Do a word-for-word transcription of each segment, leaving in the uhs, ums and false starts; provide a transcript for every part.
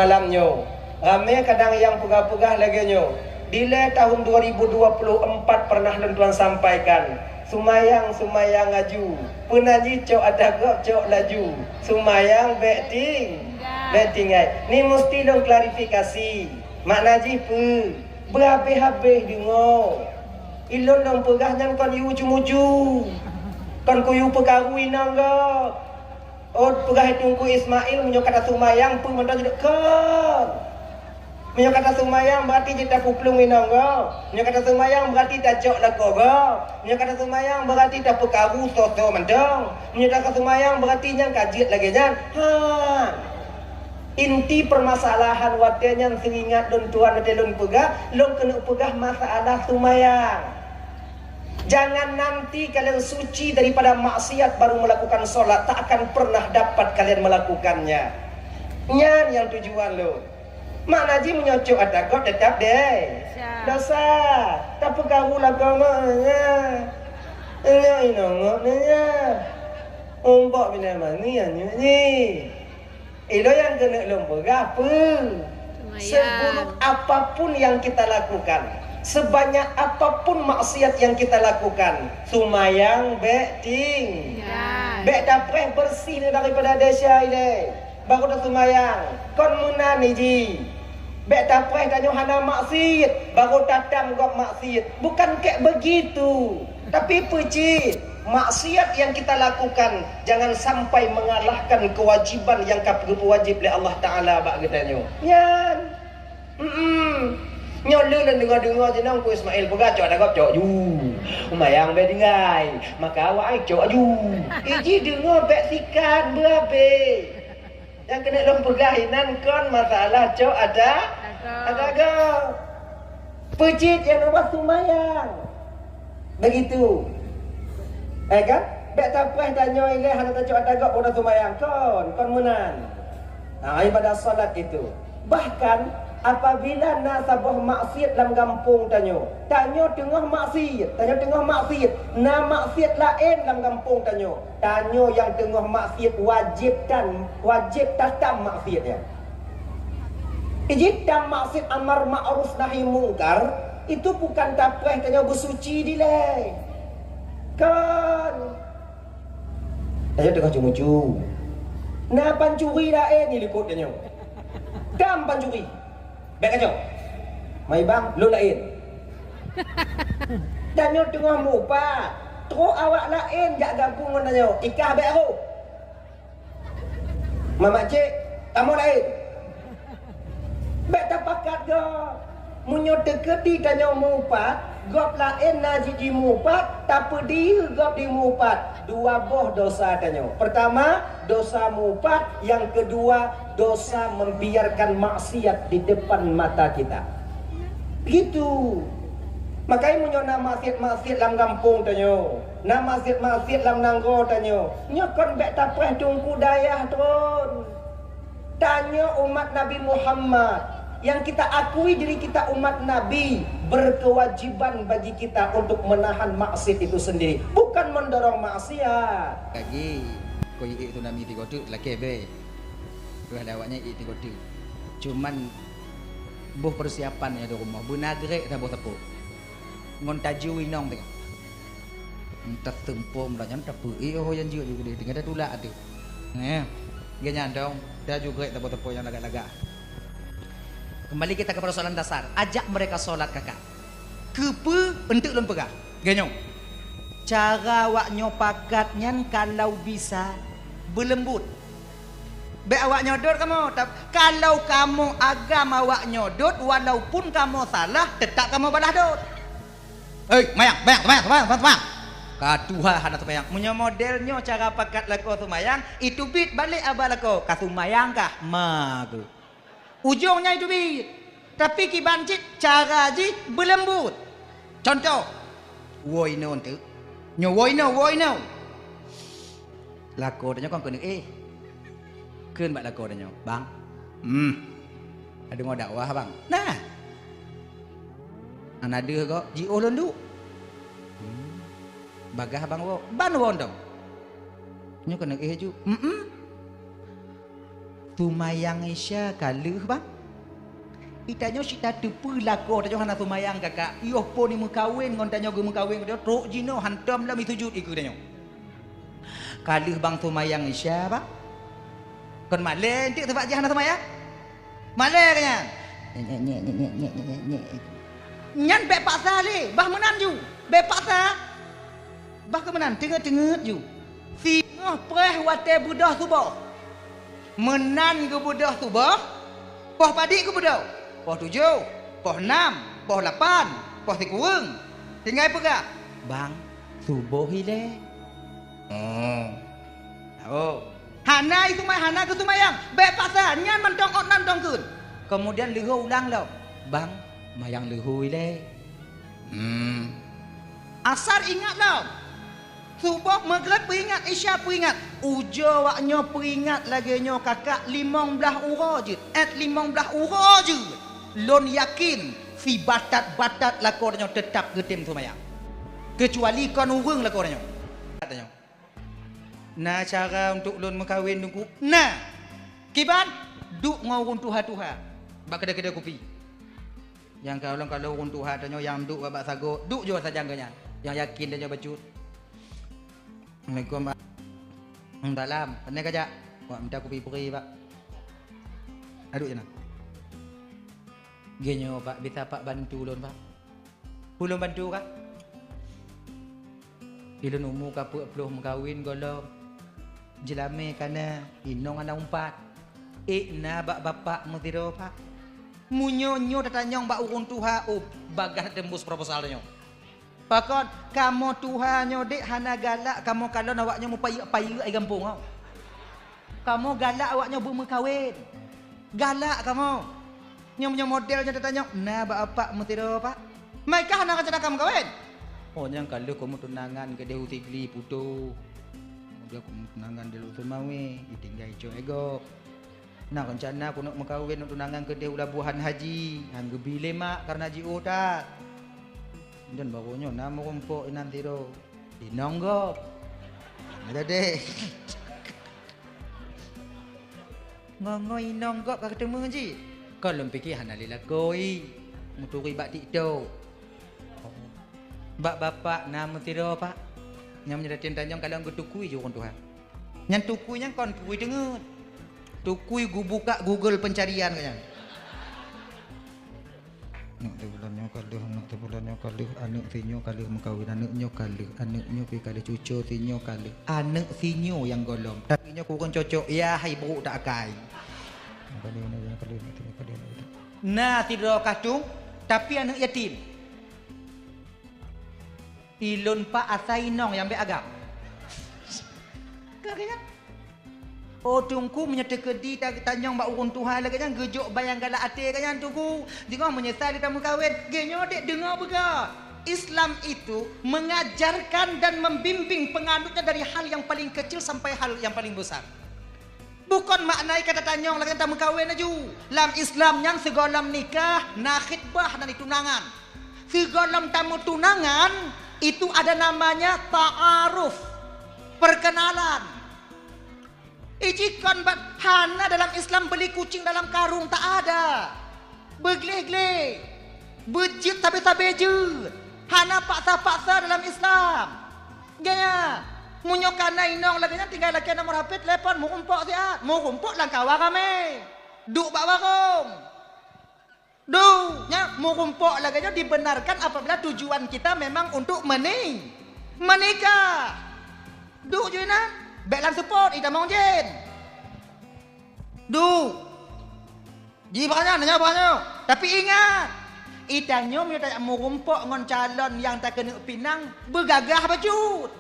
Malam nyoe, ramé kadang nyang peugah-peugah lagée nyoe, dilée tahun dua ribu dua puluh empat pernah lôn tuan sampaikan, "Seumayang, seumayang aju, peue na jih cok ata gob cok laju, seumayang bék ting, bék tinggai." Ni musti lôn klarifikasi, makna jih peue? Beuhabéh-habéh deungoe. Ilôn lôn peugah nyan kon yue uju-muju, kon kuyue peukaru inong gob. Oh, peugah Teungku Ismail, meunyoe ka taseumayang, peue mantong jeuet kon. Meunyoe ka taseumayang, beurati jeuet tapeuplueng inong gob. Meunyoe ka taseumayang, beurati tacok lakoe gob. Meunyoe ka taseumayang, beurati tapeukaru soe-soe mantong. Meunyoe ka taseumayang, beurati nyan ka jeuet lagée nyan. Ha. Inti permasalahan watée nyan seuingat lôn tuan watée lôn peugah, lôn keuneuk peugah masalah seumayang. Jangan nanti kalian suci daripada maksiat baru melakukan sholat, tak akan pernah dapat kalian melakukannya. Nyan nyang tujuan lôn. Makna jih meunyoe cok ata gob teutap deh. Dosa. Dosa. Tapeukaru lakoe ngon nyan. Nyoe inong ngon nyan. Umbok binai mani nyan nyoe jih. Ilôn nyang keuneuk lôn peugah peue? Seumayang. Seburuk apapun yang kita lakukan, sebanyak apapun maksiat yang kita lakukan, seumayang bék ting. Bék tapreh bersih daripada desya ilée. Baru taseumayang. Kon meunan iji. Bék tapreh tanyoe hana maksiat, baru tatam gob maksiat. Bukan kek begitu. Tapi peue cit, maksiat yang kita lakukan jangan sampai mengalahkan kewajiban yang ka geupeuwajib lé Allah Taala bak geutanyoe. Nyan. Mm-mm. Nyoe lé lôn deungoe-deungoe jinoe Teungku Ismail peugah cok ata gob cok ju. Seumayang bék tinggai. Maka awak ai cok ju. Iji deungoe bék sikan beuhabéh. Nyang keuneuk lôn peugah inan kon masalah cok ata, ata gob. Peue cit nyang neuba seumayang. Begitu. Eh kan? Bék tapreh tanyoe ilée hana tacok ata gob boh seumayang. Kon, kon meunan. Nah, ibadah salat itu. Bahkan apabila na saboh maksiat lam gampông tanyoe, tanyoe teungoh maksiat, tanyoe teungoh maksiat, na maksiat laén lam gampông tanyoe. Tanyoe nyang teungoh maksiat wajéb tan, wajéb tatam maksiat nyan. Iji tam maksiat amar ma'ruf nahi mungkar, itu bukan tapreh tanyoe beusuci dilée. Kon. Tanyoe teungoh cu-mucu. Na pancuri laén di likot tanyoe. Tam pancuri. Bék kacok. Mai bang, lôn laén. Tanyoe teungoh mupat. Trok awak laén jak gabong ngon tanyoe. Ikah bék rôh. Mamak cik, kamoe laén. Bék tapakat gob. Meunyoe teukeudi tanyoe mupat, gob laén na jih jimupat, tapeudiyeu gob dimupat. Dua boh dosa tanyoe. Pertama, dosa mupat, yang kedua, dosa membiarkan maksiat di depan mata kita. Begitu. Makanya meunyoe na maksiat-maksiat lam gampông tanyoe, na maksiat-maksiat lam nanggroe tanyoe, nyoe kon bék tapreh teungku dayah tron. Tanyoe umat Nabi Muhammad, yang kita akui diri kita umat Nabi, berkewajiban bagi kita untuk menahan maksiat itu sendiri, bukan mendorong maksiat. Lagi, kau iék tsunami tiga teuk, lakée bée. Dua lawaknya iék tiga teuk. Cuman boh persiapan ya di rumah, beuna grek saboh tepuk. Ngon taju inong teuka. Entah teumpom lah nyan tapi eh oh yang jeuet juga deh dengan dah tulak tu. Eh, dia nyandong dah juga tak apa-apa yang lagak-lagak. Kembali kita ke persoalan dasar, ajak mereka sholat kakak. Kepe untuk lom pegang. Genyong. Cara awak nyoe pakat nyan kalau bisa beuleumbut. Bék awak nyoe dot kamoe, tap-, kalau kamoe agam awak nyoe dot, walaupun kamoe salah, tetap kamoe balah dot. Hei, mayang, mayang, mayang, mayang, mayang, mayang. Ka tuha hana seumayang. Meunyoe model nyoe cara pakat lakoe seumayang, itu bit balek abah lakoe, ka seumayang kah? Ma tu. Ujong nyan itu bit. Tapi kiban cit cara jih beuleumbut. Contoh, woe inoe teuk. Nyoe woe inoe, woe inoe. Lakoe tanyoe kon keuneuk éh. Kheun bak lakoe tanyoe, "Bang, hmm, adeungoe dakwah, Bang." Nah. Hana deuh gob, jiôh lôn duek. Hmm. Bagaih bang woe, ban woe dong. Nyoe keuneuk éh ju. Hmm. Seumayang Isya ka lheueh, Bang. Itanyoe cit tateupeue lakoe tanyoe hana seumayang, kakak. Yoh phon meukawen ngon tanyoe geumeukawen, tanyoe trok jinoe hantom lom sujut ikeue tanyoe. Ka lheueh, Bang, seumayang Isya, Bang. Kon malèe enteuk sabab jih hana seumayang? Malèe ka nyan. Nyan bèk paksa lé, bah meunan ju. Bèk paksa. Bah keu meunan, teungeut-teungeut ju. Singoh preh watèe beudôh suboh. Meunan geubeudôh suboh, poh padit geubeudôh. Poh tujoh, poh nam, poh lapan, poh sikureueng. Tinggai peugah, "Bang, suboh ilèe." Oh. Oh. Hana iseumayang, hana geuseumayang. Bèk paksa, nyan mantong ôt nan tongkeun. Keumudian leuhô ulang lom. "Bang, mayang leuhô ilèe." Hmm. Asar ingat lom. Suboh, Maghrib peuingat, Isya peuingat. Ujoe awaknyoe peuingat lagèe nyoe, kakak, limong blaih uroe jeuet. Ét limong blaih uroe jeuet. Lôn yakin, sibatat-batat lakoe tanyoe teutap geutem seumayang. Keucuali kon ureueng lakoe tanyoe. Na cara untuk lôn meukawen, Teungku? Na! Kiban? Duek ngon ureueng tuha-tuha bak keudè-keudè kupi. Nyang ka lôn, ka lôn ureueng tuha tanyoe nyang duek bak, bak sagoe, duek ju sajan geuh nyan. Nyang yakin tanyoe bacut. Assalamualaikum, Pak. Salam. Pane ka jak? Wak mita kupi pri, Pak. Aduh, ya, nah. Geuh nyoe, Pak, bisa Pak bantu lôn, Pak? Peue lôn bantu kah? Ilôn umu ka peuet ploh meukawen gohlom. Jeulamé ka na, inong hana umpat. Ék na bak bapak meusidroe, Pak. Meunyoe nyoe tatanyong bak ureueng tuha, oh, bagaih teumbus proposal nyoe. Pakon, kamoe tuha nyoe dek hana galak kamoe kalon awaknyoe meupayeuk-payeuk di gampông, oh. Kamoe galak awaknyoe beumeukawen. Galak kamoe. Nyoe meunyoe model nyoe tatanyong, na bak bapak meusidroe, Pak? Mai kah na rencana ka meukawen? Oh, nyang ka lheueh kamoe tunangan keudeh u Sigli Puto. Kemudian kamoe tunangan di Lhokseumawe, ditinggai cok ego. Na rencana keuneuk meukawen, neuk tunangan keudeh u Labuhan Haji, han geubi lé mak kareuna jiôh that. Dan baroe nyoe na meurumpok inan sidroe. Inong gob. Jadi. Ngon-ngon inong gob ka geuteumé jih. Kon lôn pike hana lé lakoe. Meuturi bak TikTok. Bak bapak na meusidroe, Pak. Nyang meunyoe tanyong kalon geutukui ju ureueng tuha. Nyan tukui nyan kon tukui teungeut. Tukui geubuka Google pencarian ka nyan. Aneuk sibulan nyoe ka lheueh, aneuk sibulan nyoe ka lheueh, aneuk sinyoe ka lheueh meukawen, aneuk nyoe ka lheueh, aneuk nyoe pi ka lheueh, cuco sinyoe ka lheueh, aneuk sinyoe nyang gohlom. Tapi nyoe kureueng cocok, ya hai brôk tak akai. Ka lheueh, ka lheueh, ka lheueh, ka lheueh. Na sidroe kah tueng, tapi aneuk yatim. Ilôn pak asai inong nyang bèk agam. Ka geuh nyan. Oh, Teungku, meunyoe teukeudi ta-, tanyong bak ureueng tuha lagèe nyan, geujok ban nyang galak até geuh nyan, Teungku. Singoh meunyeusai lé tameukawen. Geuh nyoe dek deungoe beugah. Islam itu mengajarkan dan membimbing penganutnya dari hal yang paling kecil sampai hal yang paling besar. Bukon makna ka tatanyong lagèe tameukawen laju. Lam Islam nyan sigohlom nikah, na khitbah, na tunangan. Sigohlom tameutunangan, itu ada namanya ta'aruf, perkenalan. Iji kon bat hana dalam Islam beli kucing dalam karung, tak ada. Beugleh-gleh, beujeuet sabe-sabe jeuet. Hana paksa-paksa dalam Islam. Gaya, meunyoe kana inong lagèe nyan tinggai lakèe nomor H P, telepon, meurumpok siat, meurumpok lam kawa ramè. Duek bak warong. Duek, nyan meurumpok lagèe nyoe dibenarkan apabila tujuan kita memang untuk meni-, menikah. Duek ju inan, bèk lam seupôt, itamong jén. Duek. Ji bak nyan, nyoe bak nyoe. Tapi ingat, itanyoe meunyoe tajak meurumpok ngon calon nyang takeuneuk pinang, beugagah bacut.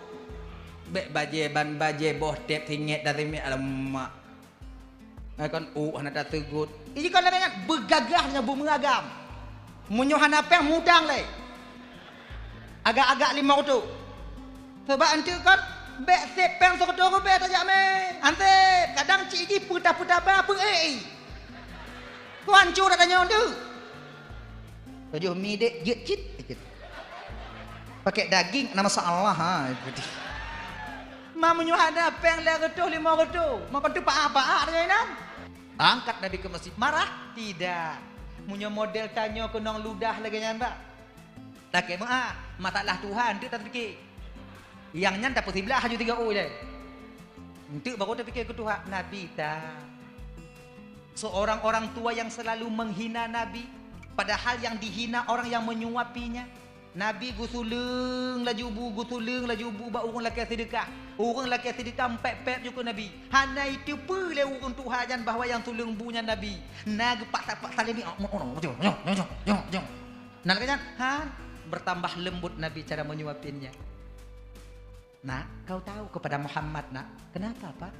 Bèk bajèe ban bajèe boh tép singèt dan singèt, alamak. Hai kon ôk hana tateugot. Iji kon lagèe nyan, beugagah nyoe beumeuagam. Meunyoe hana péng, mutang lé. Agak-agak limong reutôh. Sabab eunteuk kon, bèk sép péng sireutôh ribèe tajak mè. Han sép, kadang cit jih peutah-peutah ba peuék. Tuan cu dak tanyoe eunteuk. Tujoh mi dek jeuet cit, cit. Pakai daging, na masalah, ha. Ma meunyoe hana péng lhèe reutôh, limong reutôh, maka tu paah-paah tanyoe inan. Angkat Nabi keu masjid, marah? Tidak. Meunyoe model tanyoe keunong ludah lagée nyan, bah. Lakée meu'ah, masalah Tuhan, teuk tapike. Nyang nyan tapeusiblah laju tiga u ilée. Enteuk baru tapike keu Tuhan, Nabi ta. Seorang orang tua yang selalu menghina Nabi, padahal yang dihina orang yang menyuapinya. Nabi geusuleueng laju bu, geusuleueng laju bu bak ureuëng lakée seudeukah. Ureuëng lakée seudeukah pép-pép ju keu Nabi. Hana iteupeue lé ureuëng tuha nyan bahwa nyang suleueng bu nyan Nabi. Na geupaksa-paksa lé Nabi. Nah, lagée nyan, han, bertambah lembut Nabi cara menyuapinnya. "Nak, kau tahu kepada Muhammad, Nak?" "Kenapa, Pak?"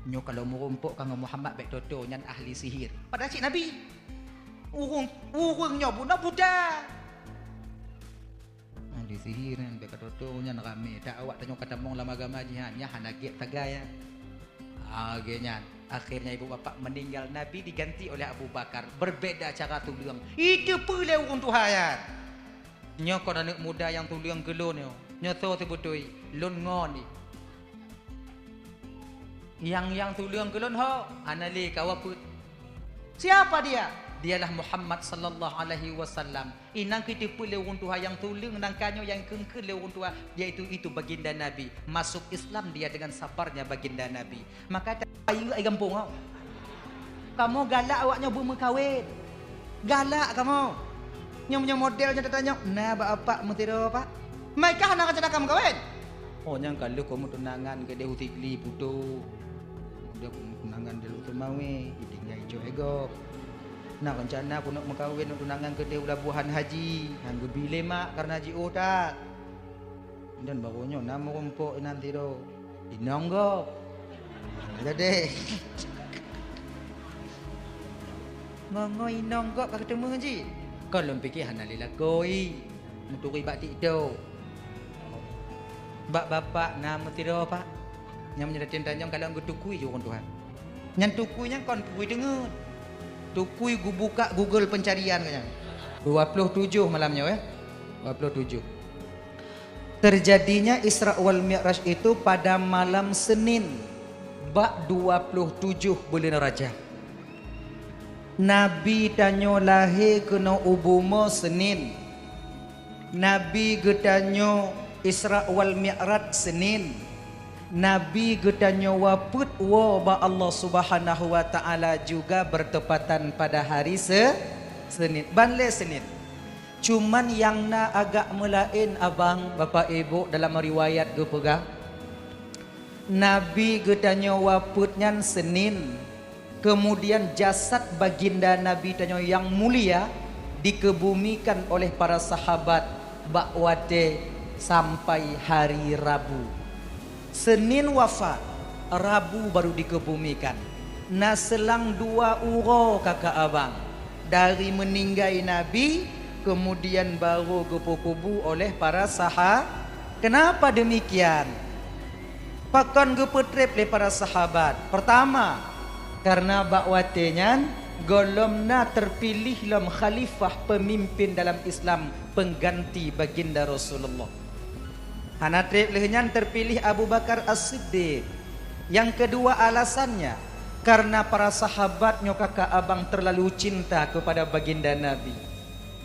"Nyoe kalau meurumpok ka ngon Muhammad, bék toto nyan ahli sihir." Padahal cit Nabi. Ureuëng, ureuëng nyoe bunoe buta. Ahli sihir nyan, bék ka toto nyan ramé. Tak awak tanyoe ka tamong lam agama jih nyan, nyan hana gét sagai nyan. Ah, lagée nyan. Akhirnya ibu bapak meninggal, Nabi diganti oleh Abu Bakar. Berbeda cara tuleueng. Iteupeue lé ureuëng tuha nyan. Nyoe kon aneuëk muda nyang tuleueng keu lôn nyoe. Nyoe soe seubeutôi? Lôn ngon ié. Nyang, nyang tuleueng keu lôn ho? Hana lé, kawa peuet. Siapa dia? Dialah Muhammad sallallahu alaihi wasallam. Inong keu teupeu lé ureuëng tuha nyang tuleueng nangka nyoe nyang keungkeuen lé ureuëng tuha, yaitu itu baginda Nabi. Masuk Islam dia dengan sabarnya baginda Nabi. Maka ta-, ayu ai gampông awak. Kamoe galak awak nyoe beumeukawen. Galak kamoe. Nyang meunyoe model nyan tatanyong, "Na bak apak meusidroe, Pak?" Mai kah na keucada kamoe kawen? Oh, nyang ka lheueh kamoe tunangan keudeh u Sigli Puto. Udah kamoe tunangan di Lutung Mawe, ditinggai cok ego. Na rencana kamoe meukawen tunangan keudeh u Labuhan Haji. Nyang geubi lé mak karena jiôh that. Dan baru nyoe na meurumpok inan sidroe. Inong gob. Jadi. Ngon-ngon inong gob ka teumeu jih. Kon lôn pike hana lé lakoe. Meuturi bak TikTok. Bak bapak na meusidroe, Pak. Nyang meunyoe dateng tanyong kalon geutukui ju ureuëng tuha. Nyan tukui nyan kon tukui teungeut. Tukui geubuka Google pencarian nyan. Dua puluh tujuh malam nyoe, eh. Dua puluh tujuh. Terjadinya Isra wal Mi'raj itu pada malam Senin, bak dua puluh tujuh buleuen Rajab. Nabi tanyoe lahé keunoe u bumoe Senin. Nabi geutanyoe Isra wal Mi'raj Senin. Nabi geutanyoe wapeuet woe bak Allah Subhanahu wa Ta'ala juga bertepatan pada hari Se-, Senin. Ban lé Senin. Cuman nyang na agak meulaén abang, Bapak Ibu, dalam riwayat geupeugah, Nabi geutanyoe wapeuet nyan Senin, kemudian jasad baginda Nabi tanyoe nyang mulia dikeubumikan oleh para sahabat bak watée sampai hari Rabu. Senin wafat, Rabu baru dikeubumikan. Na seulang dua uroe kakak abang, dari meuninggai Nabi, kemudian baru geupeukubu oleh para saha-, kenapa demikian? Pakon geupeutreb lé para sahabat? Pertama, karena bak watée nyan gohlom na terpiléh lom khalifah peumimpén dalam Islam pengganti baginda Rasulullah. Hana treb lheueh nyan terpiléh Abu Bakar As-Siddiq. Nyang keudua alasannya, karena para sahabat nyoe kakak abang terlalu cinta kepada baginda Nabi.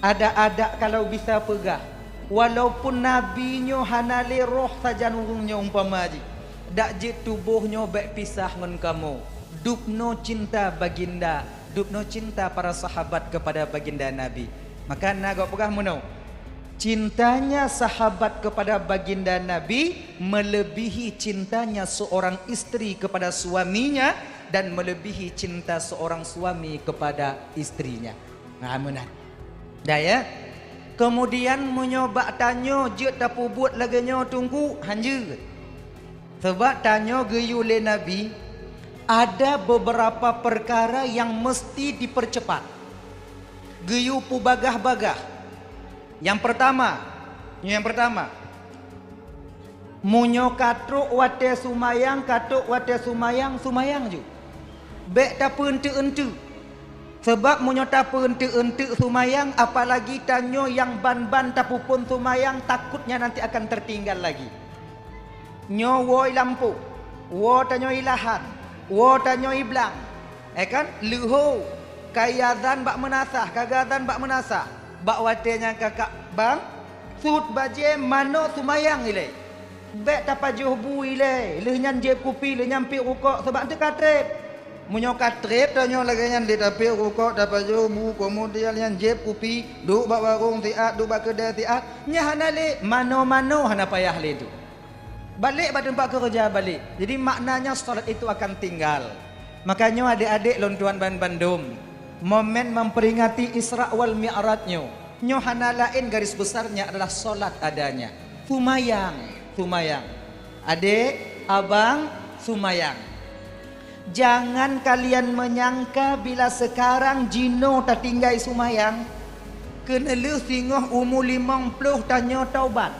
Adak-adak kalau bisa peugah, walaupun Nabi nyoe hana lé roh sajan ureuëng nyoe umpama jih, dak jeuet tuboh nyoe bék pisah ngon kamoe. Dubnoe cinta baginda, dubnoe cinta para sahabat kepada baginda Nabi. Maka na gob peugah meunoe, cintanya sahabat kepada baginda Nabi melebihi cintanya seorang istri kepada suaminya dan melebihi cinta seorang suami kepada istrinya. Nah, meunan. Dah ya. Kemudian meunyoe bak tanyoe jeuet tapeubuet lagée nyoe Teungku, hanjeuet. Sabab tanyoe geuyue lé Nabi, ada beberapa perkara yang mesti dipercepat. Geuyue peubagah-bagah. Nyang pertama, nyang pertama, meunyoe ka trok watée sumayang, ka trok watée sumayang, sumayang ju. Bék tapeueunteuk-eunteuk. Sabab meunyoe tapeueunteuk-eunteuk sumayang, apalagi tanyoe nyang ban-ban tapeuphon sumayang, takutnya nanti akan tertinggal lagi. Nyoe woe i lampôh, woe tanyoe i lahan, woe tanyoe i blang. Eh kan? Leuho, ka azan bak meunasah, ka azan bak meunasah. Bak watée nyan kakak bang, sut bajée manoe seumayang ilée. Bék tapajoh bu ilée, lheueh nyan jieb kupi, lheueh nyan piep rukok, sabab teuka treb. Meunyoe ka treb tanyoe lagée nyan, lé tapiep rukok, tapajoh bu, keumudian nyan jieb kupi, duek bak warong siat, duek bak keudée siat, nyan hana lé, manoe-manoe hana payah lé tu. Balek bak teumpat keureuja balek. Jadi maknanya salat itu akan tinggal. Makanya adek-adek lôn tuan ban bandum, momen memperingati Isra wal Mi'raj nyoe, nyoe hana laén garis besarnya adalah salat adanya. Sumayang, sumayang. Adek, abang, sumayang. Jangan kalian menyangka bila sekarang jinoe tatinggai sumayang, keuneulheueh singoh umu limong ploh tanyoe taubat.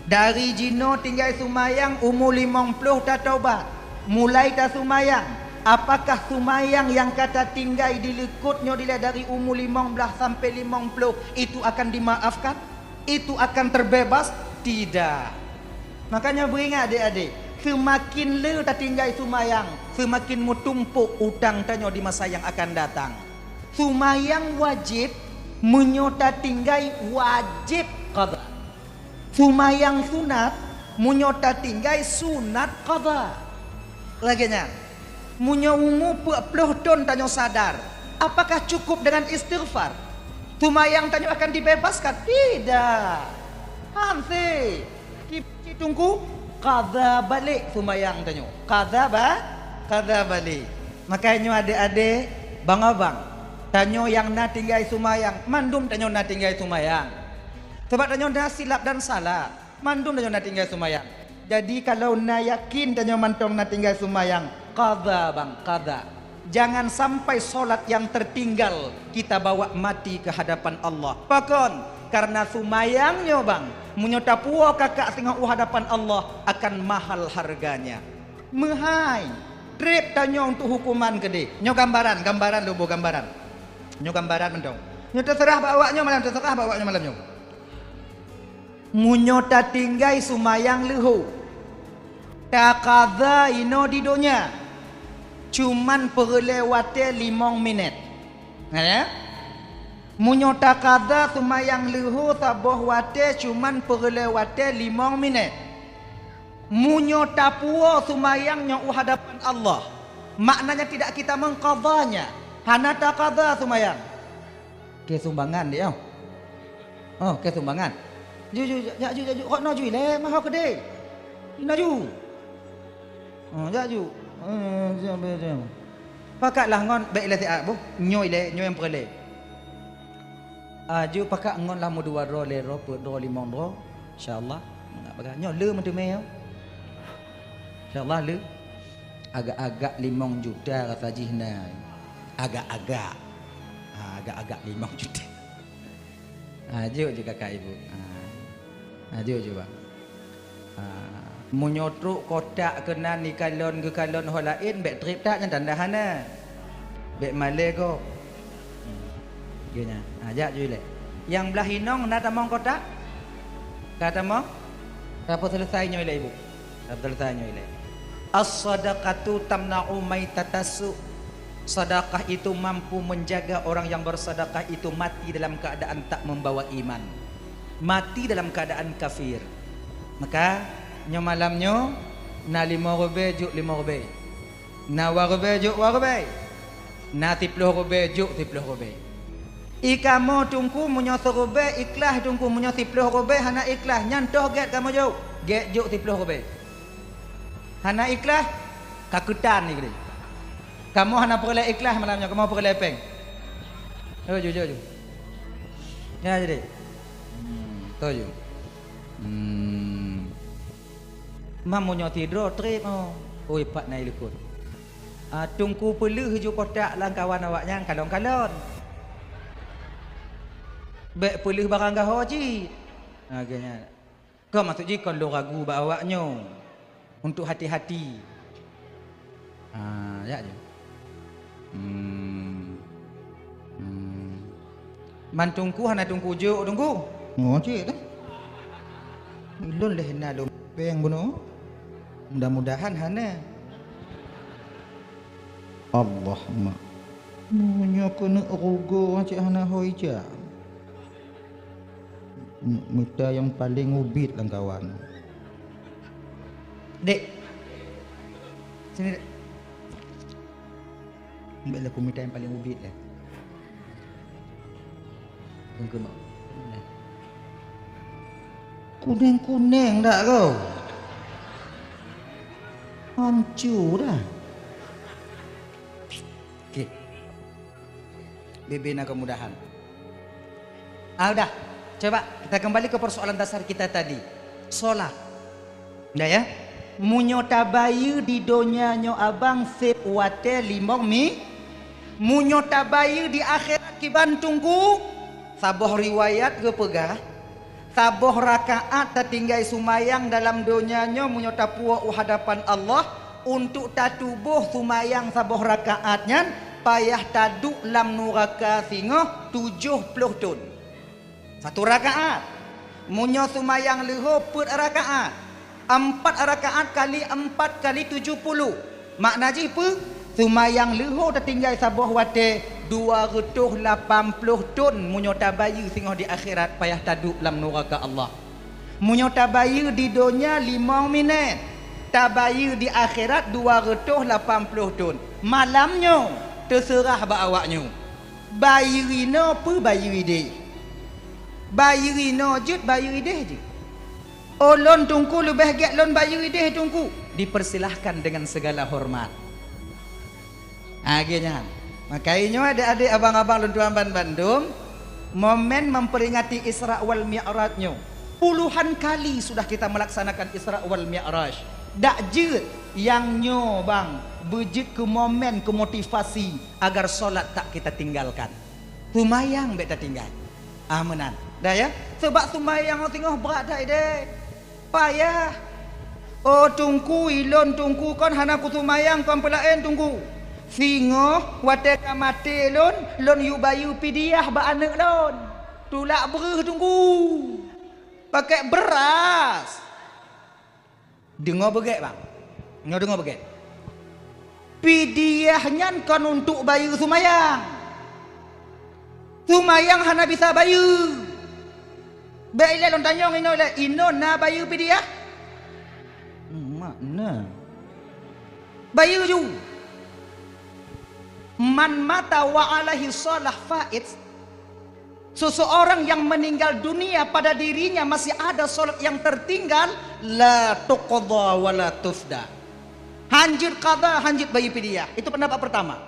Dari jinoe tinggai sumayang umu limong ploh tataubat, mulai tasumayang. Apakah sumayang nyang ka tatinggai di likot nyoe dilée dari umu limong blaih sampai limong ploh itu akan dimaafkan? Itu akan terbebas? Tidak. Makanya beuingat adek-adek, seumakin le tatinggai sumayang, seumakin meutumpok utang tanyoe di masa nyang akan datang. Sumayang wajéb, meunyoe tatinggai wajéb qadha. Sumayang sunat, meunyoe tatinggai sunat qadha. Lagée nyan, meunyoe umu peuet ploh thon tanyoe sadar, apakah cukup dengan istighfar? Sumayang tanyoe akan dibebaskan? Tidak. Hanse. Ci-, ci Teungku, qadha balek sumayang tanyoe. Qadha ba-, qadha balek. Makanya nyoe adek-adek, bang-abang, tanyoe nyang na tinggai sumayang, mandum tanyoe na tinggai sumayang. Sabab tanyoe na silap dan salah, mandum tanyoe na tinggai sumayang. Jadi kalau na yakin tanyoe mantong na tinggai sumayang, qadha bang, qadha. Jangan sampai solat yang tertinggal kita bawa mati ke hadapan Allah. Pakon? Karena sumayang nyoe bang, meunyoe tapuwoe kakak singoh u hadapan Allah akan mahal harganya. Meuhai, treb tanyoe untuk hukuman keudeh. Nyoe gambaran, gambaran lôn boh gambaran. Nyoe gambaran mantong. Nyoe teuseurah bak awak nyoe malam, teuseurah bak awak nyoe malam nyoe. Meunyoe tatinggai sumayang leuho, taqadha inoe di donya, cuman peureulée watée limong minét. Na ya? Meunyoe taqadha sumayang leuho saboh watée cuman peureulée watée limong minét. Meunyoe tapuwoe sumayang nyoe u hadapan Allah, maknanya tidak kita mengqadhanya, hana taqadha sumayang. Keu sumbangan deh, oh. Oh, keu sumbangan. Ju, ju, ju, jak ju, jak ju. Kok na ju ilée, meuho keudeh. Na ju. Oh, jak ju. Eh, jam, jam. Pakatlah ngon bék ilée siat boh. Nyoe ilée, nyoe nyang peureulée. Ah, ju pakat ngon lah meudua droe, lhée droe, peuet droe, limong droe. Insya Allah. Nyoe le meuteumé nyoe. Insya Allah le. Agak-agak limong juta rasa jih na. Agak-agak. Ha, agak-agak limong juta. Ha, jok ju kakak ibu. Ha. Ha, jok ju bang. Ha. Meunyoe trok kotak keunan ikalon geukalon ho laén, bék treb that nyan tanda hana. Bék malée gob. Hmm. Geuh nyan. Ha, jak ju ilée. Nyang blaih inong na tamong kotak? Ka tamong? Ka peuseuleusoe nyoe ilée ibu. Ka peuseuleusoe nyoe ilée. As-sadaqatu tamna'u maitatas su'. Sedekah itu mampu menjaga orang yang bersedekah itu mati dalam keadaan tak membawa iman. Mati dalam keadaan kafir. Maka, nyoe malam nyoe, na limong ribée jok limong ribée. Na dua ribée jok dua ribée. Na siploh ribée jok siploh ribée. I kamoe Teungku meunyoe siribée ikhlas Teungku, meunyoe siploh ribée hana ikhlas, nyan toh gét kamoe jok, gét jok siploh ribée. Hana ikhlas, ka keutan ni keudeh. Kamoe hana peureulée ikhlas malam nyoe, kamoe peureulée péng. Jok ju, jok ju. Ya jadi. Hmm, toh ju. Hmm. Mam meunyoe sidroe treb, oh. Oi, pat na i likot. Ah, Teungku peuleueh ju kotak lam kawan awak nyan kalon-kalon. Bék peuleueh barang gaho cit. Ha, geuh nyan. Kon maksud jih kon lôn ragu bak awak nyoe. Untuk hati-hati. Ha, jak ju. Hmm. Hmm. Man Teungku hana Teungku jok, Teungku? Oh, cit dah. Ulôn lé na lôn péng bunoe. Mudah-mudahan hana. Allah, mak. Meunyoe keuneuk rugoe cit hana ho ija. M-, mita nyang paleng ubit lam kawan. Dek. Sini, Dek. Ambil lah kumita nyang paleng ubit lah. Kuneng-kuneng dak kau? Hancur dah. Oke. Bebe na kemudahan. Ah, udah. Coba kita kembali ke persoalan dasar kita tadi. Solat. Dah ya? Meunyoe tabayeue di donya nyoe abang seb watée limong mi, meunyoe tabayeue di akhirat kiban Teungku, saboh riwayat geupeugah, saboh rakaat tatinggai sumayang dalam donya nyoe meunyoe tapuwoe u hadapan Allah, untuk tatuboh sumayang saboh rakaat nyan payah taduek lam nuraka singoh tujoh ploh thon. Satu rakaat. Meunyoe sumayang leuho peuet rakaat, empat rakaat kali empat kali tujoh puluh. Makna jih peue? Sumayang leuho tatinggai saboh watée dua reutôh lapan ploh thon meunyoe tabayeue singoh di akhirat payah taduek lam nuraka Allah. Meunyoe tabayeue di donya limong minét, tabayeue di akhirat dua reutôh lapan ploh thon. Malam nyoe teuseurah bak awaknyoe. Bayeue inoe peue bayeue ideh? Bayeue inoe jeuet, bayeue ideh jeuet? Oh, lôn Teungku leubeh gét lôn bayeue ideh Teungku. Dipersilahkan dengan segala hormat. Ah, lagée nyan. Maka nyoe adek-adek, abang-abang lôn tuan ban bandum, momen memperingati Isra wal Mi'raj nyoe. Puluhan kali sudah kita melaksanakan Isra wal Mi'raj. Dak jeuet nyang nyoe bang beujeuet keu momen, keu motivasi agar solat tak kita tinggalkan. Sumayang bék tatinggai. Ah, meunan. Dah ya? Sebab sumayang singoh brat that ideh. Payah. Oh Teungku, ilôn Teungku kon hana kusumayang kon peulaén Teungku. Singoh watée ka maté lôn, lôn yue bayeue pidiah bak aneuëk lôn. Tulak breuh Teungku. Pakai beras. Deungoe beugét bang. Nyoe deungoe beugét. Pidiah nyan kon untuk bayeue sumayang. Sumayang hana bisa bayeue. Bék ilée lôn tanyong inoe ilée, inoe na bayeue pidiah? Mak na. Bayeue ju. Man mata wa alaihi shalah fait. Seseorang yang meninggal dunia pada dirinya masih ada salat yang tertinggal, la tuqda wa la tufda. Hanjeuet qada, hanjeuet bayeue pidiah. Itu pendapat pertama.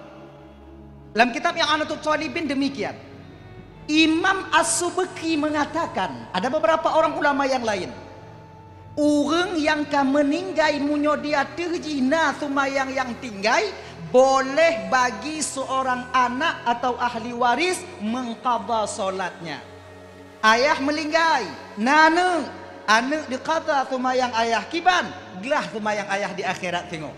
Dalam kitab I'anatut Thalibin demikian. Imam As-Subki mengatakan, ada beberapa orang ulama yang lain. Ureuëng nyang ka meuninggai meunyoe di ateueh jih na sumayang nyang tinggai, boleh bagi seorang anak atau ahli waris mengqadha salatnya. Ayah meuninggai, na aneuëk, aneuëk diqadha sumayang ayah kiban, glah sumayang ayah di akhirat singoh.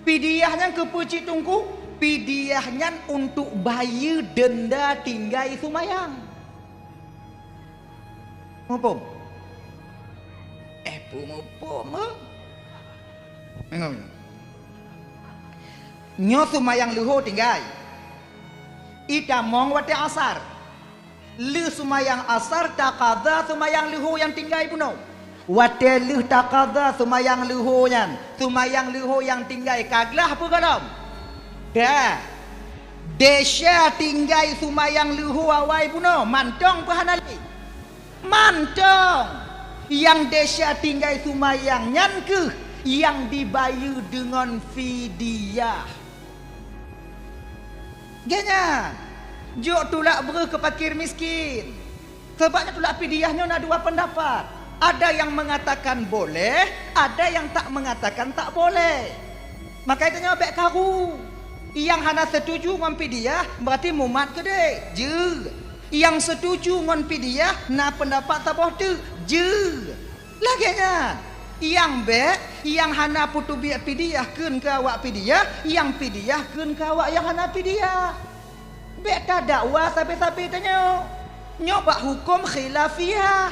Pidiah nyan keupeue cit Teungku? Pidiah nyan untuk bayeue denda tinggai sumayang. Muphom? Eh, peue muphom, eh? Nyoe sumayang leuho tinggai. Itamong watée asar. Lheueh sumayang asar taqadha sumayang leuho nyang tinggai bunoe. Watée lheueh taqadha sumayang leuho nyan, sumayang leuho nyang tinggai ka glah peue gohlom? Ka. Desya tinggai sumayang leuho awai bunoe, mantong peue hana lé? Mantong. Nyang desya tinggai sumayang nyan kheueh nyang dibayeue deungon fidyah. Gét nyan, jok tulak breuh keu fakir miskin. Sabab nyan tulak pidiah nyoe na dua pendapat. Ada yang mengatakan boleh, ada yang tak mengatakan tak boleh. Maka itu nyoe bék karu. Nyang hana setuju ngon pidiah berarti mumat keudeh. Jeuet. Nyang setuju ngon pidiah na pendapat saboh teuk. Jeuet. Lagée nyan, nyang bék, nyang hana puteubiet pidiah kheun keu awak pidiah, nyang pidiah kheun keu awak nyang hana pidiah. Bék tadakwa sabe-sabe tanyoe. Nyoe bak huköm khilafiyah.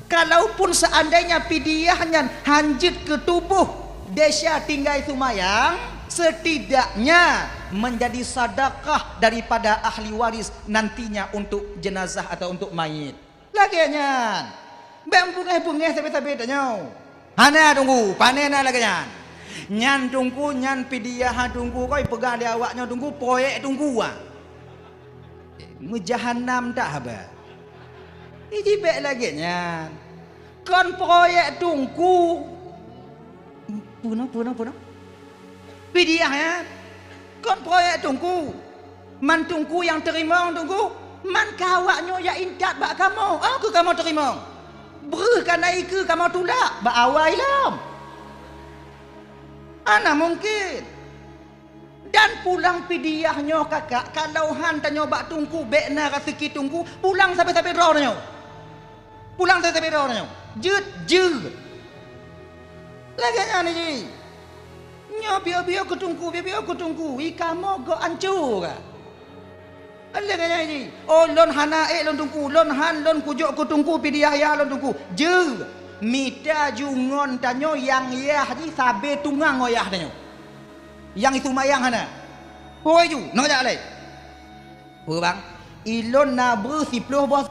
Kalaupun seandainya pidiah nyan hanjeuet keu tuboh desya tinggai sumayang, Setidaknya menjadi sedekah daripada ahli waris nantinya untuk jenazah atau untuk mayit. Lagée nyan. Bék beungéh-beungéh sabe-sabe tanyoe. Hana Teungku, pane na lagée nyan. Nyan Teungku, nyan pidiah Teungku, kon peugah lé awak nyoe Teungku, proyek Teungku ah. Meujahanam that haba. Iji bék lagée nyan. Kon proyek Teungku. Puna, puna, puna. Pidiah nyan. Kon proyek Teungku. Man Teungku nyang teurimong Teungku. Man ka awak nyoe jak intat bak kamoe. Oh, keu kamoe teurimong. Breuh kana ikeue kamoe tulak bak awai lom. Hana mungken. Dan pulang pidiah nyoe kakak, kalau han tanyoe bak Teungku, bék na raseuki Teungku, pulang sabe-sabe droe tanyoe. Pulang sabe-sabe droe tanyoe. Jeuet, jeuet. Lagée nyan jih. Nyoe piôh-piôh keu Teungku, piôh-piôh keu Teungku. I kamoe gok ancô ka. Lagée nyan jih. Oh, lôn hana ék lôn Teungku, lôn han lôn kujok keu Teungku pidiah yah lôn Teungku. Jeuet. Mita ju ngon tanyoe nyang yah jih sabe tungang ngon yah tanyoe. Nyang iseumayang hana. Hôi ju, nyoe jak lé. Peue bang? Ilôn na breuh siploh boh.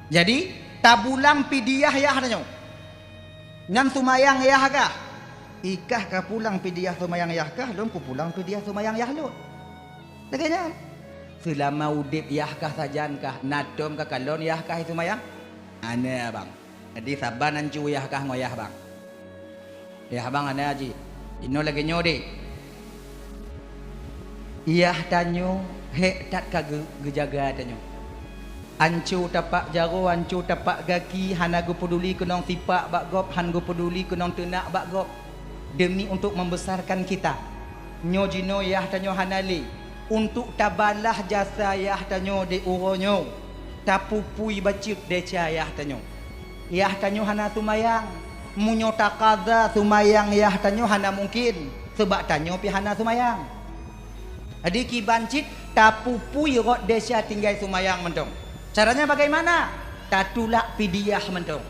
Jadi, tapulang pidiah yah tanyoe. Nyan seumayang yah kah? Ikah ka pulang pidiah seumayang yah kah, lôn kupulang pidiah seumayang yah lôn. Lagée nyan. Seulama udeb yah kah sajan kah, na tom ka kalon yah kah seumayang? Hana bang. Jadi saban ancô yah kah ngon yah bang. Yah bang hana jih. Inoe lagée nyoe deh. Yah tanyoe hék that ka geu-, geujaga tanyoe. Ancô tapak jaroe, ancô tapak gaki, hana geupeuduli keunong sipak bak gob, han geupeuduli keunong teunak bak gob. Demi untuk membesarkan kita. Nyoe jinoe yah tanyoe hana lé. Untuk tabalah jasa yah tanyoe di uroe nyoe, tapupui bacut desya yah tanyoe. Yah tanyoe hana seumayang. Meunyoe takaza seumayang yah tanyoe hana mungken, seubab tanyoe pih hana seumayang. Jadi kiban cit tapupui rot desya tinggai seumayang mantong. Caranya bagaimana? Tatulak pidiah mantong.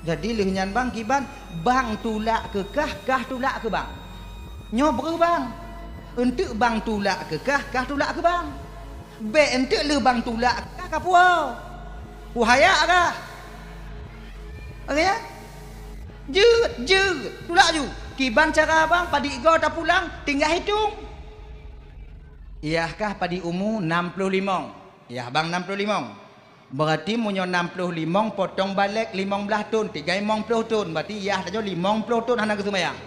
Jadi lheueh nyan bang kiban, bang tulak keu kah, kah tulak keu bang. Nyoe breuh bang. Eunteuk bang tulak keu kah, kah tulak keu bang. Bék eunteuk lheueh bang tulak keu kah kapuwoe. Kuhayak kah? Oke ya? Jeuet, jeuet. Tulak ju. Kiban cara bang, padit goe tapulang, tinggai hitong. Yah kah padit umu nam ploh limong. Yah bang nam ploh limong. Beurati meunyoe nam ploh limong potong balek limong blaih thon, tinggai limong ploh thon, beurati yah tanyoe limong ploh thon hana geuseumayang.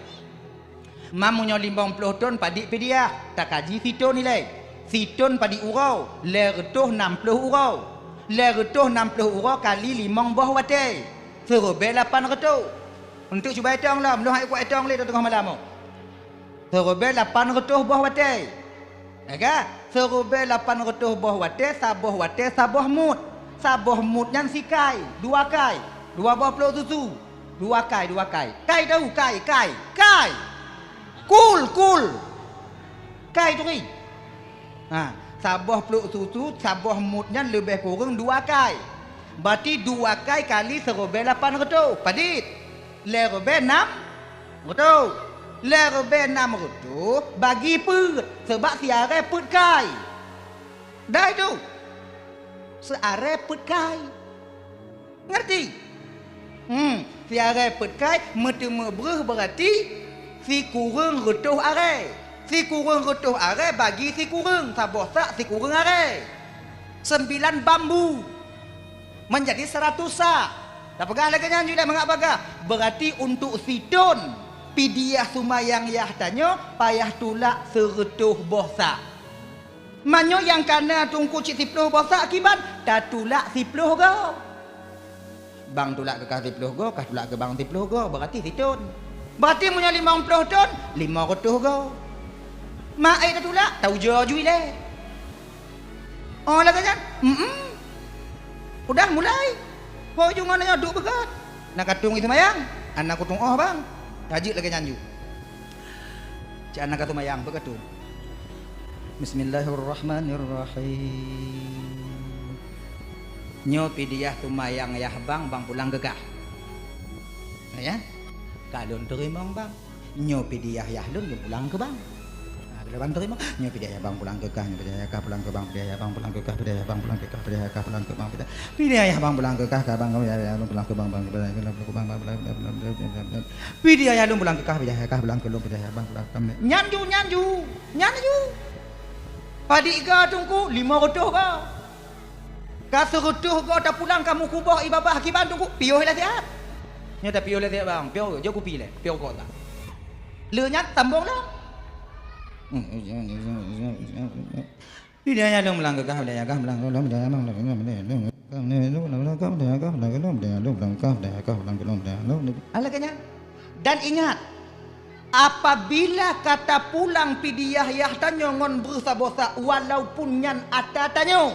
Ma meunyoe limong ploh thon padit pidiah, takaji sithon ilée. Sithon padit uroe, lhée reutôh nam ploh uroe. Lhée reutôh nam ploh uroe kali limong boh watée, seuribée lapan reutôh. Eunteuk cuba itong lom, lôn hana kuat itong lé teungoh malam nyoe. Seuribée lapan reutôh boh watée. Ya ka? Seuribée lapan reutôh boh watée, saboh watée saboh mut. Saboh mut nyan sikai, dua kai, dua boh plôk susu. Dua kai, dua kai. Kai tahu, kai, kai, kai. Kul, kul. Kai turi. Ha, saboh plôk susu, saboh mut nyan leubeh kureueng dua kai. Beurati dua kai kali seuribée lapan reutôh. Padit? Lhée ribée nam reutôh. Lhée ribée nam reutôh bagi peuet, seubab siarée peuet kai. Dai tu. Siarée peuet kai. Ngerti? Hmm, siarée peuet kai meuteumé breuh beurati sikureueng reutôh arée. Sikureueng reutôh arée bagi sikureueng, saboh sak sikureueng arée. Seumbilan bambu. Menjadi seratus sak. Tapeugah lagée nyan ju lé mangat bagah. Beurati untuk sithon pidiah seumayang yah tanyoe payah tulak seureutôh boh sak. Meunyoe nyang kana teungku cit siploh boh sak kiban, tatulak siploh goe. Bang tulak keu kah siploh goe, kah tulak keu bang siploh goe, beurati sithon. Beurati meunyoe limong ploh thon, limong reutôh goe. Ma ék tatulak, taujoe ju ilée. Oh, lagée nyan? Mm-mm. Udah mulai. Ho ju ngon nyoe duek beugat. Na ka tueng seumayang? Hana kutueng oh, bang. Ka jeuet lagée nyan ju. Cit hana ka seumayang, beugat tu. Bismillahirrahmanirrahim. Nyoe pidiah seumayang yah bang, bang pulang keu kah. Ya? Ka lôn teurimong, bang. Nyoe pidiah yah lôn, lôn pulang keu bank. Ha, keu bank teurimong. Nyoe pidiah yah bank pulang keu kah, nyoe pidiah yah kah pulang keu bank, pidiah yah bank pulang keu kah, pidiah yah bank pulang keu kah, pidiah yah kah pulang keu bank, pidiah. Pidiah yah bank pulang keu kah, kah bank, pidiah yah lôn pulang keu bank, bank, pidiah yah lôn pulang keu bank, bank, pidiah yah lôn pulang keu kah, pidiah yah kah pulang keu lôn, pidiah yah bank pulang keu kah. Nyan ju, nyan ju, nyan ju. Padit ga Teungku, lima reutôh ga. Ka sireutôh go tapulang kamoe kuboh i babah kiban Teungku, piôh lé siat. Nyoe tapiôh lé siat bang, piôh, jok kupi lé, piôh kota. Lheueh nyan sambông lom. Di dayah lôn meulangkah, dayah kah meulangkah, dayah kah meulangkah, dayah kah meulangkah, dayah kah meulangkah, dayah kah meulangkah, dayah kah meulangkah. Alah keu nyan. Dan ingat, apabila ka tapulang pidiah yah tanyoe ngon breuh saboh sa, walaupun nyan ata tanyoe,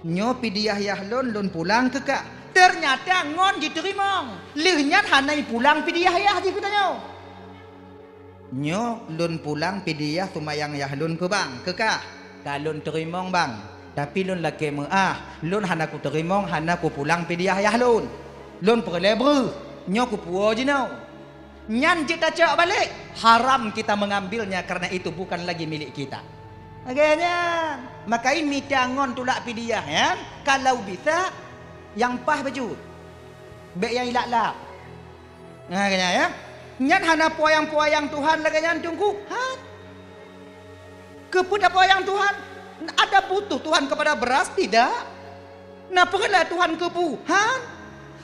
nyoe pidiah yah lôn, lôn pulang keu kah. Teunyata ngon jiteurimong. Lheueh nyan hana ipulang pidiah yah jih keu tanyoe. Nyoe lôn pulang pidiah seumayang yah lôn keu bang, keu kah. Ka lôn teurimong bang, tapi lôn lakée meuáh, lôn hana kuteurimong, hana kupulang pidiah yah lôn. Lôn peureulée breuh, nyoe kupuwoe jinoe. Nyan jeuet tacok balek, haram kita mengambilnya karena itu bukan lagi milik kita. Lagée nyan, makai mita ngon tulak pidiah nyan, kalau bisa nyang paih bacut. Bék nyang ilap-lap. Nah, lagée nyan ya. Nyan hana peuyang-peuyang Tuhan lagée nyan Teungku. Han. Keupeue tapeuyang Tuhan? Ada butuh Tuhan kepada beras? Tidak. Na peureulée Tuhan keu bu? Han.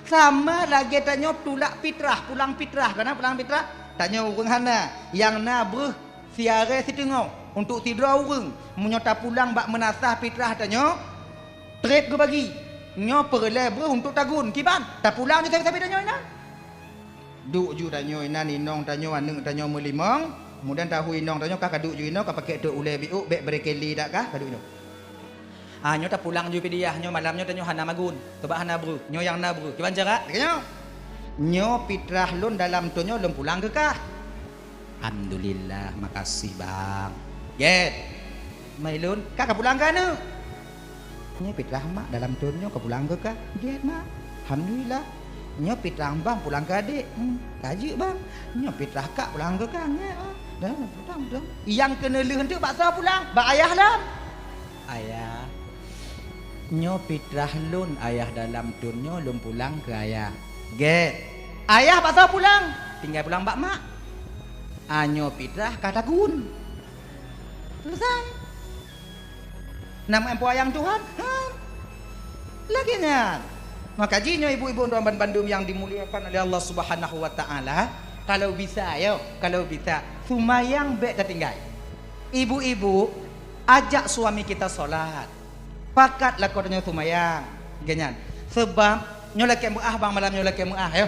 Sama lagée tanyoe tulak pitrah, pulang pitrah. Kana pulang pitrah? Tanyoe ureuëng hana, nyang na breuh siarée siteungoh untuk sidroe ureuëng. Meunyoe tapulang bak meunasah pitrah tanyoe, treb geubagi. Nyoe peureulée breuh untuk tagun. Kiban? Tapulang ju sabe-sabe tanyoe inan. Duek ju tanyoe inan, inong tanyoe, aneuëk tanyoe meulimong. Kemudian tahu inong tanyoe ka, ka duek ju inoe, ka pakék teuk ulée biôk, bék brekeli dak kah, ka duek ju. Ah, nyoe tapulang ju pidiah, nyoe malam nyoe tanyoe hana magun, sabab hana breuh. Nyoe nyang na breuh. Kiban cara? Lagée nyoe. Nyoe pitrah lôn dalam thon nyoe lôn pulang keu kah. Alhamdulillah, makasih bang. Gét. Mai lôn, kah ka pulang keu aneuëk. Nyoe pitrah mak dalam thon nyoe ka pulang keu kah. Gét mak. Alhamdulillah. Nyoe pitrah bang pulang keu adék. Hmm, ka jeuet bang. Nyoe pitrah kak pulang keu kah. Gét bang. Dah, dah, dah. Nyang keuneulheueh teuk bak soe pulang? Bak ayah lom. Ayah, nyoe pitrah lôn ayah dalam thon nyoe lôn pulang keu ayah. Gét. Ayah bak soe pulang? Tinggai pulang bak mak. Ah, nyoe pitrah ka tagun. Selesai. Nama empo ayang Tuhan? Ha? Lagée nyan. Maka jih nyoe ibu-ibu dan bandum yang dimuliakan oleh Allah Subhanahu wa taala, kalau bisa yo, kalau bisa, seumayang bék tatinggai. Ibu-ibu, ajak suami kita salat. Pakat lakoe tanyoe seumayang. Lagée nyan. Sebab nyoe lakée meuáh bang, malam nyoe lakée meuáh yo.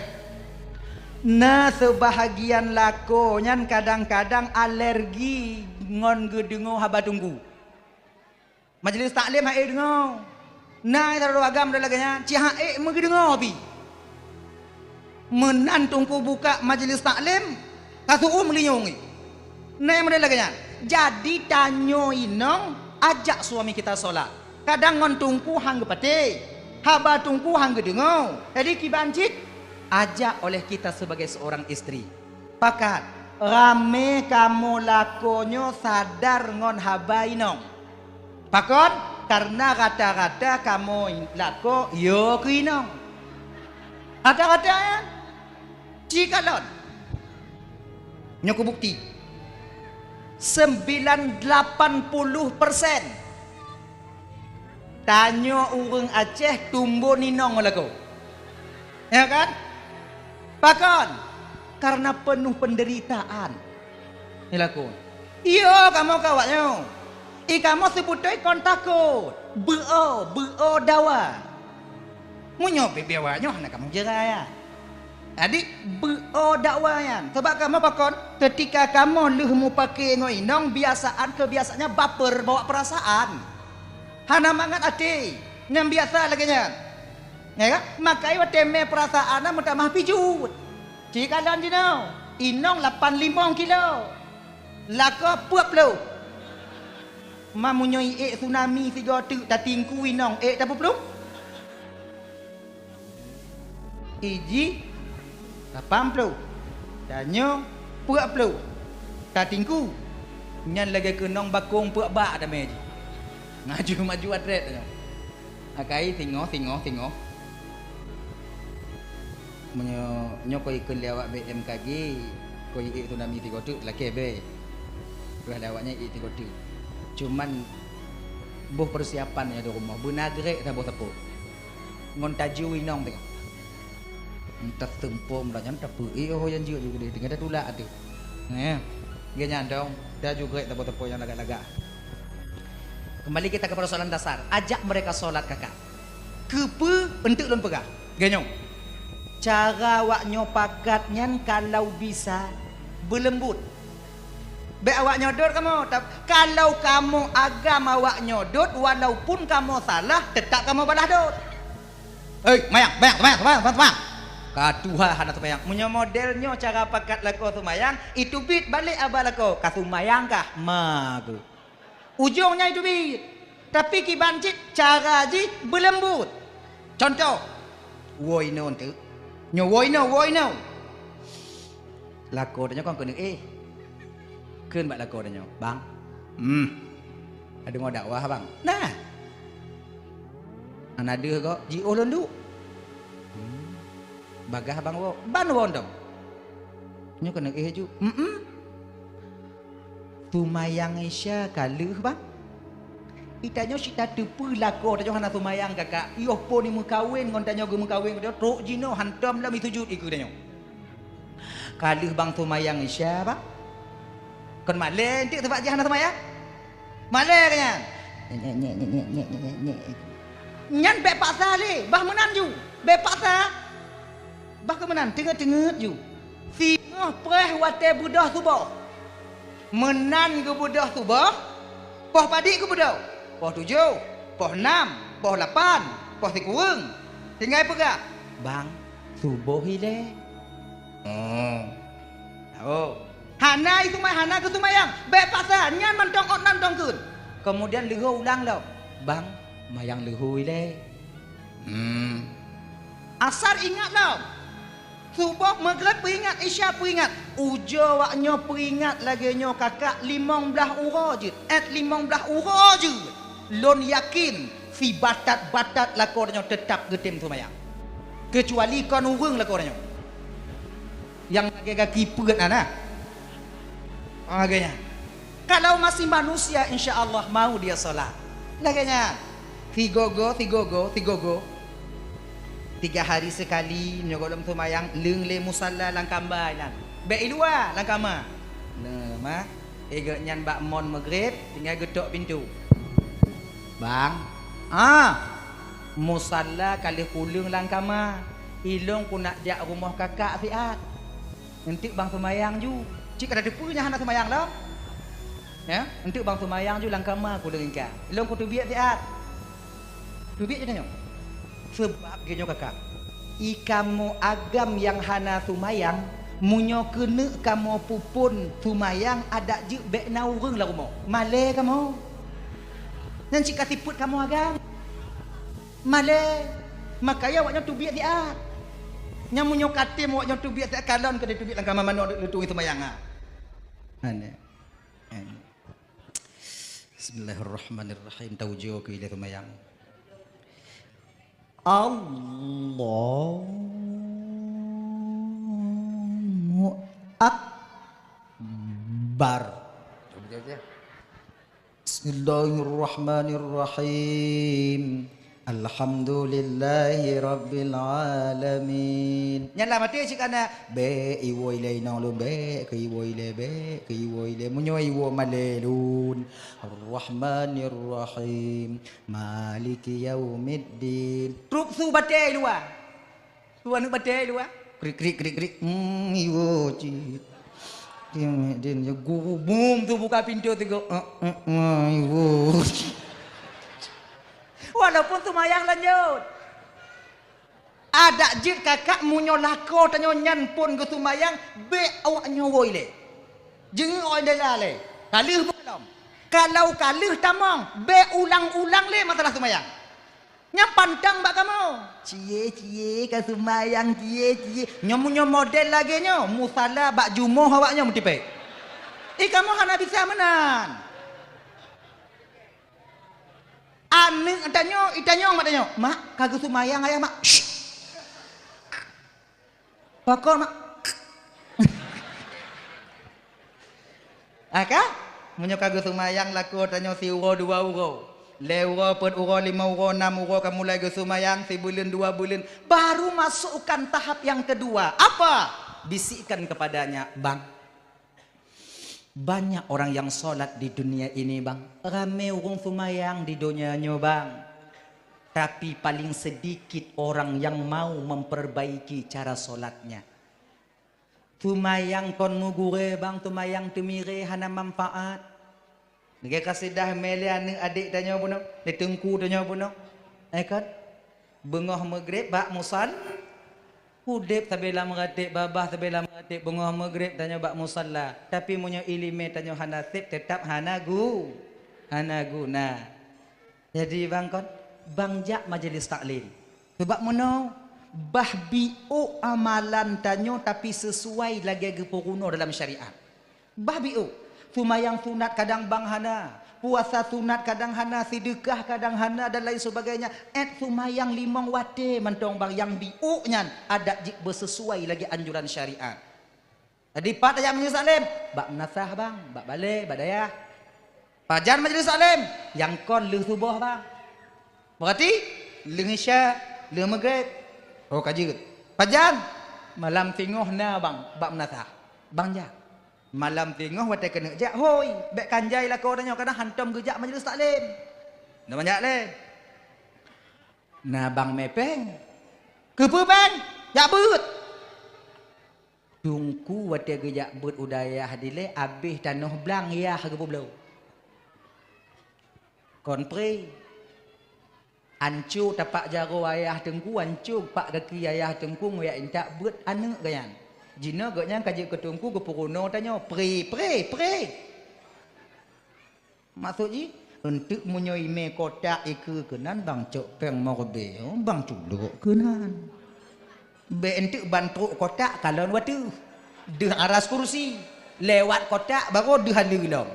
Na seubahagian lakoe nyan kadang-kadang alergi ngon geudeungoe haba Teungku. Majlis taklim han ék deungoe. Na sidroe agam lagée nyan, cit han ék meugeudeungoe pih. Meunan Teungku buka majlis taklim, ka seuuem linyueng. Na nyang model lagée nyan. Jadi tanyoe inong ajak suami kita salat. Kadang ngon Teungku han geupatéh, haba Teungku han geudeungoe. Jadi kiban cit ajak oleh kita sebagai seorang istri. Pakat, ramé kamoe lakoe nyoe sadar ngon haba inong. Pakon? Karena rata-rata kamoe lakoe yo keu inong. Rata-rata nyan. Ci kalon. Nyoe kubukti. Sembilan lapan puluh persen. Tanyoe ureuëng Aceh tumbon inong lakoe. Ya kan? Pakon? Karena penuh penderitaan. Ni lakoe. Iyo, kamoe keu awak nyoe. I kamoe seubeutôi kon takot. Beu-o, beu-o dawa. Meunyoe bibia awak nyoe hana kamoe jeurai ya. Jadi, beu-o dawa nyan. Sabab kamoe pakon, ketika kamoe lheueh mupake ngon inong, biasaan keubiasaannya baper, bawa perasaan. Hana mangat até. Nyang biasa lagée nyan. Ya kan? Makai watée mé perasaan na meutamah pijuet. Ci kalon jinoe, inong lapan limong kilo. Lakoe peuet ploh. Ma meunyoe ék tsunami sigoe teuk tatingku inong ék tapeuplong. Iji lapan ploh. Tanyoe Peuet ploh. Tatingku. Nyan lagée keunong bakong peuet bak damé jih. Ngaju maju atret nyoe. Akai singoh, singoh, singoh. Meunyoe nyoe keu ikheun lé awak B M K G, keu iék tsunami sigoe teuk, lakée bée. Peugah lé awak nyan iék sigoe teuk. Cuman boh peusiapan nyang di rumoh, beuna grek saboh sapo. Ngon tajui inong teuh. Entah seumpom lah nyan tapeu, eh, oh, nyang jeuet ju keudeh, tinggai tatulak ateueh. Nyan, geuh nyan dong, tajui grek saboh sapo nyang lagak-lagak. Kembali kita ke persoalan dasar, ajak mereka sholat kakak. Keupeue enteuk lôn peugah? Geuh nyoe. Cara awak nyoe pakat nyan kalau bisa beuleumbot. Bék awak nyoe dot kamoe, tap-, kalau kamoe agam awak nyoe dot, walaupun kamoe salah, teutap kamoe balah dot. Hei, mayang, mayang, mayang, mayang, mayang, mayang. Ka tuha hana seumayang. Meunyoe model nyoe cara pakat lakoe seumayang, iteubiet balek abah lakoe, ka seumayang kah? Ma geuh. Ujong nyan iteubiet. Tapi kiban cit cara jih beuleumbot. Contoh, woe inoe teuk. Nyoe woe inoe, woe inoe. Lakoe tanyoe kon keuneuk éh. Kheun bak lakoe tanyoe, "Bang, hmm, adeungoe dakwah, Bang." Nah. Hana deuh gob, jiôh lôn duek. Hmm. Bagaih bang woe, ban woe dong. Nyoe keuneuk éh ju. Mm-mm. Seumayang Isya ka lheueh, Bang. Itanyoe cit tateupeue lakoe tanyoe hana seumayang, kakak. Yoh po ni meukawen ngon tanyoe geumeukawen, tanyoe trok jinoe hantom lom isujut ikeue tanyoe. Ka lheueh bang seumayang Isya, Bang. Kon malée enteuk sabab jih hana seumayang? Malée keu nyan. Nyan bék paksa lé, bah meunan ju. Bék paksa. Bah keu meunan, teungeut-teungeut ju. Singoh preh watée beudôh suboh. Meunan geubeudôh suboh, poh padit geubeudôh. Poh tujoh, poh nam, poh lapan, poh sikureueng. Tinggai peugah, "Bang, suboh ilée." Oh. Oh. Hana iseumayang, hana geuseumayang. Bék paksa, nyan mantong ôt nan tong kheun. Keumudian leuhô ulang lom, "Bang, mayang leuhô ilée." Hmm. Asar ingat lom. Suboh, Maghrib peuingat, Isya peuingat. Ujoe awak nyoe peuingat lagée nyoe kakak limong blaih uroe jeuet, ét limong blaih uroe jeuet. Lôn yakin, sibatat-batat lakoe nyoe teutap geutem seumayang. Keucuali kon ureuëng lakoe nyoe. Nyang lagée gaki peuet na, na. Lagée nyan. Kalau masih manusia, insya Allah mau dia sholat. Lagée nyan. Sigogo, sigogo, sigogo. Tiga hari sekali, nyoe gohlom seumayang, leueng lé musalla lam kama inan. Bék i luwa, lam kama. Nah, mah. Igeuh nyan bak mon Maghrib, tinggai geutok pintoe. "Bang, ah, musalla ka lheueh kuleueng lam kama. Ilôn kunak jak rumoh kakak siat." Enteuk bang seumayang ju. Cit ka tateupeue nyan hana seumayang lom. Ya, enteuk bang seumayang ju lam kama kuleueng ingka. Lôn kuteubiet siat. Teubiet ju tanyoe. Seubab geuh nyoe kakak. I kamoe agam nyang hana seumayang, meunyoe keuneuk kamoe peuphon seumayang adak jeuet bék na ureuëng lam rumoh. Malée kamoe. Nyan cit ka sifeuet kamoe agam. Malée, makajih awak nyoe teubiet siat. Nyang meunyoe katem awak nyoe teubiet siat, kalon keu teubiet lam kama manoe leutueng seumayang, ha. Aneh. Aneh. Bismillahirrahmanirrahim. Taujoe keu ilée seumayang. Allahu Akbar. Bismillahirrahmanirrahim. Alhamdulillahirabbil alamin. Nyan lah maté cit kana, "Bék iwoe ilée inong lôn, bék keu iwoe ilée, bék keu iwoe ilée. Meunyoe iwoe malée lôn." Ar-Rahmanir Rahim. Maliki yaumiddin. Trup su batée luwa. Su aneuk batée luwa. Krik, krik, krik, krik. Hmm, iwoe cit. Din, din, ya gubum tu buka pintu tu go. Eh, eh, eh, iwoe. Walaupun seumayang lanjut. Adak jeuet kakak meunyoe lakoe tanyoe nyan phon geuseumayang, bék awak nyoe woe ilée. Jeungeuk awak ilée lalée. Ka lheueh beukalon. Kalau ka lheueh tamong, bék ulang-ulang lé masalah seumayang. Nyang pantang bak kamoe. Cie, cie, ka seumayang, cie, cie. Nyoe meunyoe model lagée nyoe, musala bak jumoh awak nyoe meutipék. Eh, kamoe hana bisa meunan. Aneuëk tanyoe, itanyong mak tanyoe, "Mak, ka geuseumayang ayah, Mak?" Syh! Pakon, Mak? Ah, ka? Meunyoe ka geuseumayang lakoe tanyoe siuroe dua uroe, lhée uroe peuet uroe limong uroe nam uroe ka mulai geuseumayang, sibuleuen dua buleuen, baru masukkan tahap yang kedua. Apa? Bisikkan kepadanya, "Bang, banyak orang yang sholat di dunia ini, Bang. Ramé ureuëng seumayang di donya nyoe, Bang. Tapi paling sedikit orang yang mau memperbaiki cara sholatnya." Seumayang kon meugurée, Bang, seumayang teumirée hana manfaat. Lagée ka sidah mé lé aneuëk adék tanyoe bunoe, lé teungku tanyoe bunoe. Eh, kan? Beungoh meugreb bak musal-, udeb sabé lam ratéb, babah sabé lam ratéb, beungoh meugreb tanyoe bak musala. Tapi meunyoe iéleumé tanyoe hana sép, teutab hana gu-, hana guna. Jadi, Bang, kon, Bang jak majelis taklim. Sabab meunoe, bah biôk amalan tanyoe tapi seusuai lagée geupeurunoe dalam syariat. Bah biôk, seumayang sunat kadang Bang hana, puasa sunat kadang hana, seudeukah kadang hana dan lain sebagainya. Ét seumayang limong watée mantong Bang, nyang biôk nyan adat jih beuseusuai lagée anjuran syariat. Jadi, pat tajak majelis taklim? Bak meunasah, Bang, bak balée, bak dayah. Pajan majelis taklim? Nyang kon lheueh suboh, Bang. Berarti, lheueh isya, lheueh meugreb. Oh, ka jeuet. Pajan? Malam singoh na, Bang, bak meunasah. Bang jak. Malam singoh watée keuneuk jak, hôi, bék kanjai lakoe tanyoe, kadang hantom geujak majelis taklim. Na manjak lé. Na Bang mé péng. Keupeue péng? Jak beuet. Teungku watée geujak beuet u dayah dilée, abéh tanoh blang yah geupeubloe. Kon pré. Anco tapak jaroe ayah teungku, anco pak gaki ayah teungku, ngoyak intak beuet aneuëk geuh nyan. Jinoe geuh nyan ka jeuet keu teungku geupeurunoe tanyoe, pré, pré, pré. Maksud jih, eunteuk meunyoe imé kotak ikeue keunan, Bang, cok péng meuribée, Bang, culok keunan. Bék eunteuk ban trok kotak kalon watée. Deuh aras kursi, lewat kotak baru deuh aleue lom.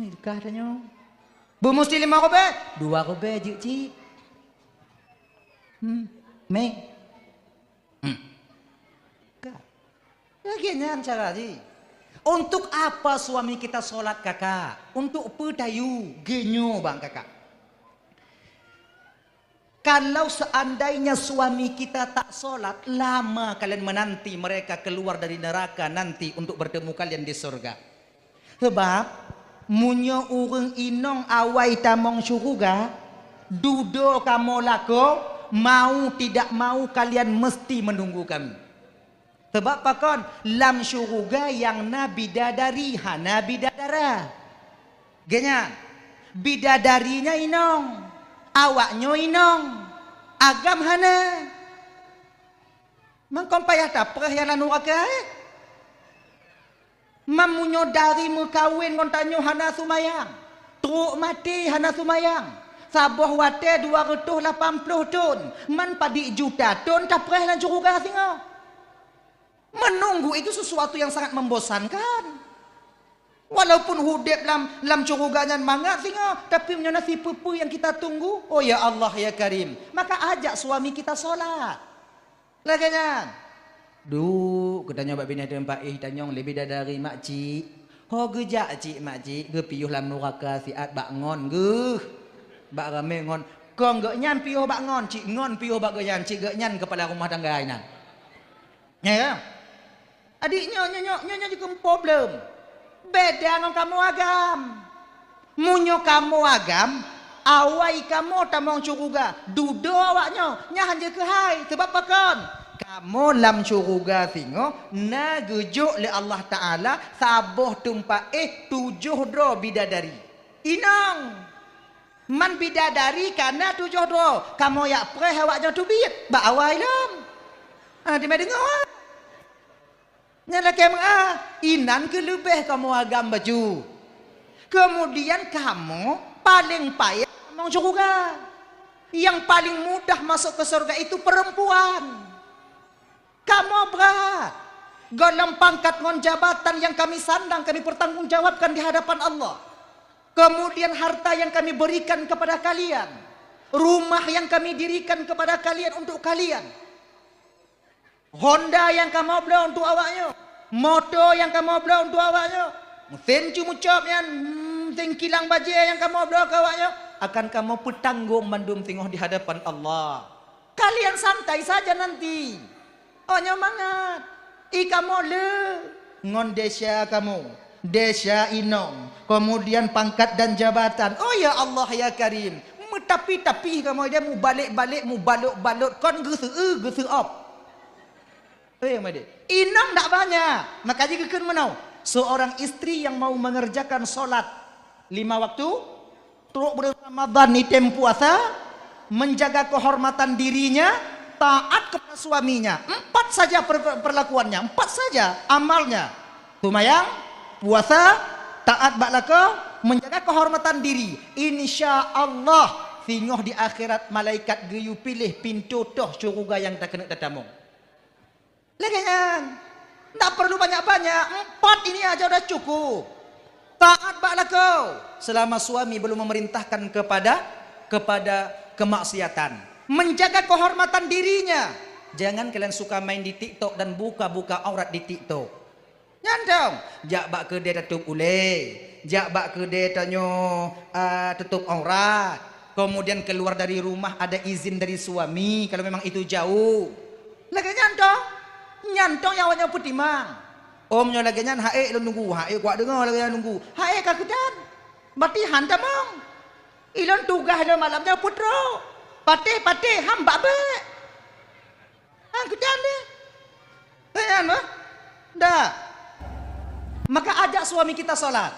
Nyoe kah tanyoe. Beumusti limong ribée, dua ribée jeuet cit. Hmm, mé. Hmm. Ka. Lagée nyan cara jih. Untuk apa suami kita sholat, Kakak? Untuk peue tayue? Geunyoe, Bang, Kakak. Kalau seandainya suami kita tak sholat, lama kalian menanti mereka keluar dari neraka nanti untuk bertemu kalian di surga. Sebab, meunyoe ureuëng inong awai tamong syeuruga, dudoe kamoe lakoe, mau tidak mau kalian mesti menunggu kami. Sabab pakon? Lam syeuruga nyang na bidadari, hana bidadara. Geuhnyan, bidadari nyan inong, awaknyoe inong, agam hana. Mangkong payah tapreh nyang lam nuraka, eh? Meunyoe dari meukawen ngon tanyoe hana seumayang, trok maté hana seumayang, saboh watée dua reutôh lapan ploh thon, man padub juta thon tapreh lam syeuruga singoh. Menunggu itu sesuatu yang sangat membosankan. Walaupun udeb lam, lam syeuruga nyan mangat singoh, tapi meunyoe na sipeue-peue nyang kita tunggu, oh ya Allah, ya Karim, maka ajak suami kita sholat. Lagée nyan. Duek, geutanyoe bak binéh teumpat, eh, tanyong lé bidadari makcik. Ho geujak cik makcik, geupiôh lam nuraka siat bak ngon geuh. Bak ramé ngon. Kong geuhnyan piôh bak ngon, cik ngon piôh bak geuhnyan, cik geuhnyan keupala rumah tangga inan. Ya, ya. Adik nyoe, nyoe, nyoe, nyoe, nyoe jikheun problem. Beda ngon kamoe agam. Meunyoe kamoe agam, awai kamoe tamong syeuruga, dudoe awaknyoe, nyan han jeuet keuhai. Sabab pakon? Kamoe lam syeuruga singoh na geujok lé Allah Taala saboh teumpat, eh, tujoh droe bidadari. Inong! Man bidadari ka na tujoh droe, kamoe jak preh awaknyoe teubiet bak awai lom. Ah, teuma deungoe. Nyan lakée meu'ah, inan keuh leubeh kamoe agam bacut. Keumudian kamoe paleng payah tamong syeuruga. Yang paling mudah masuk ke surga itu perempuan. Kamoe brat. Golom pangkat ngon jabatan yang kami sandang, kami pertanggungjawabkan di hadapan Allah. Kemudian harta yang kami berikan kepada kalian, rumah yang kami dirikan kepada kalian, untuk kalian. Honda nyang kamoe bloe untuk awaknyoe, moto nyang kamoe bloe untuk awaknyoe, meusén cu meucôb nyan, hmm, meusén kilang bajée nyang kamoe bloe keu awaknyoe, akan kamoe peutanggong mandum singoh di hadapan Allah. Kalian santai saja nanti. Oh, nyoe mangat. I kamoe le ngon desya kamoe, desya inong, kemudian pangkat dan jabatan. Oh, ya Allah, ya Karim, meutapi-tapi kamoe dia, mubalek-balek, mubalot-balot, kon geuseu-eu, geuseu-op. Eh, yang mana? Inong dak banyak. Maka jih geukheun meunoe, seorang istri yang mau mengerjakan salat lima waktu, trok bulan Ramadan ni tem puasa, menjaga kehormatan dirinya, taat kepada suaminya. Empat saja per-, perlakuannya, empat saja amalnya. Sumayang, puasa, taat bak lakoe, menjaga kehormatan diri. Insya Allah, singoh di akhirat malaikat geuyue piléh pintoe toh syeuruga nyang takeuneuk tatamong. Lagée nyan. Ndak perlu banyak-banyak. Empat ini aja udah cukup. Taat bak lakoe selama suami belum memerintahkan kepada, kepada kemaksiatan. Menjaga kehormatan dirinya. Jangan kalian suka main di TikTok dan buka-buka aurat di TikTok. Nyan dong, jak bak keudée tatôb ulée, jak bak keudée tanyoe, a, tutôb aurat. Kemudian keluar dari rumah ada izin dari suami, kalau memang itu jauh. Lagée nyan dong, nyan dong nyang awaknyoe peutimang. Om nyoe lagée nyan, haék lôn nunggu, haék kuat deungoe lagée nyan nunggu. Haék ka keudan, berarti han tamong. Ilôn tugaih lôn malam nyoe putroe. Patéh-patéh, han bak bék. Hang keudan deh. Hei, nyan bah. Dah. Maka ajak suami kita salat.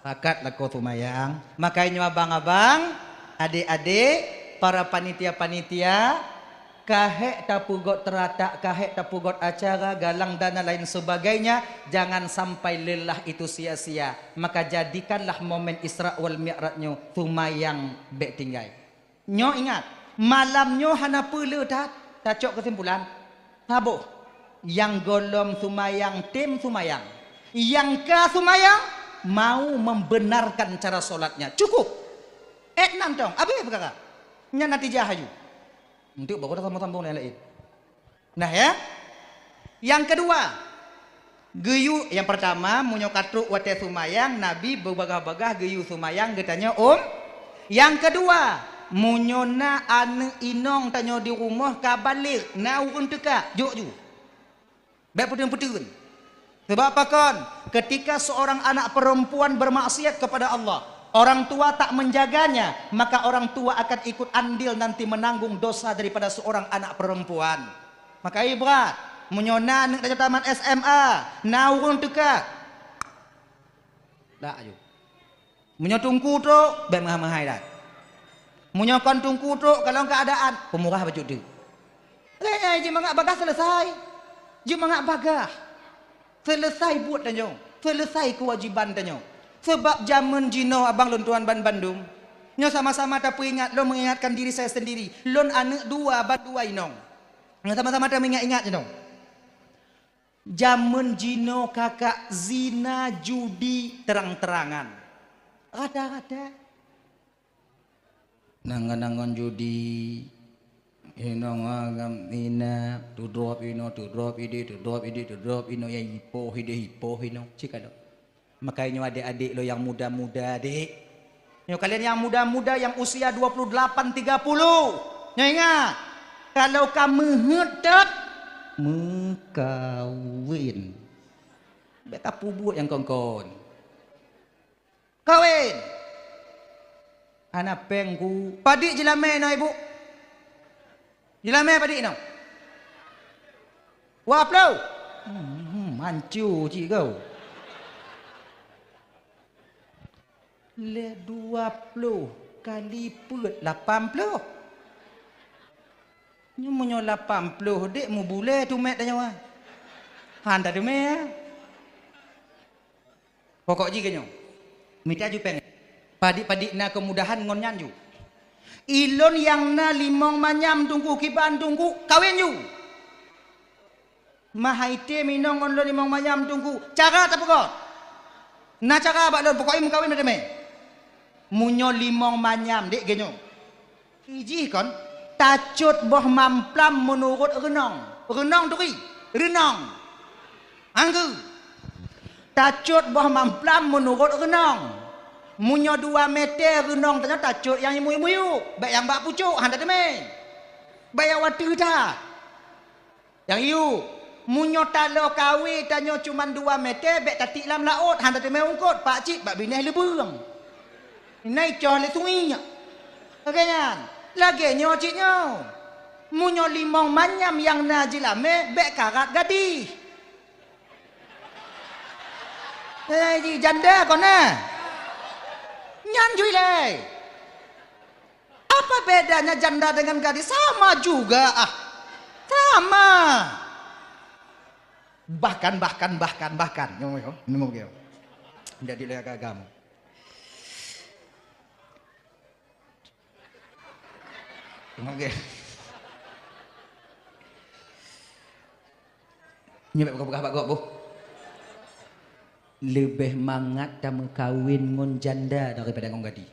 Pakat lakoe sumayang. Maka nyoe abang-abang, adék-adék, para panitia-panitia, ka hék tapeugot teuratak, ka hék tapeugot acara, galang dana lain sebagainya, jangan sampai lelah itu sia-sia. Maka jadikanlah momen Isra wal Mi'raj nyoe sumayang bék tinggai. Nyoe ingat, malam nyoe hana peue le that, tacok keusimpulan. Saboh, nyang gohlom sumayang tem sumayang. Nyang ka sumayang, mau membenarkan cara sholatnya. Cukup. Eh, nyan dong, habéh peukara. Nyan natijah aju. Untuk baru dah sambung-sambung laén-laén. Nah, ya. Yang kedua, geuyue, yang pertama, meunyoe ka trok watée sumayang, Nabi beubagaih-bagaih geuyue sumayang geutanyoe, um. Yang kedua, meunyoe na aneuëk inong tanyoe di rumoh ka baligh, na ureuëng teuka, jok ju. Bék peuteun-peuteun. Sebab pakon? Ketika seorang anak perempuan bermaksiat kepada Allah, orang tua tak menjaganya, maka orang tua akan ikut andil nanti menanggung dosa daripada seorang anak perempuan. Maka ibrat, meunyoe na aneuëk tamat S M A, na ureuëng teuka. Dak aju. Meunyoe teungku trok, bék meuhai-meuhai that. Meunyoe kon teungku trok, kalon keuadaan, peumurah bacut teuk. Lé, jeumangat bagaih seuleusai. Jeumangat bagaih. Seuleusai buet tanyoe. Seuleusai keuwajiban tanyoe. Sabab jamén jinoe abang lôn tuan ban bandum, nyoe sama-sama tapeuingat, lôn mengingatkan diri saya sendiri. Lôn aneuëk dua, ban dua inong. Nyoe sama-sama tameuingat-ingat jinoe. Jamén jinoe kakak zina judi terang-terangan. Rata-rata. Nangon-nangon judi, inong agam ina, tudrop ino, tudrop idi, tudrop idi, tudrop ino, ya ipoh idi, ipoh ino. Cik ado. Makanya nyoe adik-adik lo yang muda-muda, dek. Nyoe kalian yang muda-muda yang usia dua puluh delapan, tiga puluh. Nyoe ingat, kalau ka meuheuet that, meukawin. Bék tapeubuet nyang kon-kon. Kawin. Hana péng ku. Padit jilamé inoe, Ibu? Jilamé padit inoe? Dua ploh. Hmm, mancu cit kau. Lé dua ploh kali peuet lapan ploh. Nyoe meunyoe lapan ploh dek mubulée tumet tanyoe. Han tatumet. Pokok jih keu nyoe, mita ju péng. Padit-padit na keumudahan ngon nyan ju. Ilôn nyang na limong manyam Teungku, kiban Teungku, kawén ju. Meuhai item inong ngon lôn limong manyam Teungku, cara tapeugöt. Na cara bak lôn, pokok jih meukawen na teumé. Meunyoe limong manyam, dek geuh nyoe. Ijih kon, tacot boh mamplam meunurot reunong. Reunong turi, reunong. Anggeue. Tacot boh mamplam meunurot reunong. Meunyoe dua meter reunong tanyoe tacot nyang miyueb-miyueb, bèk nyang bak pucok, hana teumé. Bèk nyang watèe that. Nyang yue, meunyoe taloe kawé tanyoe cuman dua meter, bèk tatiek lam laôt, hana teumé eungkôt, pakcit bak binéh leubeueng. Na icoh lé sungiek. Lagèe nyan, lagèe nyoe cit nyoe. Meunyoe limong manyam nyang na jilamé, bèk karat gadih. Eh, janda kon na. Nyan jui lé. Apa bedanya janda dengan gadis? Sama juga, ah. Sama. Bahkan, bahkan, bahkan, bahkan. Nyoe, nyoe. Nyoe, nyoe. Jadi lé agam. Nyoe, nyoe. Nyoe bèk peugah-peugah bak gob, boh. Leubeh mangat tameukawen ngon janda daripada ngon gadih.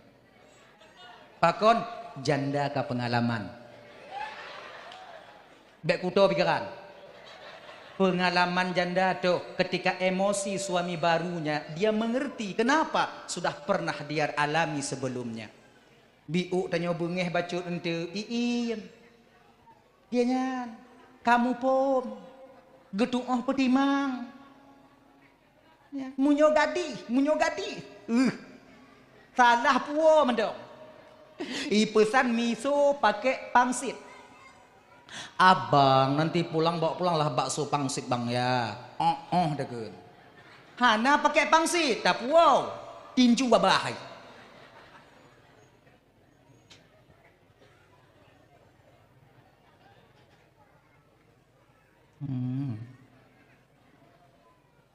Pakon? Janda ka peungalaman. Bèk kuto pikeran. Peungalaman janda toh, ketika emosi suami barunya, dia mengerti kenapa sudah pernah dia alami sebelumnya. Biôk tanyoe beungéh bacut eunteuk, iém. Dia nyan, ka muphom, geutuoh peutimang. Ya, meunyoe gadih, meunyoe gadih, uh, salah puwoe mantong. Ipeusan miso pakèk pangsit. "Abang, nanti pulang bawa pulanglah bakso pangsit, Bang, ya." "Oh, oh," takheun. Hana pakèk pangsit, tapuwoe. Tinju babah hai. Hmm.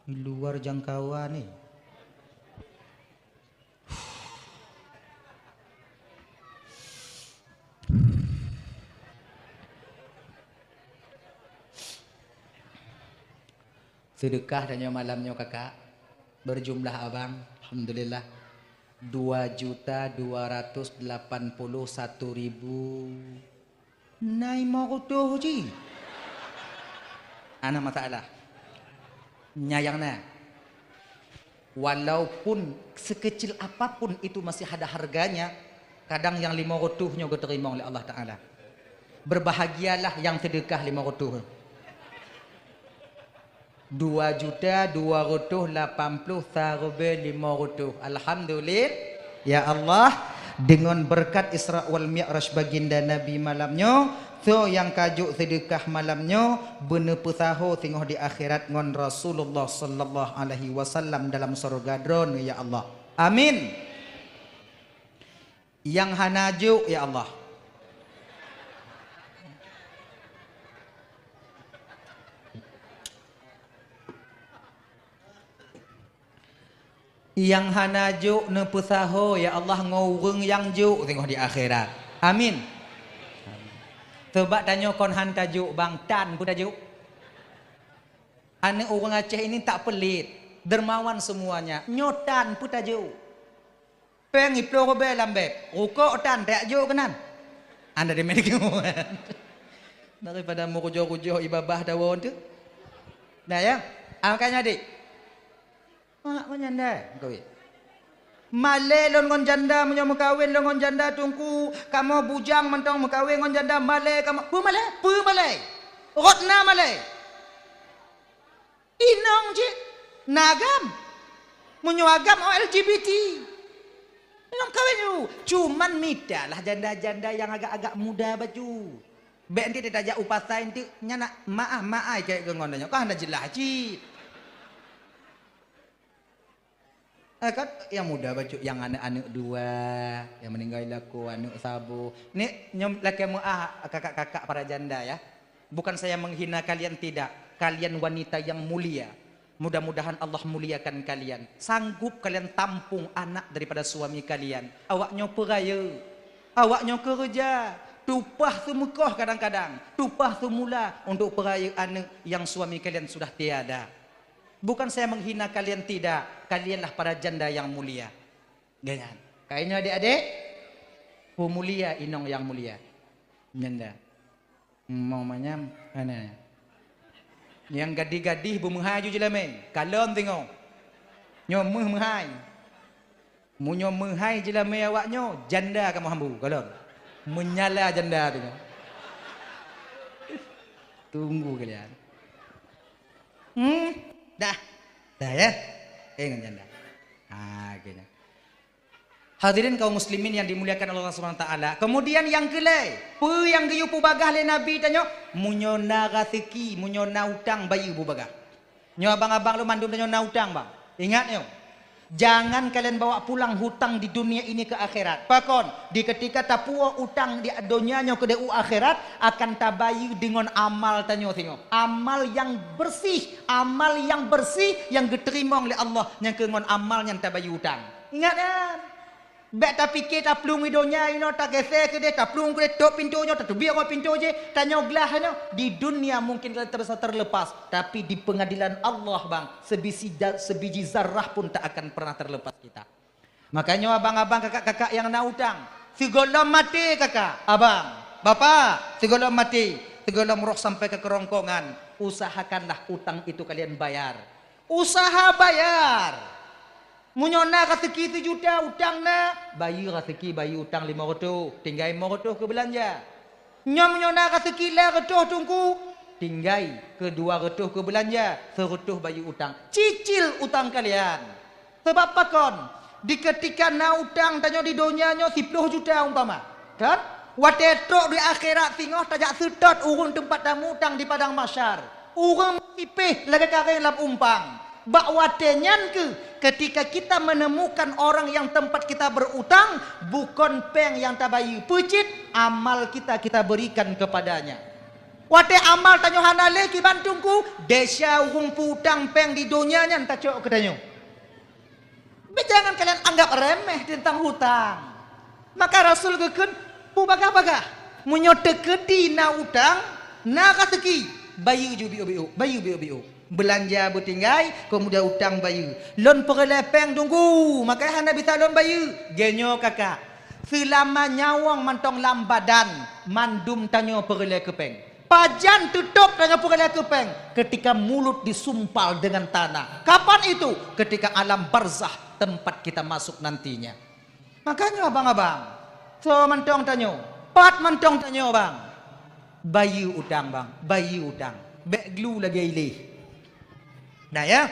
Di luar jangkauan ni. Seudeukah tanyoe malam nyoe, Kakak, beujumlah abang, alhamdulillah, dua juta dua ratus delapan puluh satu ribu. Na limong reutôh cit. Hana masalah. Nyan nyang na. Walaupun sekecil apapun itu masih ada harganya, kadang nyang limong reutôh nyoe geuteurimong lé Allah Taala. Berbahagialah nyang seudeukah limong reutôh. Dua juta dua ratus lapan puluh sareubee limong reutôh. Alhamdulillah. Ya Allah, deungon beureukat Isra wal Mi'raj baginda Nabi malam nyoe, soe nyang ka jok seudeukah malam nyoe beuneupeusaho singoh di akhirat ngon Rasulullah sallallahu alaihi wasallam dalam syeuruga Droeneuh, ya Allah. Amin. Nyang hana jok, ya Allah. Nyang hana jok neupeusaho, ya Allah, ngon ureuëng nyang jok singoh di akhirat. Amin. Sabab tanyoe kon han tajok, bang, tan peue tajok. Aneuk ureuëng Aceh ini tak pelit, dermawan semuanya. Nyoe tan peue tajok. Péng iploh rubée lam beb, rukok tan tajak jok keunan. Anda di Amerika. Daripada meurujoh-rujoh ié babah dawoe tu. Nah ya, ah, makanya adik. Mak meujanda, meukawen. Malée lôn ngon janda, meunyoe meukawen lôn ngon janda, Teungku, kamoe bujang mantong meukawen ngon janda, malée kamoe. Peue malée? Peue malée? Rot na malée. Inong cit, na agam. Meunyoe agam, oh, L G B T. Inong kawén ju. Cuman mitalah janda-janda nyang agak-agak muda bacut. Bék nanti tajak u pasai nanti, nyan nak maah-maah keu ngon nyoe. Kan hana jeulaih cit. Eh, kan nyang muda bacut, nyang aneuk-aneuk dua, nyang meuninggai lakoe, aneuk saboh. Ni nyoe lakée meuah kakak-kakak para janda, ya. Bukan saya menghina kalian, tidak. Kalian wanita yang mulia. Mudah-mudahan Allah muliakan kalian. Sanggup kalian tampung anak daripada suami kalian. Awak nyoe peurayeuk. Awak nyoe keureuja, tupah seumeukoh kadang-kadang, tupah seumula untuk peurayeuk aneuk nyang suami kalian sudah tiada. Bukan saya menghina kalian, tidak. Kalianlah para janda yang mulia. Ganyan. Kainyoe adék-adék, peumulia inong nyang mulia. Janda. Mau manyam, hana. Nyang gadih-gadih beumeuhai ju jeulamé, kalon teungoh. Nyoe meuh meuhai. Meunyoe meuhai jeulamé awak nyoe, janda kamoe hambu, kalon. Menyala janda teungoh. Tunggu kalian. Hmm, dah. Dah ya. Eh, ngon janda. Ha, kena. Hadirin kaum muslimin yang dimuliakan Allah Subhanahu wa taala. Kemudian nyang keulhèe, peue nyang geuyue peubagah lé Nabi tanyoe? Meunyoe na raseuki, meunyoe na utang, bayeue beubagah. Nyoe abang-abang lôn mandum tanyoe na utang, bang. Ingat nyoe. Jangan kalian bawa pulang hutang di dunia ini ke akhirat. Pakon? Di ketika tapuwoe utang di donya nyoe keudéh u akhirat, akan tabayeue deungon amal tanyoe singoh. Amal nyang bersih, amal nyang bersih nyang geuteurimong lé Allah, nyang keu ngon amal nyan tabayeue utang. Ingat nyan. Bèk tapike taplueng i donya inoe, tageuséh keudéh, taplueng keudéh, tôp pintoe nyoe, tateubiet ngon pintoe jéh, tanyoe glah nyoe. Di dunia mungkin kita terasa terlepas, tapi di pengadilan Allah, bang, sebiji ja-, sebiji zarah pun tak akan pernah terlepas kita. Makanya abang-abang, kakak-kakak yang na utang, sigohlom maté kakak, abang, bapak, sigohlom maté, sigohlom roh sampai ke kerongkongan, usahakanlah utang itu kalian bayar. Usaha bayar. Meunyoe na raseuki sijuta, utang na, bayeue raseuki, bayeue utang limong reutôh, tinggai limong reutôh keu beulanja. Nyoe meunyoe na raseuki lhèe reutôh teungku, tinggai keu dua reutôh keu beulanja, sireutôh bayeue utang. Cicil utang kalian. Sabab pakon? Di keutika na utang tanyoe di donya nyoe siplôh juta umpama, kan? Watèe trok di akhirat singoh tajak seutôt ureueng teumpat tamu utang di padang mahsyar. Ureueng meusipéh lagèe karéng lam umpang. Bak watèe nyan keuh, ketika kita menemukan orang yang tempat kita berutang, bukon péng nyang tabayeue, peucit amal kita, kita berikan kepadanya. Watèe amal tanyoe hana lé kiban teungku, desya ureueng peu-utang péng di donya nyan tacok keu tanyoe. Bèk jangan kalian anggap remeh teuntang hutang. Maka Rasul geukheun, "Peubagah-bagah. Meunyoe teukeudi na utang, na raseuki, bayeue ju biôk-biôk, bayeue biôk-biôk. Beulanja beutinggai, keumudian utang bayeue. Lôn peureulèe péng teungku, maka hana bisa lôn bayeue." Geunyoe kakak, seulama nyawöng mantong lam badan, mandum tanyoe peureulèe keu péng. Pajan teutôb tanyoe peureulèe keu péng? Ketika mulut disumpal dengan tanah. Kapan itu? Ketika alam barzakh, tempat kita masuk nantinya. Makanya abang-abang, soe mantong tanyoe, pat mantong tanyoe, bang, bayeue utang, bang, bayeue utang. Bèk glu lagèe ilèe. Nah ya.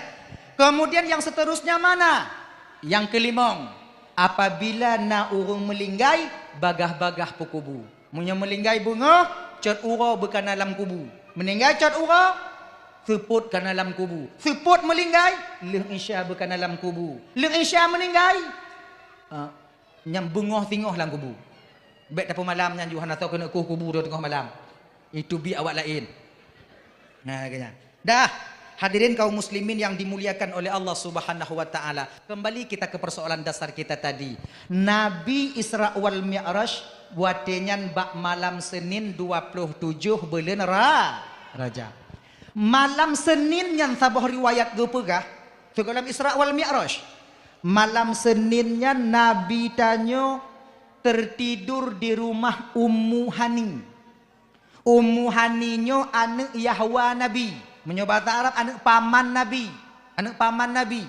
Kemudian yang seterusnya mana? Yang kelimong, apabila na ureueng meulinggai, bagah-bagah peukubu. Meunyoe meulinggai beungoh, cot uroe beukana lam kubu. Meuninggai cot uroe, seupôt kana lam kubu. Seupôt meulinggai, lheueh isya beukana lam kubu. Lheueh isya meuninggai, ah, nyang beungoh singoh lam kubu. Bèk tapeumalam nyan, Yuhanna soe keuneuk kueh kubu teungoh malam. Itu biek awak laén. Nah, kaya nyan. Dah, hadirin kaum muslimin yang dimuliakan oleh Allah Subhanahu wa taala. Kembali kita ke persoalan dasar kita tadi. Nabi Isra wal Mi'raj watèe nyan bak malam Senin dua puluh tujoh buleuen Ra-, Rajab. Malam Senin nyan saboh riwayat geupeugah, sigohlom Isra wal Mi'raj. Malam Senin nyan Nabi tanyoe tertidur di rumah Ummu Hani. Ummu Hani nyoe aneuk yahwa Nabi. Meunyoe basa Arab, aneuk paman Nabi. Aneuk paman Nabi,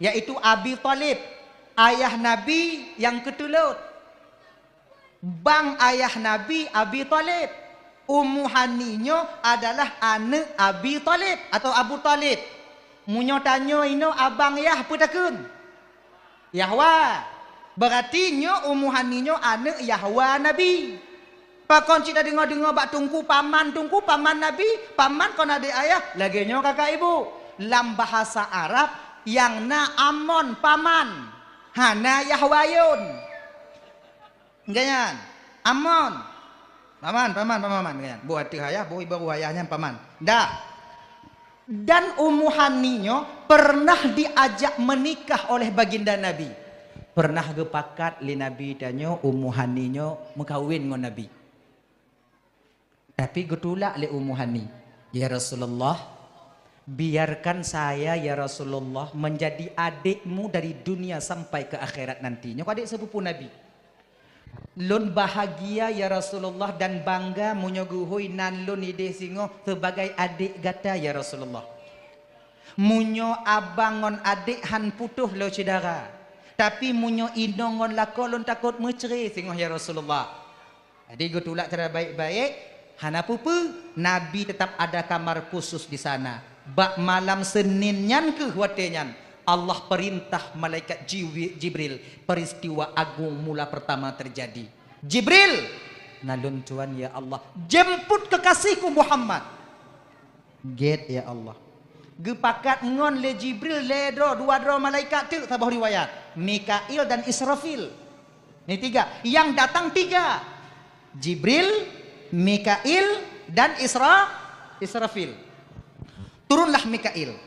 yaitu Abi Thalib, ayah Nabi nyang keutulot. Bang ayah Nabi, Abi Thalib. Ummu Hani nyoe adalah aneuk Abi Thalib atau Abu Thalib. Meunyoe tanyoe inoe abang yah, peue takheun? Yahwa. Beurati nyoe Ummu Hani nyoe aneuk yahwa Nabi. Pakon cit tadeungoe-deungoe bak teungku paman, teungku paman Nabi, paman kon adék ayah, lagèe nyoe kakak ibu. Lam bahasa Arab, nyang na amon, paman. Hana yahwa yôn. Nyan, amon. Paman, paman, paman, paman, nyan. Boh ateueh ayah, boh ibaroe ayah nyan paman. Dah. Dan Ummu Hani nyoe pernah diajak menikah oleh baginda Nabi. Pernah geupakat lé Nabi tanyoe Ummu Hani nyoe meukawen ngon Nabi. Tapi geutulak lé Ummu Hani, "Ya Rasulullah, biarkan saya, ya Rasulullah, menjadi adikmu dari dunia sampai ke akhirat nanti." Nyoe adék sepupu Nabi. "Lôn bahagia, ya Rasulullah, dan bangga meunyoe geuhôi nan lôn idéh singoh sebagai adék gata, ya Rasulullah. Meunyoe abang ngon adék han putôh lé syedara, tapi meunyoe inong ngon lakoe lôn takot meucre singoh, ya Rasulullah." Jadi geutulak cara baik-baik, hana peue-peue, Nabi tetap ada kamar khusus di sana. Bak malam Senin nyan keuh watée nyan, Allah perintah malaikat Jiwi-, Jibril, peristiwa agung mula pertama terjadi. "Jibril, na lôn tuan ya Allah, jemput kekasihku Muhammad." Gét ya Allah. Geupakat ngon lé Jibril lhée droe, dua droe malaikat teuk saboh riwayat, Mikail dan Israfil. Ini tiga, yang datang tiga. Jibril, Mikail, dan Isra-, Israfil. Turunlah Mikail.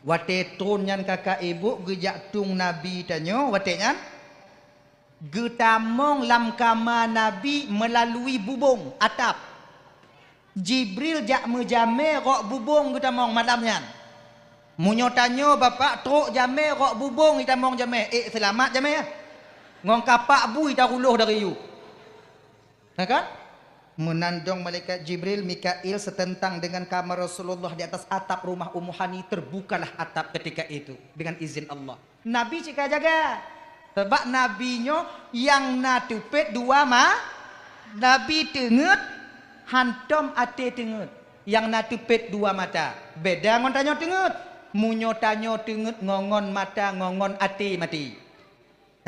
Watée trôn nyan kakak ibu geujak tueng Nabi tanyoe, watée nyan geutamong lam kama Nabi melalui bubông atap. Jibril jak meujamé rok bubông geutamong malam nyan. Meunyoe tanyoe bapak trok jamé rok bubông geutamong jamé, ék seulamat jamé ya. Ngon kapak bui taruloh dari yue. Na kan? Meunan dong malaikat Jibril, Mikail seuteuntang deungon kama Rasulullah di atas atap rumah Ummu Hani, terbukalah atap ketika itu dengan izin Allah. Nabi cit ka jaga. Sabab Nabi nyoe nyang na teupet dua ma-, Nabi teungeut, hantom até teungeut. Nyang na teupet dua mata. Beda ngon tanyoe teungeut. Meunyoe tanyoe teungeut ngon, ngon mata, ngon, ngon até maté.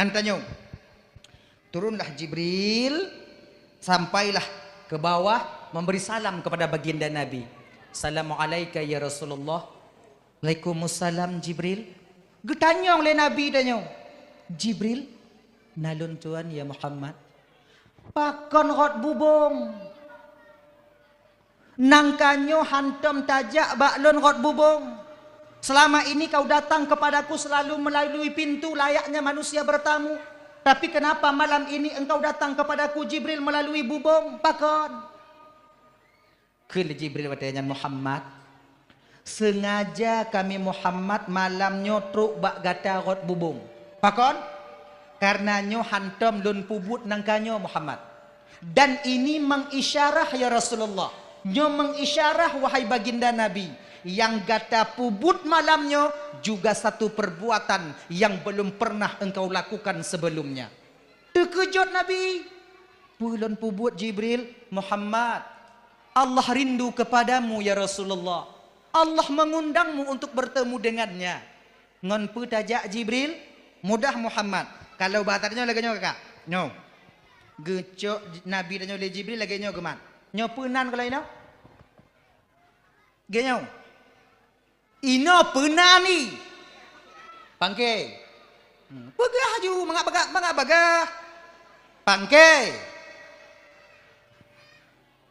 Nyan tanyoe. Turunlah Jibril, sampailah ke bawah, memberi salam kepada baginda Nabi. "Assalamualaika ya Rasulullah." "Waalaikumsalam Jibril." Geutanyong lé Nabi tanyoe, "Jibril, na lôn tuan ya Muhammad, pakon rot bubông? Nangka nyoe hantom tajak bak lôn rot bubông. Selama ini kau datang kepadaku selalu melalui pintu layaknya manusia bertamu. Tapi kenapa malam ini engkau datang kepadaku Jibril melalui bubông? Pakon?" Kheun lé Jibril watée nyan, "Muhammad, sengaja kami Muhammad malam nyoe trok bak gata rot bubông." Pakon? "Kareuna nyoe hantom lôn peubuet nangka nyoe Muhammad. Dan ini mengisyarah ya Rasulullah. Nyoe mengisyarah wahai baginda Nabi, nyang gata peubuet malam nyoe juga satu perbuatan yang belum pernah engkau lakukan sebelumnya." Teukeujot Nabi. "Peue lôn peubuet Jibril?" "Muhammad, Allah rindu kepadamu ya Rasulullah. Allah mengundangmu untuk bertemu dengannya." "Ngon peue tajak Jibril?" "Mudah Muhammad. Kalau bahasa tanyoe lagée nyoe kakak. Nyoe. Geucok Nabi tanyoe lé Jibril lagée nyoe geumat. Nyoe peue nan kalau inoe?" "Lagée nyoe. Inoe peue nan ni?" "Pangke." Hmm, peugah aju, mangat bagah, mangat bagah. "Pangke."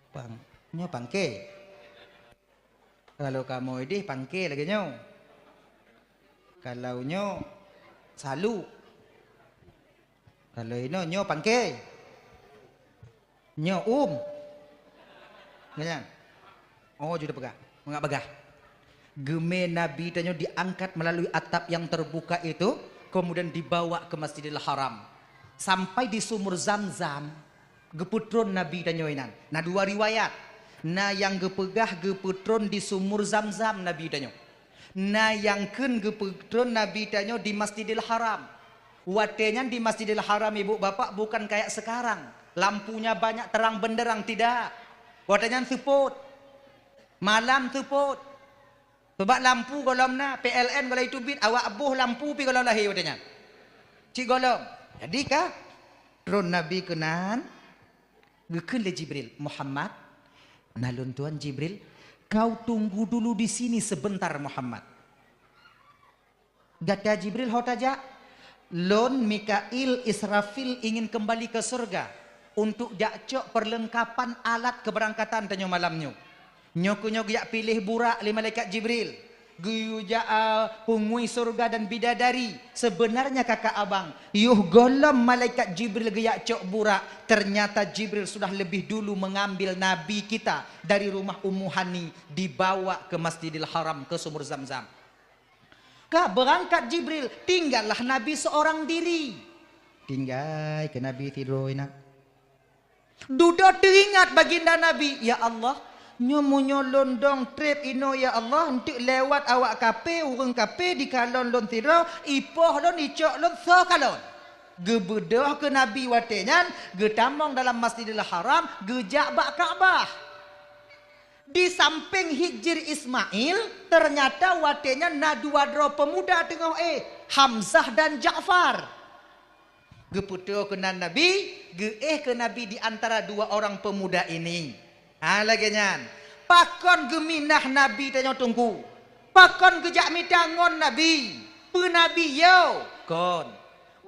Pang-, nyoe pangke. Kalau kamoe idéh pangke lagée nyoe. Kalau nyoe saluk. Kalau inoe nyoe pangke. Nyoe um. Nyan. Oh, ju tapeugah. Mangat bagah. Geumé Nabi tanyoe diangkat melalui atap yang terbuka itu, kemudian dibawa ke Masjidil Haram. Sampai di sumur Zamzam, geupeutron Nabi tanyoe inan. Na dua riwayat. Na nyang geupeugah geupeutron di sumur Zamzam Nabi tanyoe. Na nyang kheun geupeutron Nabi tanyoe di Masjidil Haram. Watée nyan di Masjidil Haram, ibu bapak, bukan kayak sekarang, lampunya banyak terang benderang, tidak. Watée nyan seupôt. Malam seupôt. Sabab lampu gohlom na, P L N gohlom teubiet, awak boh lampu pih gohlom lahé watée nyan. Cit gohlom. Jadi ka tron Nabi keunan, geukheun lé Jibril, "Muhammad, na lôn tuan Jibril, kau tunggu dulu di sini sebentar, Muhammad." "Gata Jibril ho tajak?" "Lôn, Mikail, Israfil ingin kembali ke surga untuk jak cok perlengkapan alat keberangkatan tanyoe malam nyoe. Nyoe keuh nyoe geujak piléh burak lé malaikat Jibril. Geuyue jak, a, peungui syeuruga dan bidadari. Sebenarnya kakak abang, yoh gohlom malaikat Jibril geujak cok burak, ternyata Jibril sudah lebih dulu mengambil Nabi kita dari rumah Ummu Hani, dibawa ke Masjidil Haram, ke Sumur Zamzam. Ka beurangkat Jibril, tinggallah Nabi seorang diri. Tinggai keu Nabi sidroe na. Dudoe teuingat baginda Nabi, "Ya Allah, nyoe meunyoe lôn dong treb inoe, ya Allah, eunteuk lewat awak kape, ureuëng kape jikalon lôn sidroe, ipoh lôn, icok lôn, soe kalon?" Geubeudôh keu Nabi watée nyan, geutamong dalam Masjidil Haram, geujak bak Ka'bah. Di sampéng Hijr Ismail, ternyata watée nyan na dua droe peumuda teungoh éh, Hamzah dan Ja'far. Geupeutoe keunan Nabi, geuéh keu Nabi di antara dua orang pemuda ini. Ha, lagée nyan, pakon geuminah Nabi tanyoe Teungku? Pakon geujak mita ngon Nabi? Peue Nabi yo? Kon.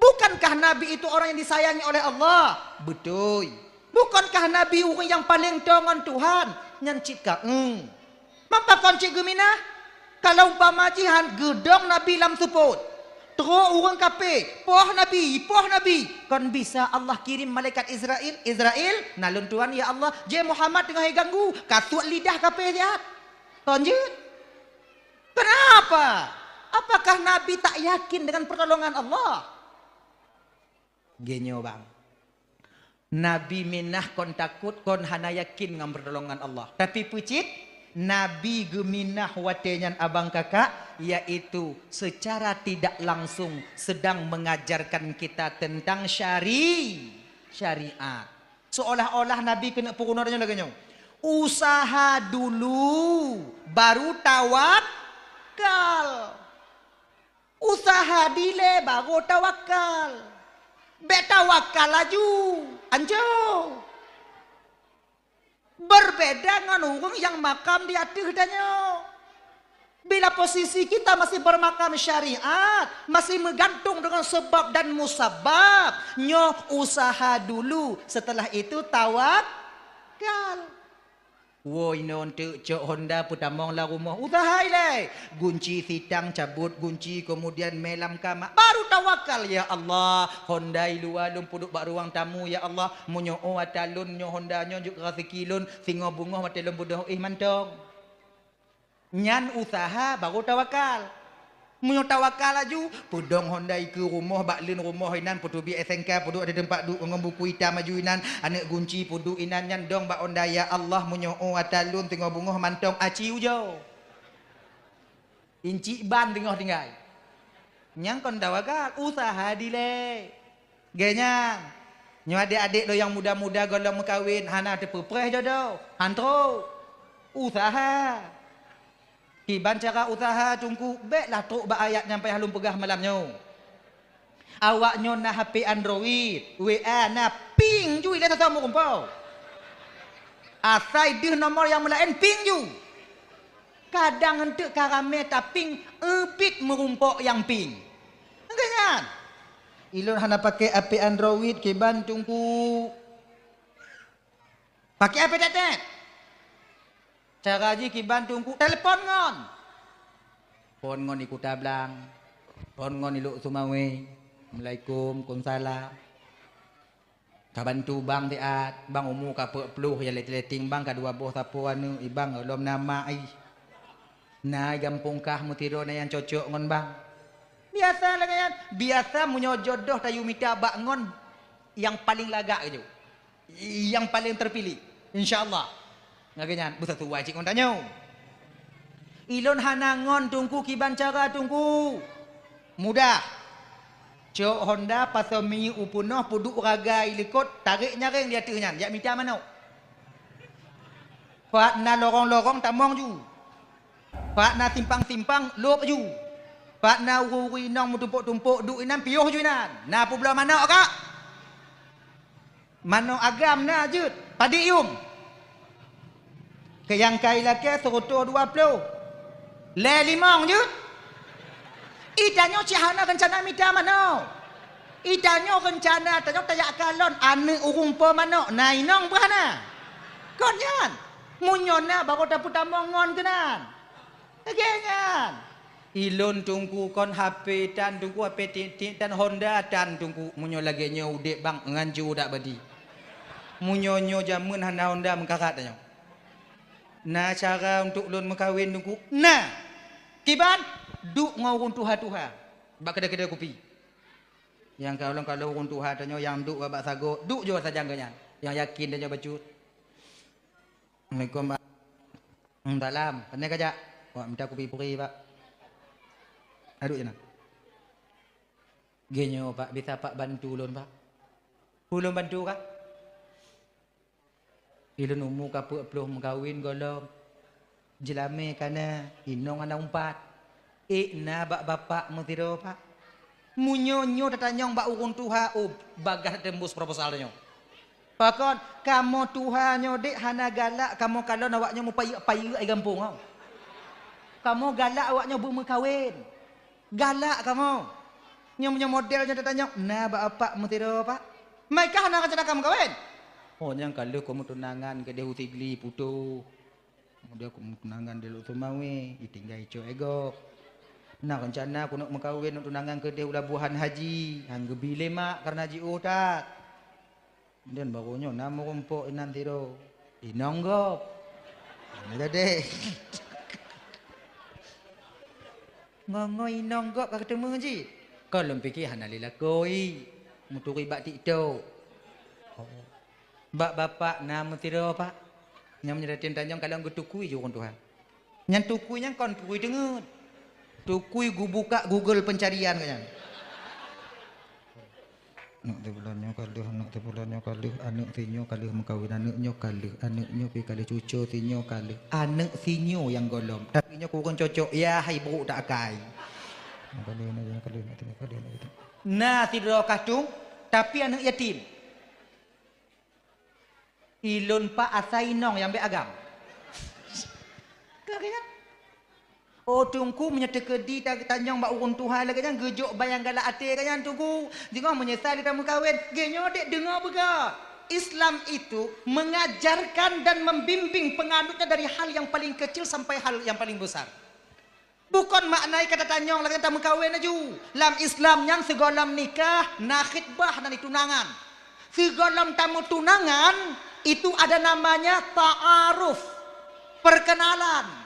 Bukankah Nabi itu orang yang disayangi oleh Allah? Beutôi. Bukankah Nabi ureuëng nyang paleng toe ngon Tuhan? Nyan cit ka, eng. Mapa kon cit geuminah? Kalau umpama jihan geudong Nabi lam seupôt, trok ureuëng kape, poh Nabi, poh Nabi, kon bisa Allah kirim malaikat Israel, "Israel, na lôn tuan, ya Allah, jeh Muhammad teungoh iganggu, kasuet lidah kape siat." Kon jeuet. Kenapa? Apakah Nabi tak yakin dengan pertolongan Allah? Geunyoe bang, Nabi minah kon takot, kon hana yakin ngon pertolongan Allah. Tapi peucit, Nabi geuminah watée nyan abang kakak, yaitu secara tidak langsung sedang mengajarkan kita tentang syari-, syariat. Seolah-olah Nabi keuneuk peurunoe tanyoe lagée nyoe, "Usaha dulu, baru tawakal." Usaha dilée baru tawakal. Bék tawakal laju, anco. Berbeda ngon ureuëng nyang makam di ateueh tanyoe. Bila posisi kita masih bermakam syariat, masih meugantung dengan sebab dan musabab, nyoe usaha dulu, setelah itu tawakal. Woe inoe eunteuk cok honda peutamong lam rumoh, usaha ilée. Gunci sitang cabot gunci, kemudian mé lam kama, baru tawakal, "Ya Allah, honda i luwa lôn peuduek bak ruang tamu, ya Allah. Meunyoe ata lôn nyoe honda nyoe jeuet raseuki lôn, singoh beungoh watée lôn beudôh éh mantong." Nyan usaha baru tawakal. Meunyoe tawakal laju, peudong honda i keu rumoh bak leuen rumoh inan, peuteubiet S N K, peuduek di teumpat duek ngon buku itam laju inan, aneuëk gunci peuduek inan nyan dong bak honda, "Ya Allah, meunyoe ata lôn teungoh beungoh mantong aci ujoe." Incik ban teungoh tinggai. Nyang kon tawakal, usaha dilée. Geuh nyan, nyoe adék-adék lôn nyang muda-muda gohlom meukawen hana teupeupreh jodoh, han trok. Usaha. Kiban cara usaha Teungku, béklah trok bak ayat nyang payah lôn peugah malam nyoe. Awak nyoe na H P Android, W A na ping ju ilée sasoe meurumpok. Asai deuh nomor nyang meulaén ping ju. Kadang eunteuk ka ramé taping, eubit meurumpok nyang ping. Enggak nyan. Ilôn hana pakai H P Android kiban Teungku. Pakai H P tetet. Cara jih kiban Teungku telepon ngon. Phon ngon i Kuta Blang. Phon ngon i Lhokseumawe. Assalamualaikum, waalaikumsalam. Ka bantu bang siat, bang umu ka peuet ploh, ya leting-leting bang ka dua boh sapo aneuk, i bang lom na mak i. Na i gampông kah meusidroe na nyang cocok ngon bang. Biasa lagée nyan, biasa meunyoe jodoh tayue mita bak ngon nyang paleng lagak keujeuet. Nyang paleng terpilih, insya Allah. Lagée nyan, beusatuai cit ngon tanyoe. Ilôn hana ngon Teungku kiban cara Teungku. Mudah. Cok honda pasoe minyeuk u peunoh, peuduek raga i likot, tarek nyareng di ateueh nyan, jak mita manok. Pat na lorong-lorong tamong ju. Pat na simpang-simpang lôb ju. Pat na ureuëng-ureuëng inong meutumpok-tumpok duek inan piôh ju inan. Na peubloe manok kak. Manok agam na jeuet, padit yum. Keu nyang ka ilakée seureutôh dua ploh. Lhée limong jeuet. I tanyoe cit hana reuncana mita manok. I tanyoe reuncana tanyoe tajak kalon aneuk ureuëng po manok, na inong beuh hana. Kon nyan, meunyoe na barô tapeutamong ngon keunan. Lagée nyan. Ilôn Teungku kon H P tan Teungku, H P tiek-tiek tan, Honda tan Teungku. Meunyoe lagèe nyoe udép bang, ngan ju dak badi. Meunyoe nyoe jameun hana Honda meukarat tanyoe. Na cara untuk lôn meukawen Teungku? Na. Kiban? Duek ngon ureueng tuha-tuha bak keudè-keudè kupi. Nyang kalon-kalon ureueng tuha tanyoe nyang duek bak sagoe, duek ju sajan geuh nyan. Nyang yakin tanyoe bacut. Assalamualaikum, Pak. Salam. Pane kajak? Wak mita kupi puri, Pak. Aduh, ya, nah. Geuh nyoe, Pak, bisa Pak bantu lôn, Pak? Ulôn bantu kah? Ilôn umu ka peuet ploh meukawen gohlom. Jeulamé ka na, inong hana umpat. Ék na bak bapak meusidroe, Pak. Meunyoe nyoe tatanyong bak ureueng tuha, oh, bagaih teumbus proposal nyoe. Pakon, kamoe tuha nyoe dek hana galak kamoe kalon awak nyoe meupayeuk-payeuk di gampông, oh. Kamoe galak awak nyoe beumeukawen. Galak kamoe. Nyoe meunyoe model nyoe tatanyong, na bak bapak meusidroe, Pak? Mai kah na rencana ka meukawen? Oh, nyang ka lheueh kamoe tunangan keudeh u Sigli putôh. Kemudian kamoe tunangan di Lhokseumawe, ditinggai cok e gob. Na rencana keuneuk meukawen, neuk tunangan keudeh u Labuhan Haji, han geubi lé mak kareuna jiôh that. Dan barô nyoe na meurumpok inan sidroe, inong gob. Ini tadi. Ngon-ngon inong gob ka geuteumé jih. Kon lôn pike hana lé lakoe, meuturi bak TikTok. Oh. Bak bapak na meusidroe, Pak. Nyang meunyoe dateng tanyong kalon geutukui ju ureueng tuha. Nyan tukui nyan kon tukui teungeut. Tukui geubuka Google pencarian ka nyan. Aneuk teuh bulan nyoe ka lheueh, aneuk teuh bulan nyoe ka lheueh, aneuk sinyoe ka lheueh meukawen, aneuk nyoe ka lheueh, aneuk nyoe pi ka lheueh cuco sinyoe ka lheueh, aneuk sinyoe nyang gohlom. Tapi nyoe kureueng cocok, ya hai brok tak akai. Nyoe ka lheueh, nyoe ka lheueh, nyoe ka lheueh, nyoe ka lheueh. Na sidroe kah tueng, tapi aneuk yatim. Ilôn, Pak, asai inong nyang bèk agam. Ka, ka, ka. Oh, Teungku, meunyoe teukeudi ta-, tanyong bak ureueng tuha lagèe nyan, geujok ban nyang galak até ka nyan, Teungku. Singoh meunyeusai tameukawen. Geuh nyoe dek deungoe beugah. Islam itu mengajarkan dan membimbing penganutnya dari hal yang paling kecil sampai hal yang paling besar. Bukon makna kata tanyong lagèe tameukawen laju. Lam Islam nyan sigohlom nikah, na khitbah, na tunangan. Sigohlom tameutunangan, itu ada namanya ta'aruf, perkenalan.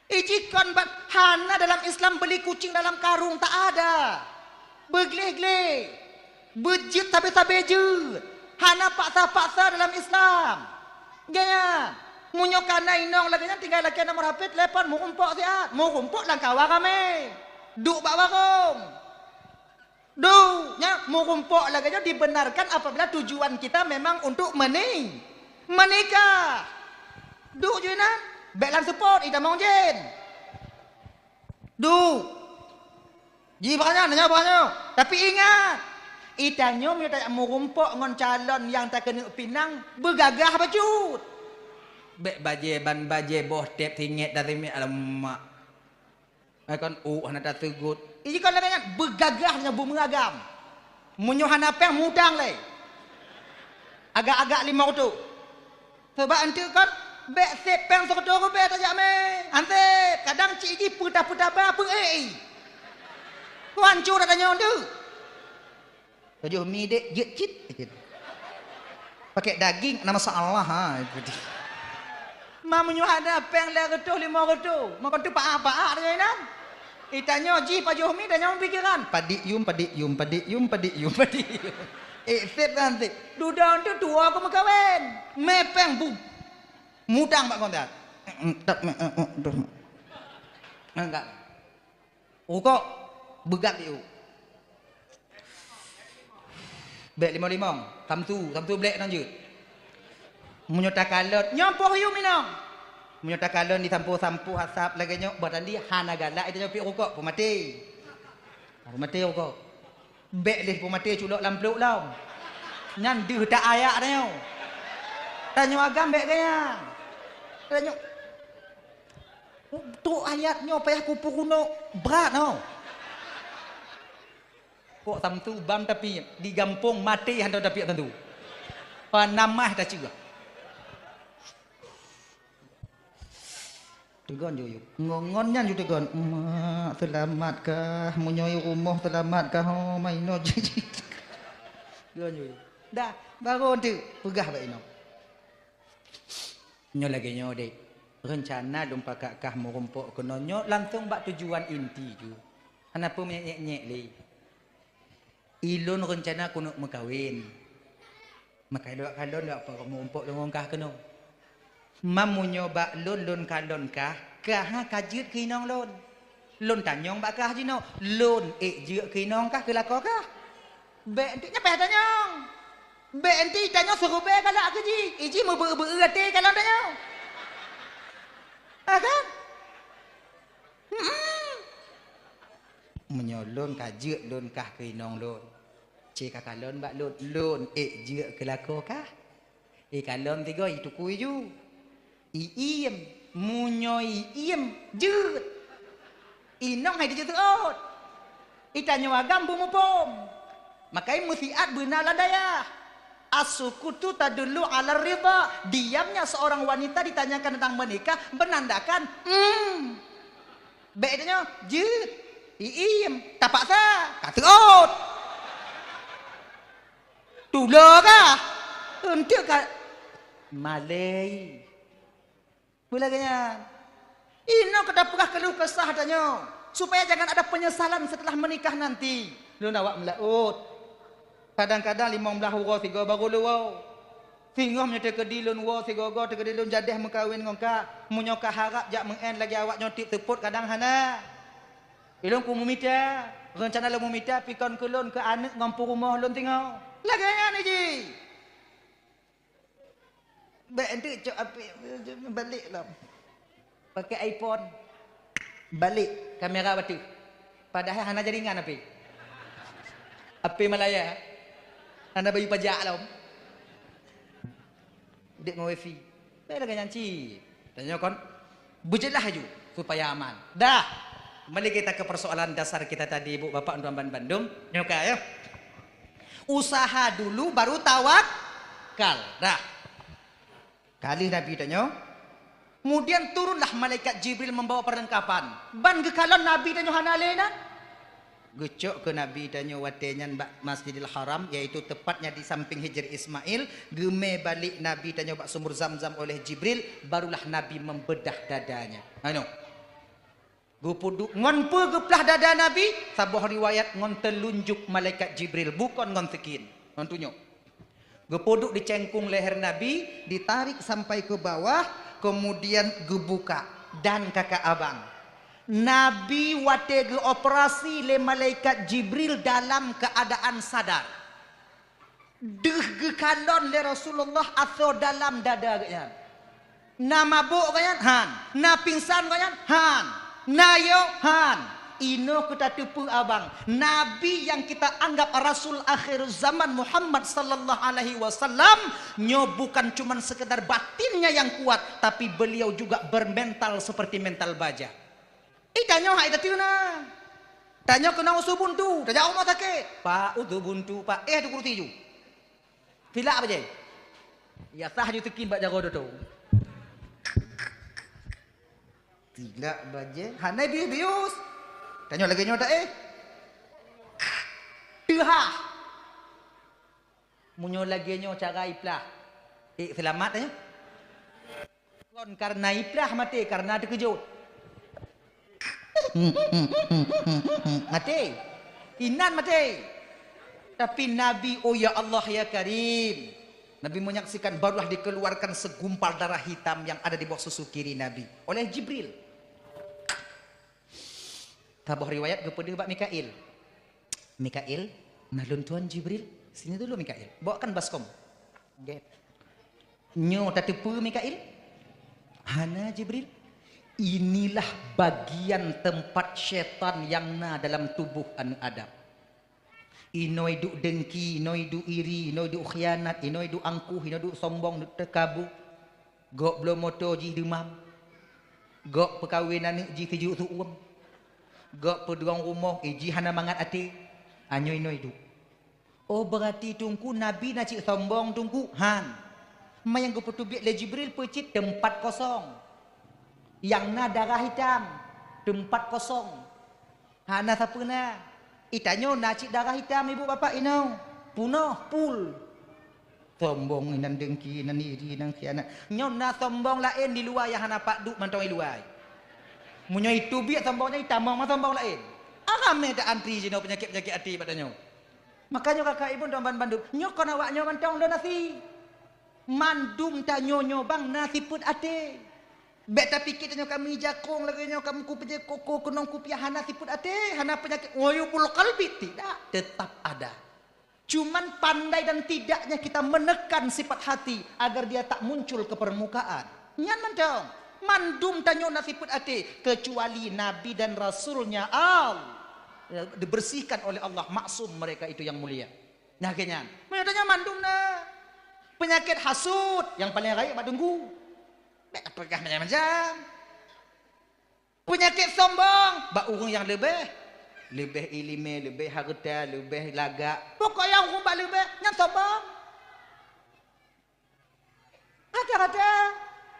Ijikon bat hana dalam Islam beli kucing dalam karung, tak ada. Beugleh-gleh. Beujeuet sabe-sabe jeuet. Hana paksa-paksa dalam Islam. Gaya. Meunyoe kana inong lagèe nyan tinggai lakèe nomor H P, telepon, meurumpok siat. Meurumpok lam kawa ramè. Duek bak warong. Duek, nya, meurumpok lagèe nyan dibenarkan apabila tujuan kita memang untuk meni-, menikah. Duek ju inan, bèk lam seupôt, itamong jén. Duek. Jih bak nyan, nyoe bak nyoe. Tapi ingat, itanyoe meunyoe tajak meurumpok ngon calon nyang takeuneuk pinang, beugagah bacut. Bèk bajèe ban bajèe boh tép singèt dan singèt, alamak. Eh, kon, uh, hana taseugot. Ih, kon lagèe nyan, beugagah nyoe beumeuragam. Meunyoe hana pèng, mutang lé. Agak-agak limong reutôh. Sabab eunteuk kon, bèk sép pèng sireutôh ribèe tajak mè. Ansép, kadang cit jih peutah-peutah ba peuék i. Keu hancô that tanyoe eunteuk. Tujoh mi dek, jeuet cit, gitu. Pakai daging, na masalah, ha, gitu. Ma meunyoe hana pèng lhèe reutôh, limong reutôh, makon teupaah-paah tanyoe inan. Itanyoe jih pajoh mi, tanyoe pikiran. Padik yum, padik yum, padik yum, padik yum, padik yum. Eh, sép kan sép. Dudoe tu tuwoe keu meukawen. Mè pèng bu. Mutang bak kontak. Tak, enggak. Rukok, beugat di u. Bèk limong-limong, samsu, samsu blék nang jeuet. Meunyoe takalon, nyoe poh yum inong. Meunyoe takalon disampoe-sampoe asap lagèe nyoe, bah tandi hana galak, itanyoe piep rukok, peumaté. Peumaté rukok. Bèk lé peumaté culok lam plôk lom. Nyan deuh tak ayak tanyoe. Tanyoe agam bèk gaya. Tanyoe Trok ayat nyoe payah kupeurunoe brat nyoe. Kok samsu bam tapi di gampông maté hana tapi samsu. Panamah tacue. Teugon ju, ju. Ngon, ngon nyan ju teugon. "Mak, seulamat kah? Meunyoe i rumoh seulamat kah? Ho, ma inoe." Teugon ju, ju. Dah, baru teuk peugah bak inoe. Nyoe lagèe nyoe, Dek. Reuncana lôn pakat kah meurumpok keunoe nyoe langsong bak tujuan inti ju. Hana peue meunyek-nyek lé. Ilôn reuncana keuneuk meukawen. Maka ilôn kalon lôn meurumpok lôn ngon kah keunoe. Meunyoe bak lôn, lôn kalon kah, kah ka jeuet keu inong lôn. Lôn tanyong bak kah jinoe, lôn ék jeuet keu inong kah, keu lakoe kah? Bèk enteuk nyan payah tanyong. Bèk enteuk tanyong, suruh bèk galak keu jih. Iji meubeu-beu até kalon tanyong. Ha kan? Hmm. Meunyoe lôn ka jeuet lôn kah keu inong lôn, cit ka kalon bak lôn, lôn ék jeuet keu lakoe kah? Ikalon tiga itukui ju. Iiem, meunyoe iiem, jeuet. Inong hai jeuet seuôt. Itanyoe agam beumuphom. Makai meusiat beuna lam dayah. As-sukutu tadullu 'ala ridha. Diamnya seorang wanita ditanyakan tentang menikah menandakan, hmm. Bèk tanyoe, jeuet. Iiem, tapaksa, ka seuôt. Tulo kah? Enteuk ka malèe. Peue lagèe nyan? Inoe ka tapeugah keuluh kesah tanyoe, supaya jangan ada penyesalan setelah menikah nanti. Lôn awak meulaôt. Kadang-kadang limong blaih uroe sigoe baru lôn woe. Singoh meunyoe teukeudi lôn woe sigoe-goe, teukeudi lôn jadeh meukawen ngon kah. Meunyoe kah harab jak meu'en lagèe awak nyoe tiep seupôt, kadang hana. Ilôn ku meumita, reuncana lôn meumita, pi kon keu lôn, keu aneuk ngon peurumoh lôn singoh. Lagèe nyan jih. Bèk enteuk cok apik, balek lom. Pakai iPhone. Balek kamera bateue. Padahai hana jaringan apik. Apik Malaya. Hana bayeue pajak lom. Dek ngon wifi. Bèk lagèe nyan cit. Tanyoe kon. Beujeulaih laju supaya aman. Dah. Kembali kita ke persoalan dasar kita tadi, Ibu, Bapak, Tuan-tuan bandum. Nyoe ka, ya. Usaha dulu baru tawakal. Dah. Ka lheueh Nabi tanyoe. Kemudian turunlah malaikat Jibril membawa perlengkapan. Ban geukalon Nabi tanyoe hana lé na. Geucok keu Nabi tanyoe watèe nyan bak Masjidil Haram, yaitu tepatnya di samping Hijr Ismail, geumè balek Nabi tanyoe bak sumur Zamzam oleh Jibril, barulah Nabi membedah dadanya. Anu. Geupeuduek ngon peue geuplah dada Nabi? Saboh riwayat ngon teulunjuk malaikat Jibril, bukon ngon sikin, ngon tunyok. Geupeuduek di cengkung leher Nabi, ditarik sampai ke bawah, kemudian geubuka dan kakak abang. Nabi watèe geuoperasi lé malaikat Jibril dalam keadaan sadar. Deuh geukalon lé Rasulullah asoe dalam dada geuhnyan. Na mabök geuhnyan? Han. Na pingsan geuhnyan? Han. Na yo? Han. Inoe keuh tateupeue abang, Nabi yang kita anggap Rasul akhir zaman Muhammad sallallahu alaihi wasallam, nyoe bukan cuman sekedar batinnya yang kuat, tapi beliau juga bermental seperti mental baja. Eh, tanyoe hai tateuna. Tanyoe keunong usu buntu, tajak rumoh sakét. Pak, usu buntu, Pak. Eh, tu kursi ju. Silak bajèe. Ya sah ju teukin bak jaroe doto. Silak bajèe, hana bius-bius. Tanyoe lagèe nyoe dak, eh? Teuhah. Meunyoe lagèe nyoe cara iplah, eh, seulamat, eh? Kon karena iplah maté, karena teukeujot. Maté. Inan maté. Tapi Nabi, oh ya Allah, ya Karim. Nabi menyaksikan, barulah dikeluarkan segumpal darah hitam yang ada di bawah susu kiri Nabi oleh Jibril. Saboh riwayat geupeudeuh bak Mikail. Mikail, nah lôn tuan Jibril, sini dulu Mikail. Bawakan baskom. Gét. Nyoe tateupeue Mikail? Hana Jibril. Inilah bagian tempat syaitan yang na dalam tubuh aneuk Adam. Inoe duek dengki, inoe duek iri, inoe duek khianat, inoe duek angkuh, inoe duek sombong, duek teukabu. Gok bloe moto jih deumam. Gok peukawen aneuk jih sijuek su uem. Gok peudong rumoh, eh, jih hana mangat até. Anyoe inoe duek. Oh, beurati Teungku Nabi na cit sombong Teungku? Han. Ma nyang geupeuteubiet lé Jibril peucit teumpat kosong. Nyang na darah hitam, teumpat kosong. Hana sapeue na. Itanyoe na cit darah hitam, ibu bapak inong. Punoh, pul. Sombong, inan dengki, inan iri, inan khianat. Nyoe na sombong laén di luwa nyang hana pat duek mantong i luwa. Meunyoe iteubiet sombong nyan, itamong ma sombong laén. Aramé ta antri jinoe peunyakét-peunyakét até bak tanyoe. Makajih kakak ibu dan ban bandum, nyoe kon awak nyoe mantong lôn asie. Mandum tanyoe nyoe bang na sifeuet até. Bék tapike tanyoe kami jakong lagée nyoe, kami kupeujeuet koko keunong kupiah, hana sifeuet até, hana peunyakét uyubul qalbi, tidak, tetap ada. Cuman pandai dan tidaknya kita menekan sifat hati agar dia tak muncul ke permukaan. Nyan mantong, mandum tanyoe na sifeuet até, kecuali Nabi dan Rasulnya Allah, ya, dibersihkan oleh Allah, maksum mereka itu yang mulia. Nah, keu nyan. Meunyoe tanyoe mandum na. Peunyakét hasut nyang paleng rayeuk bak teungku. Bék tapeugah macam-macam. Peunyakét sombong bak ureuëng nyang leubeh, leubeh iéleumé, leubeh hareuta, leubeh lagak. Pokok nyang ureuëng bak leubeh, nyan sombong. Rata-rata.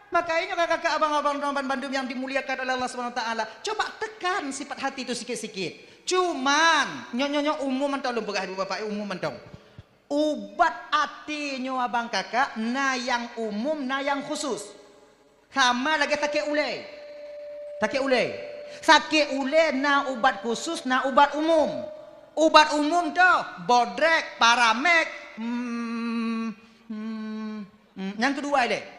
Maka ingat kakak abang-abang dan bandum yang dimuliakan oleh Allah Subhanahu Wa Taala, coba tekan sifat hati itu sikit-sikit. Cuman, nyoe-nyoe umum mantong lôn peugah ibu bapak, umum mantong. Ubat até nyoe abang kakak, na nyang umum, na nyang khusus. Sama lagée sakét ulée. Sakét ulée. Sakét ulée na ubat khusus, na ubat umum. Ubat umum tu, bodrek, paramek, hmm, hmm, hmm, nyang keudua ilée.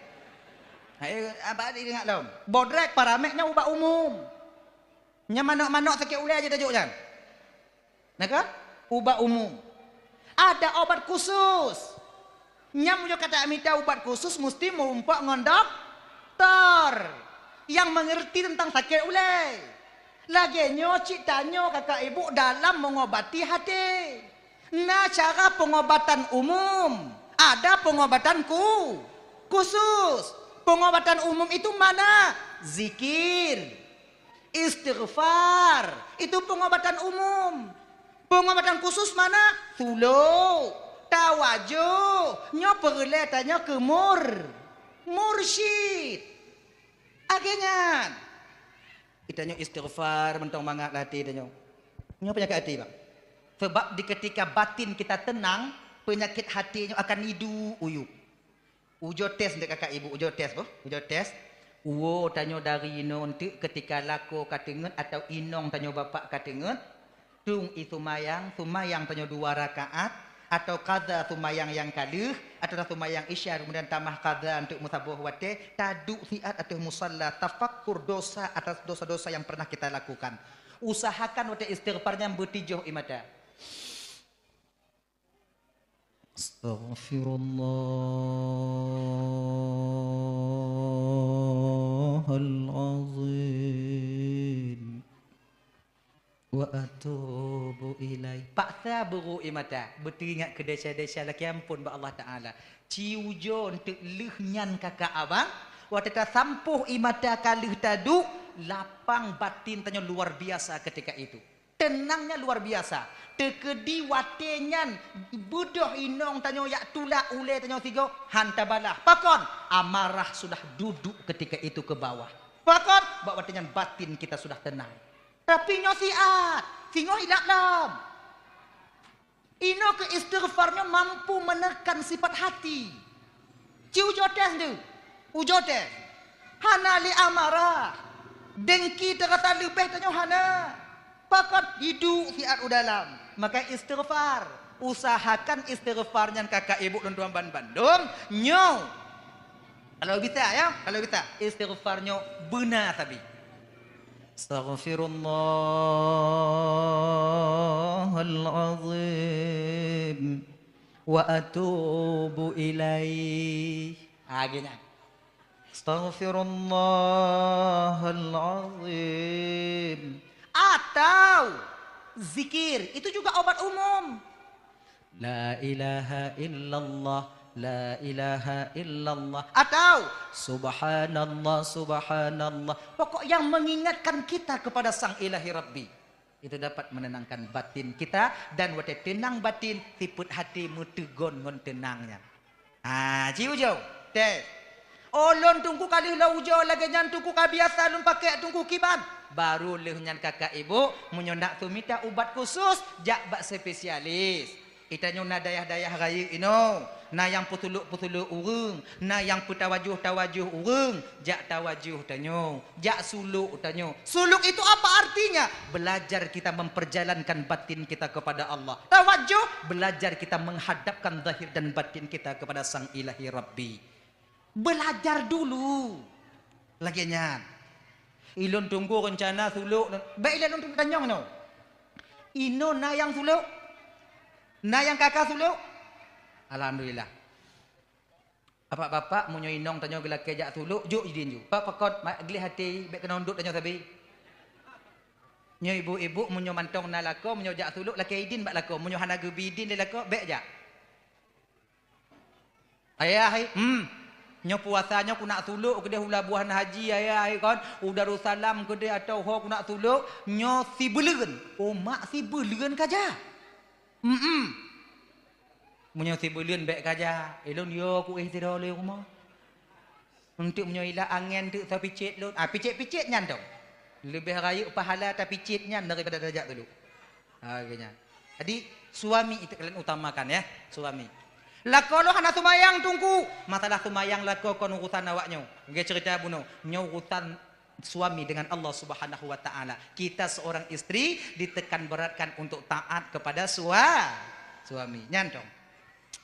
Hai, apa ingat lom? Bodrek, paramek nyan ubat umum. Nyang manok-manok sakét ulée aja tajok nyan. Nah kan? Ubat umum. Ada obat khusus. Nyang meunyoe ka tamita ubat khusus, musti meurumpok ngon doktor nyang mengerti tentang sakét ulée. Lagée nyoe cit tanyoe kakak ibu dalam mengobati hati. Na cara pengobatan umum, ada pengobatan ku-, khusus. Pengobatan umum itu mana? Zikir. Istighfar, itu pengobatan umum. Pengobatan khusus mana? Sulu, tawajuh, nyoe peureulée tanyoe keu mur-, mursyid. Lagée nyan. Itanyoe istighfar mantong mangat lam até tanyoe. Nyoe peunyakét até, bang. Sebab di ketika batin kita tenang, peunyakét até nyoe akan iduek uyuek. Ujoe tes dek kakak ibu, ujoe tes boh, ujoe tes. Uwoe tanyoe dari inoe enteuk keutika lakoe ka teungeut atawa inong tanyoe bapak ka teungeut, tueng ie seumayang, seumayang tanyoe dua rakaat, atawa qadha seumayang nyang ka lheueh, atawa seumayang isya kemudian tamah qadha enteuk meusaboh watée, taduek siat ateueh musalla, tafakkur dosa atas dosa-dosa yang pernah kita lakukan. Usahakan watée istighfar nyan beutijoh ie mata. Astaghfirullahalazim. Wa atubu ilaih. Paksa beurôk ie mata, beuteuingat keu desya-desya lakée amphon bak Allah Taala. Ci ujoe enteuk lheueh nyan kakak abang, watée tasampôh ie mata ka lheueh taduek, lapang batin tanyoe luar biasa ketika itu. Teunangnya luar biasa. Teukeudi watée nyan beudôh inong tanyoe jak tulak ulée tanyoe sigoe, han tabalah. Pakon? Amarah sudah duduk ketika itu ke bawah. Pakon? Bak watée nyan batin kita sudah tenang. Tapi nyoe siat, singoh ilap lom. Inoe keu istighfar nyoe mampu menekan sifat hati. Ci ujoe tes tu. Ujoe tes. Hana lé amarah. Dengki teurasa leubeh tanyoe hana. Pakon? Iduek siat u dalam. Maka istighfar. Usahakan istighfar nyan kakak ibu lôn tuan ban bandum. Nyoe. Kalau bisa ya, kalau bisa. Istighfar nyoe beuna sabe. Astaghfirullahalazim wa atubu ilaih. Ha, geuh nyan. Astaghfirullahalazim. Atau zikir, itu juga obat umum. La ilaha illallah, la ilaha illallah. Atau subhanallah, subhanallah. Pokok yang mengingatkan kita kepada Sang Ilahi Rabbi. Itu dapat menenangkan batin kita dan watée teunang batin, sifeuet hati meuteugon ngon teunang nyan. Ha, ci ujoe. Tes. Oh, lôn Teungku ka lheueh lôn ujoe lagée nyan Teungku, ka biasa lôn pakék Teungku kiban. Baru lheueh nyan kakak ibu, meunyoe nak sumita ubat khusus, jak bak spesialis. Itanyoe na dayah-dayah rayeuk inoe, na nyang peusulok-peusulok ureuëng, na nyang peutawajoh-tawajoh ureuëng, jak tawajoh tanyoe, jak sulok tanyoe. Sulok itu apa artinya? Belajar kita memperjalankan batin kita kepada Allah. Tawajoh, belajar kita menghadapkan zahir dan batin kita kepada Sang Ilahi Rabbi. Belajar dulu. Lagée nyan. Ilôn Teungku reuncana sulok, bék ilée lôn tanyong inoe. Inoe na nyang sulok? Na nyang ka ka sulok? Alhamdulillah. Bapak-bapak, meunyoe inong tanyoe geulakée jak sulok, jok idin ju. Pak pakot, ma-, gleh até, bék keunoe duek tanyoe sabe. Nyoe ibu-ibu, meunyoe mantong na lakoe, meunyoe jak sulok, lakée idin bak lakoe. Meunyoe hana geubi idin lé lakoe, bék jak. Ayah, hai, hmm. Nyoe puasa nyoe kunak sulok keudeh u Labuhan Haji, ayah, hai, kon. U Darussalam keudeh atau ho kunak sulok, nyoe sibeuleuen. Oh, mak sibeuleuen ka jak. Hmm. Meunyoe sibeuleuen bék ka jak, ilôn yo kuéh sidroe lé rumoh. Untuk meunyoe ila angén teuk sa picet lôn. Ah, picet-picet nyan dong. Leubeh rayeuk pahala tapicet nyan daripada tajak dulu. Ha, geuh nyan. Jadi, suami itu kalian utamakan ya, suami. Lakoe lôn hana seumayang Teungku. Masalah seumayang lakoe kon urusan awak nyoe. Geuh cerita bunoe. Nyoe urusan suami dengan Allah Subhanahu wa Ta'ala. Kita seorang istri ditekan beratkan untuk taat kepada sua-, suami. Nyan dong.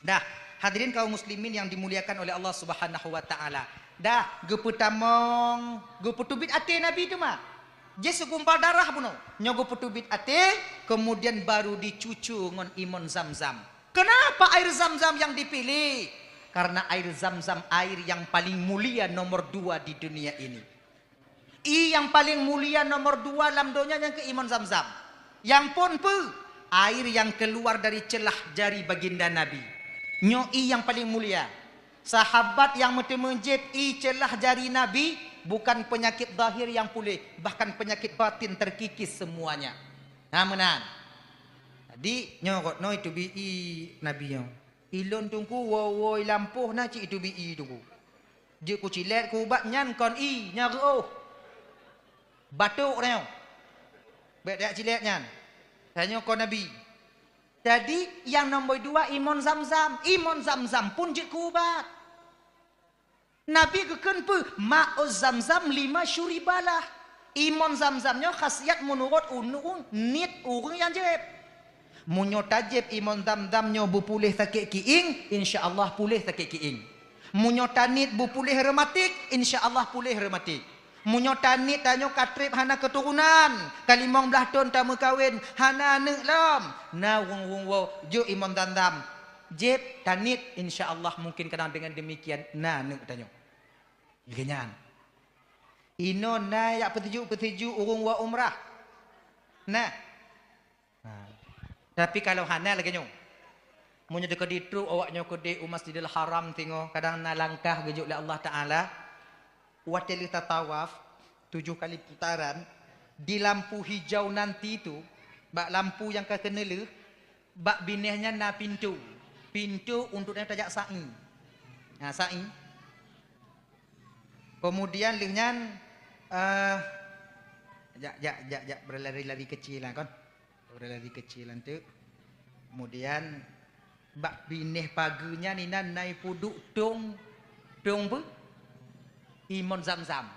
Dah, hadirin kaum muslimin yang dimuliakan oleh Allah Subhanahu wa Ta'ala. Dah, geupeutamong, geupeuteubiet até Nabi teuma. Jih sigumpal darah bunoe. Nyoe geupeuteubiet até, kemudian baru dicucu ngon imon Zam-Zam. Kenapa air Zam-Zam yang dipilih? Karena air Zam-Zam air yang paling mulia nomor dua di dunia ini. Ie nyang paleng mulia nomor dua lam donya nyang keu imon Zam-Zam. Nyang phon peue? Air nyang keuluar dari ceulah jari baginda Nabi. Nyoe ie nyang paleng mulia. Sahabat nyang meuteumé jieb ie ceulah jari Nabi, bukan peunyakét zahir nyang puléh, bahkan peunyakét batin terkikis semuanya. Na meunan. Jadi, nyoe gobnyoe iteubiet ie Nabi nyoe. Ilôn Teungku woe-woe i lampôh na cit iteubiet ie Teungku. Jeuet kucilét keu ubat nyan kon ie, nyan reuôh. Batuk tanyoe. Bék tajak cilét nyan. Tanyoe kon Nabi. Jadi, nyang nomor dua imon Zam-Zam. Imon Zam-Zam pun jeuet keu ubat. Nabi geukheun peue? Ma'u Zamzam lima syuribalah. Imon Zamzam nyoe khasiat meunurot ureuëng, niet ureuëng nyang jieb. Meunyoe tajieb imon Zamzam nyoe beupuléh sakét kiéng, insya Allah puléh sakét kiéng. Meunyoe taniet beupuléh reumatik, insya Allah puléh reumatik. Meunyoe taniet tanyoe ka treb hana keuturonan, ka limong blaih thon tameukawen, hana aneuëk lom, na ureuëng-ureuëng woe jok imon Zamzam. Jieb, taniet, insya Allah mungkin kadang dengan demikian na aneuëk tanyoe. Lagée nyan. Inoe na jak peutuju-peutuju ureuëng woe umrah. Nah. Ha. Tapi kalau hana lagée nyoe. Meunyoe teuka ditrok awak nyoe keudeh u Masjidil Haram singoh, kadang na langkah geujok lé Allah Taala, watée lheueh tatawaf tujoh kali putaran, di lampu hijau nanti tu, bak lampu nyang ka keuneulheueh, bak binéh nyan na pintoe. Pintoe untuk tajak sa'i. Ha, sa'i. Kemudian lheueh nyan, eh, jak, jak, jak, jak, beulari-lari keucil lah kon. Beulari keucil anteuk. Kemudian bak binéh pageue nyan inan na ipeuduek tong, tong peue? Imon Zamzam.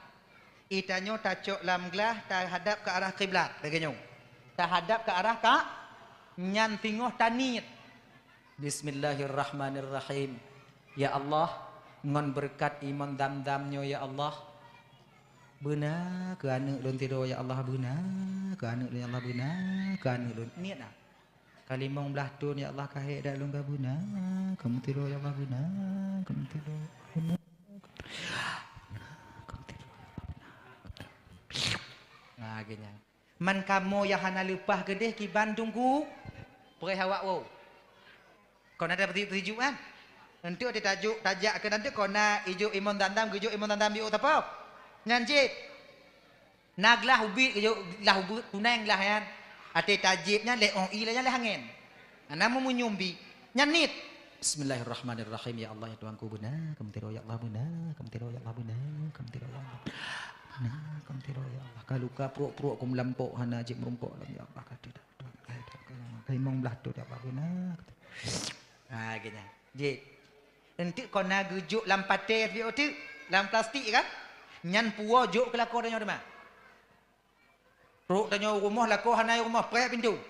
Ie tanyoe tacok lam glah tahadap ke arah kiblat, lagée nyoe. Tahadap ke arah ka, nyan singoh taniet. Bismillahirrahmanirrahim. Ya Allah, ngon beureukat imon Zamzam nyoe ya Allah, beuna keu aneuëk lôn sidroe ya Allah, beuna keu aneuëk lôn ya Allah, beuna keu aneuëk lôn. Niet na. Ka limong blaih thon ya Allah, ka hék dak lôn ka beuna, kamoe sidroe ya Allah, beuna, kamoe sidroe, beuna. Nah, geuh nyan. Man kamoe nyang hana leupah keudeh kiban Teungku, preh awak woe. Kon na tapeusijuek-sijuek kan? Enteuk teutajok tajak keu nanteuk kon na ijok imon Zamzam, geujok imon Zamzam jok sapo? Nyan jieb. Na glah ubit geujok, glah ubit kuneng glah nyan. Até tajieb nyan lé ong ie lé nyan lé hangén. Na meunyum bi. Nyan niet. Bismillahirrahmanirrahim. Ya Allah, ya Tuhanku, beuna keu meutiro, ya Allah, beuna keu meutiro, ya Allah, beuna keu meutiro, ya Allah. Beuna keu meutiro, ya Allah. Ka luka pruek-pruek keu meulampok hana jeuet meurumpok lom, ya Allah. Ka tidak, ka imong blah tu, ya Allah, beuna. Ha, geuh nyan. Jeuet. Enteuk kon na geujok lam paté, lam plastik kan? Nyan puwoe jok keu lakoe tanyoe teuma. Trok tanyoe u rumoh, lakoe hana i rumoh, preh pintoe.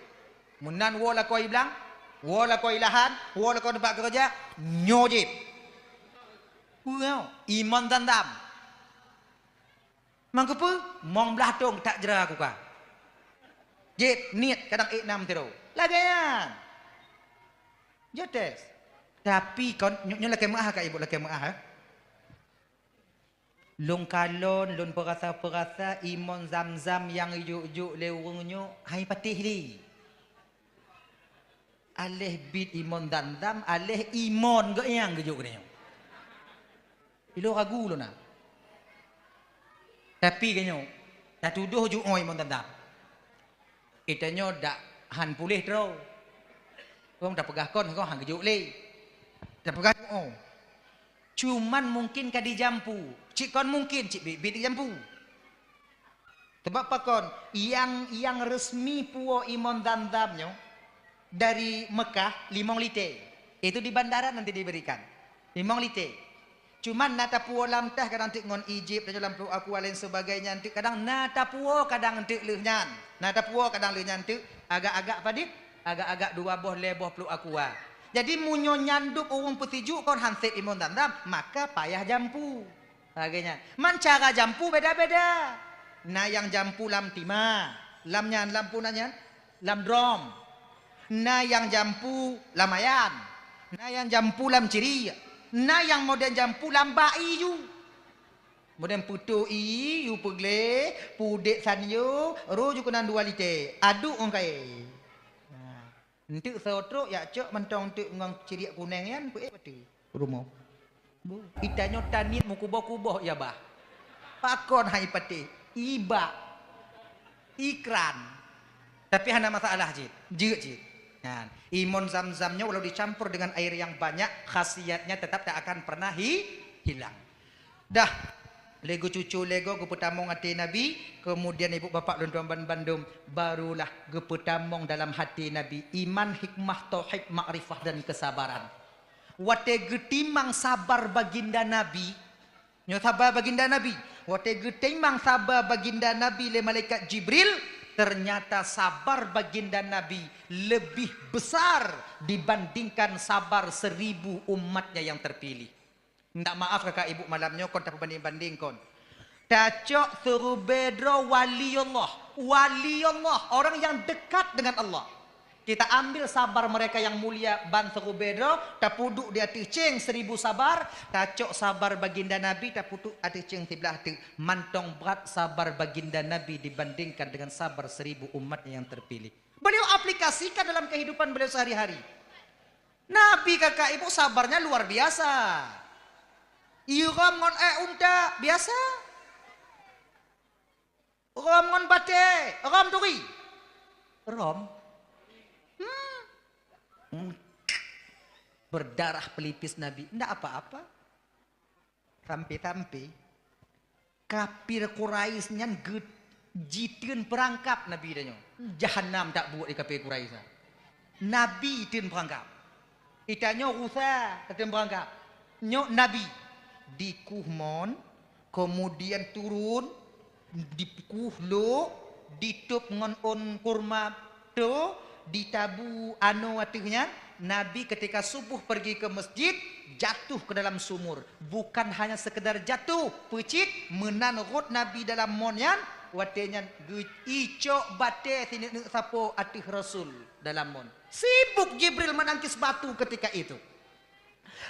Meunan woe lakoe i blang, woe lakoe i lahan, woe lakoe teumpat keureuja, nyoe jeuet. Peue nyoe? Imon Zamzam. Mangkeupeu? Mong blah tong that jra kuka. Jeuet, niet, kadang ék nam tiro. Lagèe nyan. Jeuet tes. Tapi kon, nyoe, nyoe lakèe meu'ah ka ibu, lakèe meu'ah, eh. Lôn kalon, lôn peurasa-peurasa imon Zamzam nyang jok-jok lé ureueng nyoe hai patéh lé. Aléh bit imon Zamzam, aléh imon geuh nyang geujok keunoe. Ilôn ragu lôn na. Tapi geuh nyoe, tatudoh jok imon Zamzam. Geutanyoe dak han puléh droe. Wong tapeugah kon, kon han geujok lé. Tapeugah, oh. Cuman mungkin ka dijampu. Cit kon mungkin, cit biet-biet dijampu. Sebab pakon, nyang, nyang resmi puwoe imon Zamzam nyoe dari Mekah limong lite. Itu di bandara nanti diberikan. Limong lite. Cuman na tapuwoe lam teh kadang teuk ngon Egypt, tanyoe lam Pluek Aqua lain sebagainya, enteuk kadang na tapuwoe kadang enteuk lheueh nyan. Na tapuwoe kadang lheueh nyan enteuk agak-agak padit, agak-agak dua boh lhèe boh Pluek Aqua. Jadi meunyoe nyan dub ureueng peusijuek kon han sép imon Zamzam, maka payah jampu. Lagèe nyan. Man cara jampu beda-beda. Na nyang jampu lam timah, lam nyan, lam peue nan nyan, lam drom. Na nyang jampu lam ayan. Na nyang jampu lam ciriek. Na nyang modern jampu lam bak ié ju. Modern peutoh ié ju peugleh, pudek sanyo, roh ju keunan dua lite. Aduk ngon kayèe. Nah. Enteuk soe trok jak cok mantong enteuk ngon ciriek kuneng nyan, peuék batèe rumoh. Geutanyoe taniet meukuboh-kuboh, ya bah. Pakon hai patéh? Ibak. Ikran. Tapi hana masalah cit. Jeuet cit. Nyan. Imon Zamzam nyoe walau dicampur dengan air yang banyak, khasiatnya tetap tak akan pernah hi-, hilang. Dah, lé geucucu lé goe geupeutamong até Nabi, kemudian ibu bapak lôn tuan ban-, bandum, barulah geupeutamong dalam hati Nabi iman, hikmah, tauhid, makrifah, dan kesabaran. Watèe geutimang sabar baginda Nabi, nyoe sabar baginda Nabi, watèe geutimang sabar baginda Nabi lé malaikat Jibril, ternyata sabar baginda Nabi lebih besar dibandingkan sabar seribu umatnya yang terpilih. Minta maaf kakak ibu malam nyoe kon tapeubanding-banding kon. Tacok siribèe droe wali Allah. Wali Allah, orang yang dekat dengan Allah. Kita ambil sabar mereka yang mulia ban siribèe droe, tapeuduek di ateueh céng seribu sabar, tacok sabar baginda Nabi, tapeuduek ateueh céng siblah teuk. Mantong brat sabar baginda Nabi dibandingkan dengan sabar seribu umatnya yang terpilih. Beliau aplikasikan dalam kehidupan beliau sehari-hari. Nabi kakak ibu sabarnya luar biasa. Irhom ngon èk unta biasa. Rhom ngon batèe, rhom turi. Rhom. Hmm. Hmm. Berdarah pelipis Nabi. Ndak apa-apa. Sampai-sampai kafir Quraisy nyan geu-, jiteun peurangkab Nabi tanyoe. Jahanam tabuet di kafir Quraisy nyan. Nabi teun peurangkab. Itanyoe rusa tateun peurangkab. Nyoe Nabi dikuh mon, kemudian turun, dikuh lok, ditôb ngon ôn kurma, to, ditabu anoe ateueh nyan, Nabi ketika subuh pergi ke masjid, jatuh ke dalam sumur. Bukan hanya sekedar jatuh, peucit, meunan rhot Nabi dalam mon nyan, watèe nyan geu-, icok batèe sineuk-neuk sapo ateueh Rasul dalam mon. Sibuk Jibril menangkis batu ketika itu.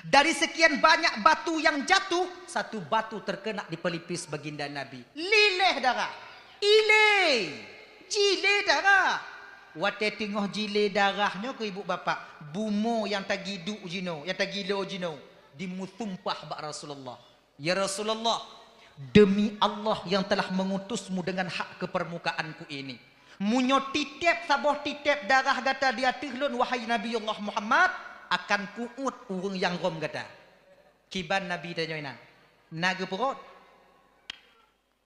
Dari sekian banyak batu yang jatuh, satu batu terkena di pelipis baginda Nabi. Lileh darah. Ilé. Jilé darah. Watèe teungoh jilé darah nyoe keu ibu bapak, bumoe nyang tagiduek jinoe, nyang tagilo jinoe, dimeusumpah bak Rasulullah. Ya Rasulullah, demi Allah yang telah mengutusmu dengan hak ke permukaanku ini, meunyoe titép saboh titép darah gata di ateueh lôn, wahai Nabi Allah Muhammad, Akan ku'uet ureuëng nyang rhom gata. Kiban Nabi tanyoe na. Na geupeurot.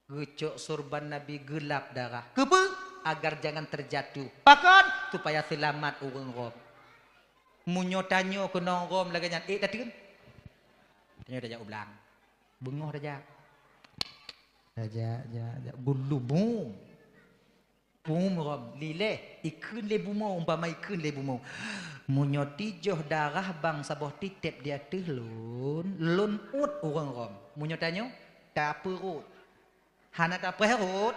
Geucok sorban Nabi geulap darah. Keupeue? Agar jangan terjatuh. Pakon? Supaya seulamat ureuëng rhom. Meunyoe tanyoe keunong rhom lagée nyan, ék tateun? Tanyoe tajak u blang. Beungoh tajak. Tajak, jak, jak. Gulu bum. Bum rhom. Lileh. Ikheun lé bumoe, umpama ikheun lé bumoe. Meunyoe tijoh darah bang saboh titeb di ateueh lôn, lôn uet ureuëng rhom. Meunyoe tanyoe, tapeurot. Hana tapeurot,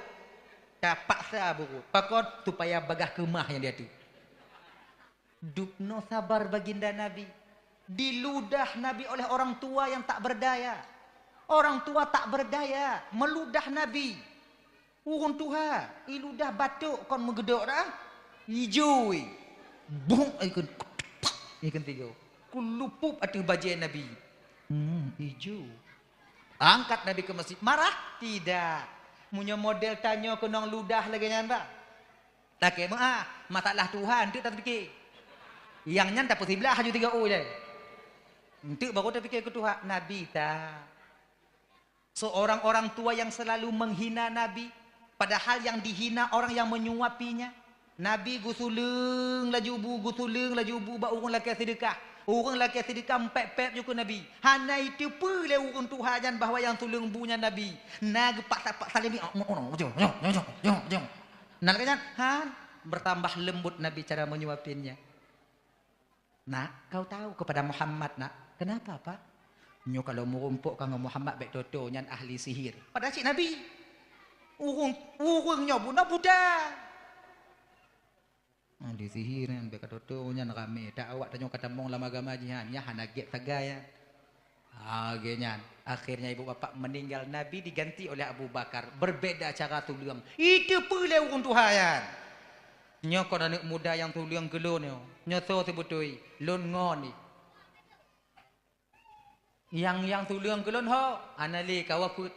tapaksa beurot. Pakon? Supaya bagaih keumah nyang di ateueh. Dubnoe sabar baginda Nabi. Diludah Nabi oleh orang tua yang tak berdaya. Orang tua tak berdaya, meludah Nabi. Ureuëng tuha, iludah batok kon meugeudok dah. Ijo, eh. Buk, ikheun. Ikheun tigo. Kulupuk ateueh bajée Nabi. Hmm, ijo. Angkat Nabi ke masjid. Marah? Tidak. Meunyoe model tanyoe keunong ludah lagée nyan, bah. Lakée meu'ah, masalah tuha enteuk tapike. Nyang nyan tapeusiblah laju tiga u ilée. Enteuk baru tapike keu tuha, Nabi ta. Seorang orang tua yang selalu menghina Nabi, padahal yang dihina orang yang menyuapinya. Nabi geusuleueng laju bu, geusuleueng laju bu bak ureuëng lakée seudeukah. Ureuëng lakée seudeukah mpép-pép ju keu Nabi. Hana iteupeue lé ureuëng tuha nyan bahwa nyang suleueng bu nyan Nabi. Na geupaksa-paksa lé mi, "Oh, oh, oh, jom, jom, jom, jom, jom, jom." Nah, lagée nyan, han, bertambah lembut Nabi cara menyuapinnya. "Nak, kau tahu kepada Muhammad, nak?" "Kenapa, Pak?" "Nyoe kalau meurumpok ka ngon Muhammad bék toto nyan ahli sihir." Padahal cit Nabi. Ureuëng, ureuëng nyoe bunoe buta. Ahli sihir nyan bék ka toto nyan ramé. Tak awak tanyoe ka tamong lam agama jih nyan, nyan hana gét sagai nyan. Ah, lagée nyan. Akhirnya ibu bapak meninggal, Nabi diganti oleh Abu Bakar. Berbeda cara tuleueng. Iteupeue lé ureuëng tuha nyan. Nyoe kon aneuëk muda nyang tuleueng keu lôn nyoe. Nyoe soe seubeutôi? Lôn ngon jih. Nyang, nyang tuleueng keu lôn ho, hana lé kawa peuet.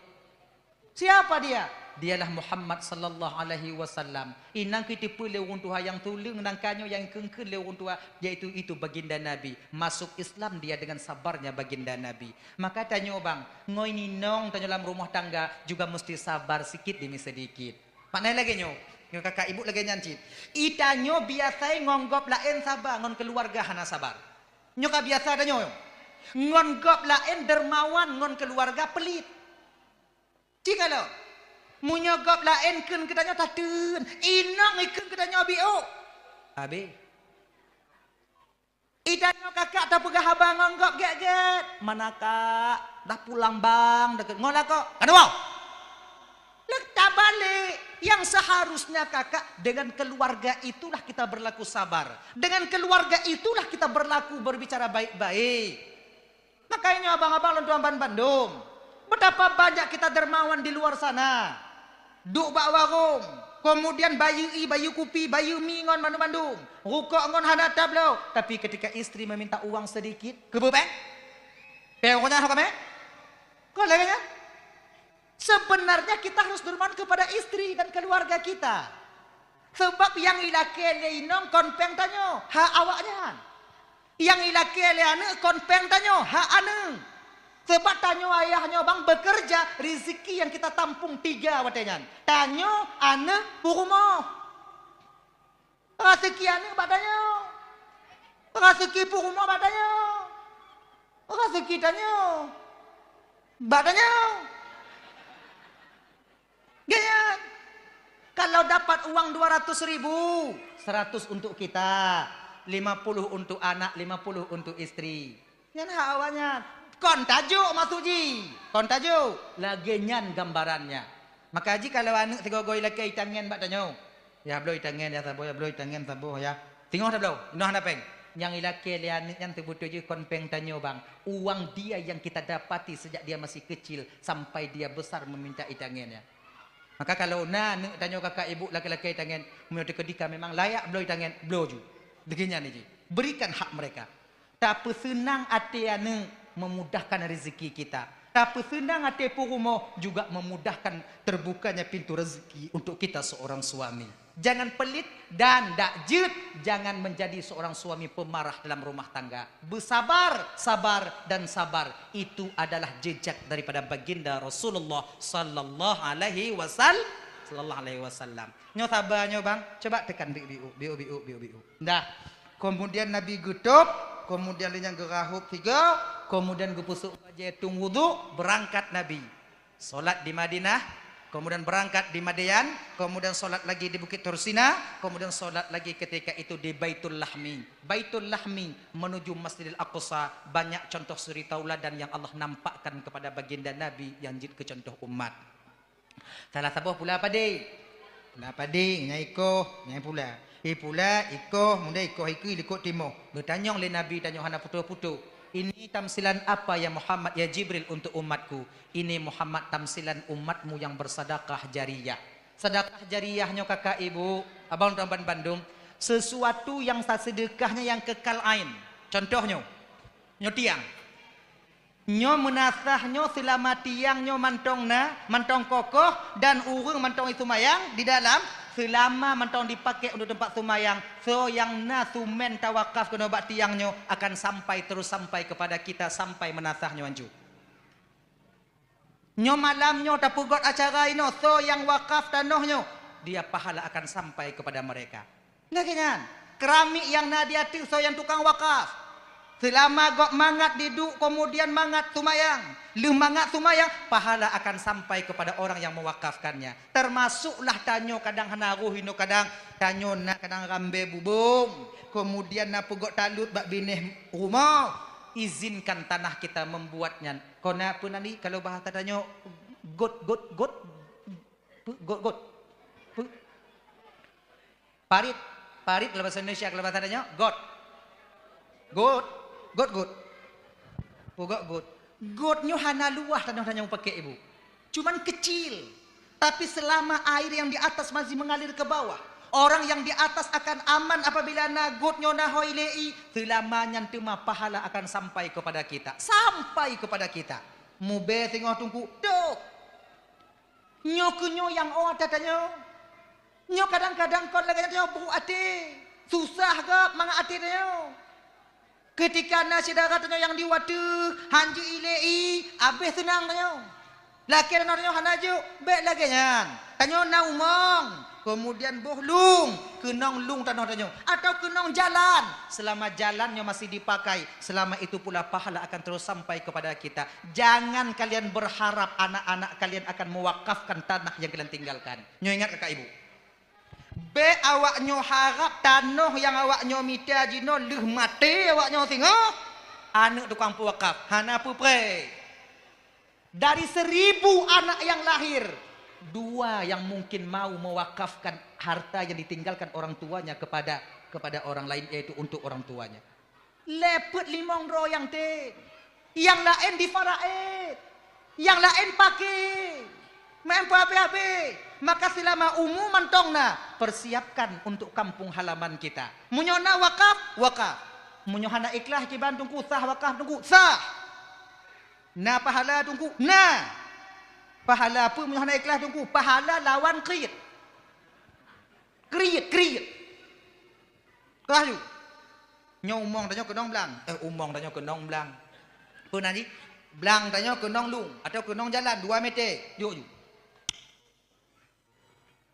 Siapa dia? Dialah Muhammad sallallahu alaihi wasallam. Inong keu iteupeue lé ureuëng tuha nyang tuleueng nangka nyoe nyang ikheun-kheun lé ureuëng tuha, yaitu itu baginda Nabi. Masuk Islam dia dengan sabarnya baginda Nabi. Maka tanyoe bang, ngon inong tanyoe lam rumah tangga juga mesti sabar sikit demi sedikit. Makna lagée nyoe, nyoe kakak ibu lagée nyan cit. Itanyoe biasa ngon gob laén sabar, ngon keuluwarga hana sabar. Nyoe ka biasa tanyoe. Ngon gob laén dermawan, ngon keuluwarga pelit. Cit ka lom. Meunyoe gob laén kheun keu tanyoe tateun, inong ikheun keu tanyoe biôk. Habéh. Itanyoe kakak tapeugah haba ngon gob gét-gét. "Mana kak? Dah pulang bang, deket ngon lakoe." Ka dua. Leuta balik. Yang seharusnya kakak, dengan keluarga itulah kita berlaku sabar. Dengan keluarga itulah kita berlaku berbicara baik-baik. Makanya abang-abang lôn tuan ban bandum, betapa banyak kita dermawan di luar sana. Duek bak warong, kemudian bayeue ie, bayeue kupi, bayeue mi ngon bandum-bandum. Rukok ngon hana tabloe, tapi ketika istri meminta uang sedikit, keubeue péng? Péng ureueng nyan ho kamé? Kon lagèe nyan? Sebenarnya kita harus dermawan kepada istri dan keluarga kita. Sebab nyang ilakèe lé inong kon péng tanyoe, hak awaknyan. Nyang ilakèe lé aneuk kon péng tanyoe, hak aneuk. Sebab tanyoe ayah nyoe bang bekerja, rezeki yang kita tampung tiga watèe nyan. Tanyoe, aneuk, peurumoh. Raseuki aneuk bak tanyoe. Raseuki peurumoh bak tanyoe. Raseuki tanyoe bak tanyoe. Gaya. Kalau dapat uang dua ratus ribu, seratus untuk kita, lima puluh untuk anak, lima puluh untuk istri. Nyan hak awaknyan. Kon tajok maksud jih. Kon tajok. Lagèe nyan gambarannya. Maka jih kalau aneuk sigoe-goe ilakèe itangen bak tanyoe. Ya, bloe itangen ya saboh, ya, bloe itangen saboh, ya. Singoh tabloe, inoe hana péng. Nyang ilakèe lé aneuk nyan teubeutôi jih kon péng tanyoe bang. Uang dia yang kita dapati sejak dia masih kecil sampai dia besar meminta itangen, ya. Maka kalau na aneuk tanyoe kakak ibu lakèe-lakèe itangen, meunyoe teukeudika memang layak bloe itangen, bloe ju. Lagèe nyan jih. Berikan hak mereka. Tapeuseunang até aneuk memudahkan rezeki kita. Tapeuseunang até peurumoh juga memudahkan terbukanya pintu rezeki untuk kita seorang suami. Jangan pelit dan dak jeuet, jangan menjadi seorang suami pemarah dalam rumah tangga. Bersabar, sabar, dan sabar. Itu adalah jejak daripada baginda Rasulullah sallallahu alaihi wasal-, sallallahu alaihi wasallam. Nyoe saba nyoe, bang, coba tekan biu-biu, biu-biu, biu-biu. Dah. Kemudian Nabi geutôb, kemudian lheueh nyan geurahôb sigoe, kemudian geupeusôk bajée tueng wudhu, beurangkat Nabi. Salat di Madinah, kemudian berangkat di Madian, kemudian salat lagi di Bukit Tursina, kemudian salat lagi ketika itu di Baitul Lahmi. Baitul Lahmi menuju Masjidil Aqsa, banyak contoh suri tauladan yang Allah nampakkan kepada baginda Nabi nyang jeuet keu contoh umat. Salah saboh pula padé. Pula padé, nyang ikoh, nyang pula. Ipula, ikoh, kemudian ikoh ikeue likot timoh. Geutanyong lé Nabi, tanyong hana putôh-putôh. "Ini tamsilan apa ya Muhammad, ya Jibril, untuk umatku?" "Ini Muhammad tamsilan umatmu yang bersedekah jariyah." Sedekah jariyah nyoe kakak ibu, abang tuan bandum, sesuatu yang sa-, sedekahnya yang kekal ain. Contoh nyoe, nyoe tiang. Nyoe meunasah nyoe seulama tiang nyoe mantong na, mantong kokoh dan ureuëng mantong iseumayang di dalam, seulama mantong dipakai untuk teumpat seumayang, soe nyang na sumén tawakaf keunoe bak tiang nyoe akan sampai terus sampai kepada kita sampai meunasah nyoe anju. Nyoe malam nyoe tapeugöt acara inoe, soe nyang wakaf tanoh nyoe, dia pahala akan sampai kepada mereka. Lagée nyan, keramik nyang na di ateueh soe nyang tukang wakaf. Seulama gob mangat diduek, kemudian mangat seumayang. Lheueh mangat seumayang, pahala akan sampai kepada orang yang mewakafkannya. Termasuklah tanyoe kadang hana roh inoe kadang, tanyoe na kadang rambée bubông, kemudian na peugöt talut bak binéh rumoh. Izinkan tanah kita membuat nyan. Kona peue nani kalau bahasa tanyoe got, got, got, pe-, got, got. Pe-, parit, parit kalau bahasa Indonesia, kalau bahasa tanyoe got. Got, got, got. Peugöt got. Got nyoe hana luwah tanoh tanyoe pakai ibu. Cuman kecil. Tapi selama air yang di atas masih mengalir ke bawah, orang yang di atas akan aman apabila na got nyoe na hôi lé i, seulama nyan teuma pahala akan sampai kepada kita. Sampai kepada kita. Mubée singoh teungku, dok. Nyoe keuh nyoe nyang ôt ata tanyoe. Nyoe kadang-kadang kon lagée nyan tanyoe brok até. Susah gob mangat até tanyoe. Keutika na syedara tanyoe nyang di watée, han jeuet ilée i, abéh seunang tanyoe. Lakée tanoh tanyoe hana jok, bék lagée nyan. Tanyoe na umong, keumudian boh lueng, keunong lueng tanoh tanyoe, atawa keunong jalan. Seulama jalan nyoe masih dipakai, seulama itu pula pahala akan terus sampai kepada kita. Jangan kalian berharap anak-anak kalian akan mewakafkan tanah yang kalian tinggalkan. Nyoe ingat kakak ibu. Bék awak nyoe harab tanoh nyang awak nyoe mita jinoe lheueh maté awak nyoe singoh, aneuëk tukang peuwakaf hana peupreh. Dari seribu anak yang lahir, dua yang mungkin mau mewakafkan harta yang ditinggalkan orang tuanya kepada, kepada orang lain, yaitu untuk orang tuanya. Lé peuet limong droe nyang tem. Nyang laén difaraet. Nyang laén paké. Meu'en peuhabéh-habéh. Maka seulama umu mantong na, persiapkan untuk kampung halaman kita. Meunyoe na wakaf, wakaf. Meunyoe hana ikhlas kiban teungku, sah wakaf teungku, sah. Na pahala teungku, na. Pahala peue meunyoe hana ikhlas teungku? Pahala lawan kriet. Kriet, kriet. Kah ju. Nyoe umong tanyoe keunong blang. Eh, umong tanyoe keunong blang. Peue nan jih? Blang tanyoe keunong lueng atawa keunong jalan dua meter. Jok ju.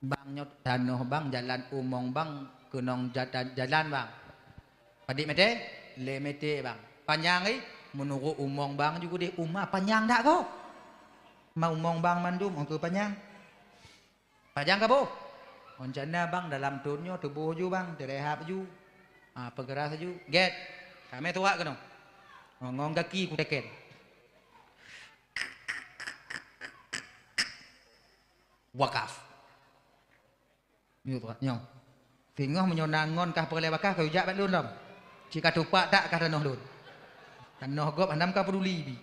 Bang nyoe tanoh bang, jalan umong bang keunong ja-, jalan bang. Padit meter? Lhée meter bang. Panyang eh? Meunurot umong bang ju keudeh uma panyang dak ko? Ma umong bang mandum ongkeu panyang. Panyang ka boh? Rencana bang dalam thon nyoe tuboh ju bang, teurehab ju. Ah, peugeurah ju. Gét. Kamé tuwak keunoe. Ngon gaki kuteken. Wakaf. Nyoe, nyoe. Singoh meunyoe na ngon kah peureulée wakaf, ka ujak bak lôn lom. Cit ka tupak tak kah tanoh lôn. Tanoh gob hanam ka peuduli bi.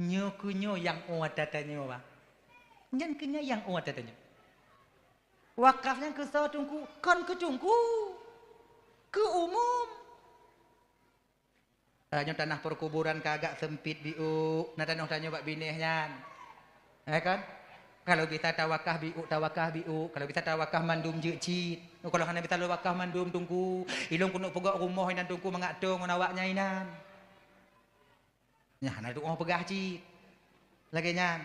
Nyoe keuh nyoe nyang ôt ata tanyoe, bah. Nyan keuh nyan nyang ôt ata tanyoe. Wakaf nyan keu soe teungku? Kon keu teungku. Keu umum. Tanyoe tanah perkuburan ka agak sempit biôk, na tanoh tanyoe bak binéh nyan. Eh kan? Kalau bisa tawakah biuk, tawakah biuk. Kalau bisa tawakah mandum jeuet cit. Kalau hana bisa tawakah mandum, Teungku, ilôn keuneuk peugöt rumoh inan Teungku mangat toe ngon awak nyan inan. Nyan hana tuoh peugah cit. Lagèe nyan.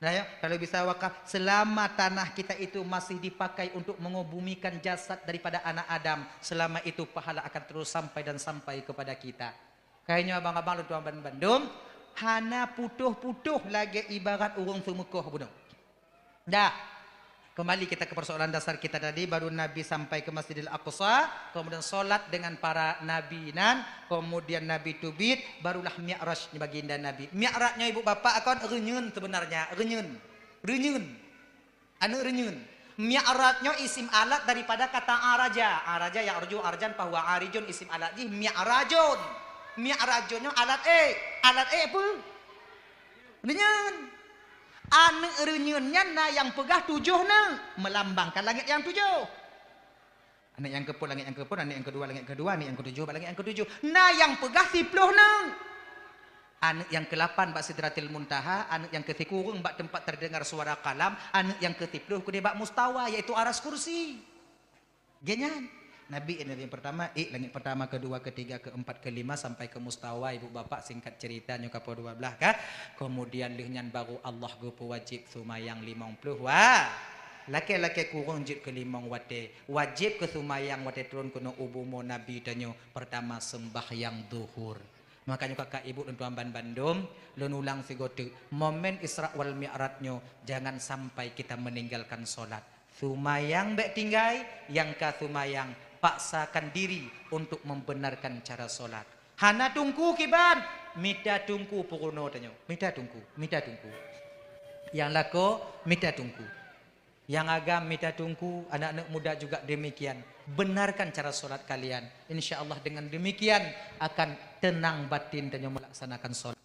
Nah, ya, kalau bisa wakaf, selama tanah kita itu masih dipakai untuk mengebumikan jasad daripada anak Adam, selama itu pahala akan terus sampai dan sampai kepada kita. Kayaknya abang-abang lôn tuan ban-, bandum, hana putôh-putôh lagèe ibarat ureueng seumeukoh bunoe. Dah. Kembali kita ke persoalan dasar kita tadi, baru Nabi sampai ke Masjidil Aqsa, kemudian sholat dengan para nabi nan, kemudian Nabi teubiet, barulah Mi'raj baginda Nabi. Mi'raj nyoe ibu bapak kon reunyeun sebenarnya, reunyeun. Reunyeun. Aneuk reunyeun. Mi'raj nyoe isim alat daripada kata araja. Araja ya'ruju arjan fahuwa arijun, isim alat jih mi'rajun. Mi'rajun nyoe alat ék. Alat ék peue? Reunyeun. Aneuk reunyeun nyan na nyang peugah tujoh neuk, melambangkan langét nyang tujoh. Aneuk nyang keupeuet langét nyang keupeuet, aneuk nyang keudua langét keudua, aneuk nyang keutujoh bak langét nyang keutujoh. Na nyang peugah siploh neuk. Aneuk nyang keulapan bak Sidratil Muntaha, aneuk nyang keusikureueng bak teumpat terdengar suara kalam, aneuk nyang keusiploh keudéh bak mustawa, yaitu aras kursi. Geuhnyan. Nabi nyang pertama, ék langét pertama, keudua, keutiga, keuempat, keulima, sampai keu mustawa, ibu bapak, singkat cerita nyoe kapoh dua blah ka. Kemudian lheueh nyan baru Allah geupeuwajéb seumayang limong ploh wa-, lakée-lakée kureueng jeuet keu limong watée. Wajéb keu seumayang watée turun keunoe u bumoe Nabi tanyoe, pertama sembahyang zuhur. Makanya kakak ibu dan tuan ban bandum, lôn ulang sigoe teuk, momen Isra wal Mi'raj nyoe jangan sampai kita meninggalkan solat. Seumayang bék tinggai, nyang ka seumayang paksakan diri untuk membenarkan cara solat. Hana teungku kiban, mita teungku peurunoe tanyoe. Mita teungku, mita teungku. Nyang lakoe, mita teungku. Nyang agam mita teungku, anak-anak muda juga demikian. Benarkan cara solat kalian. Insya Allah dengan demikian akan tenang batin tanyoe melaksanakan solat.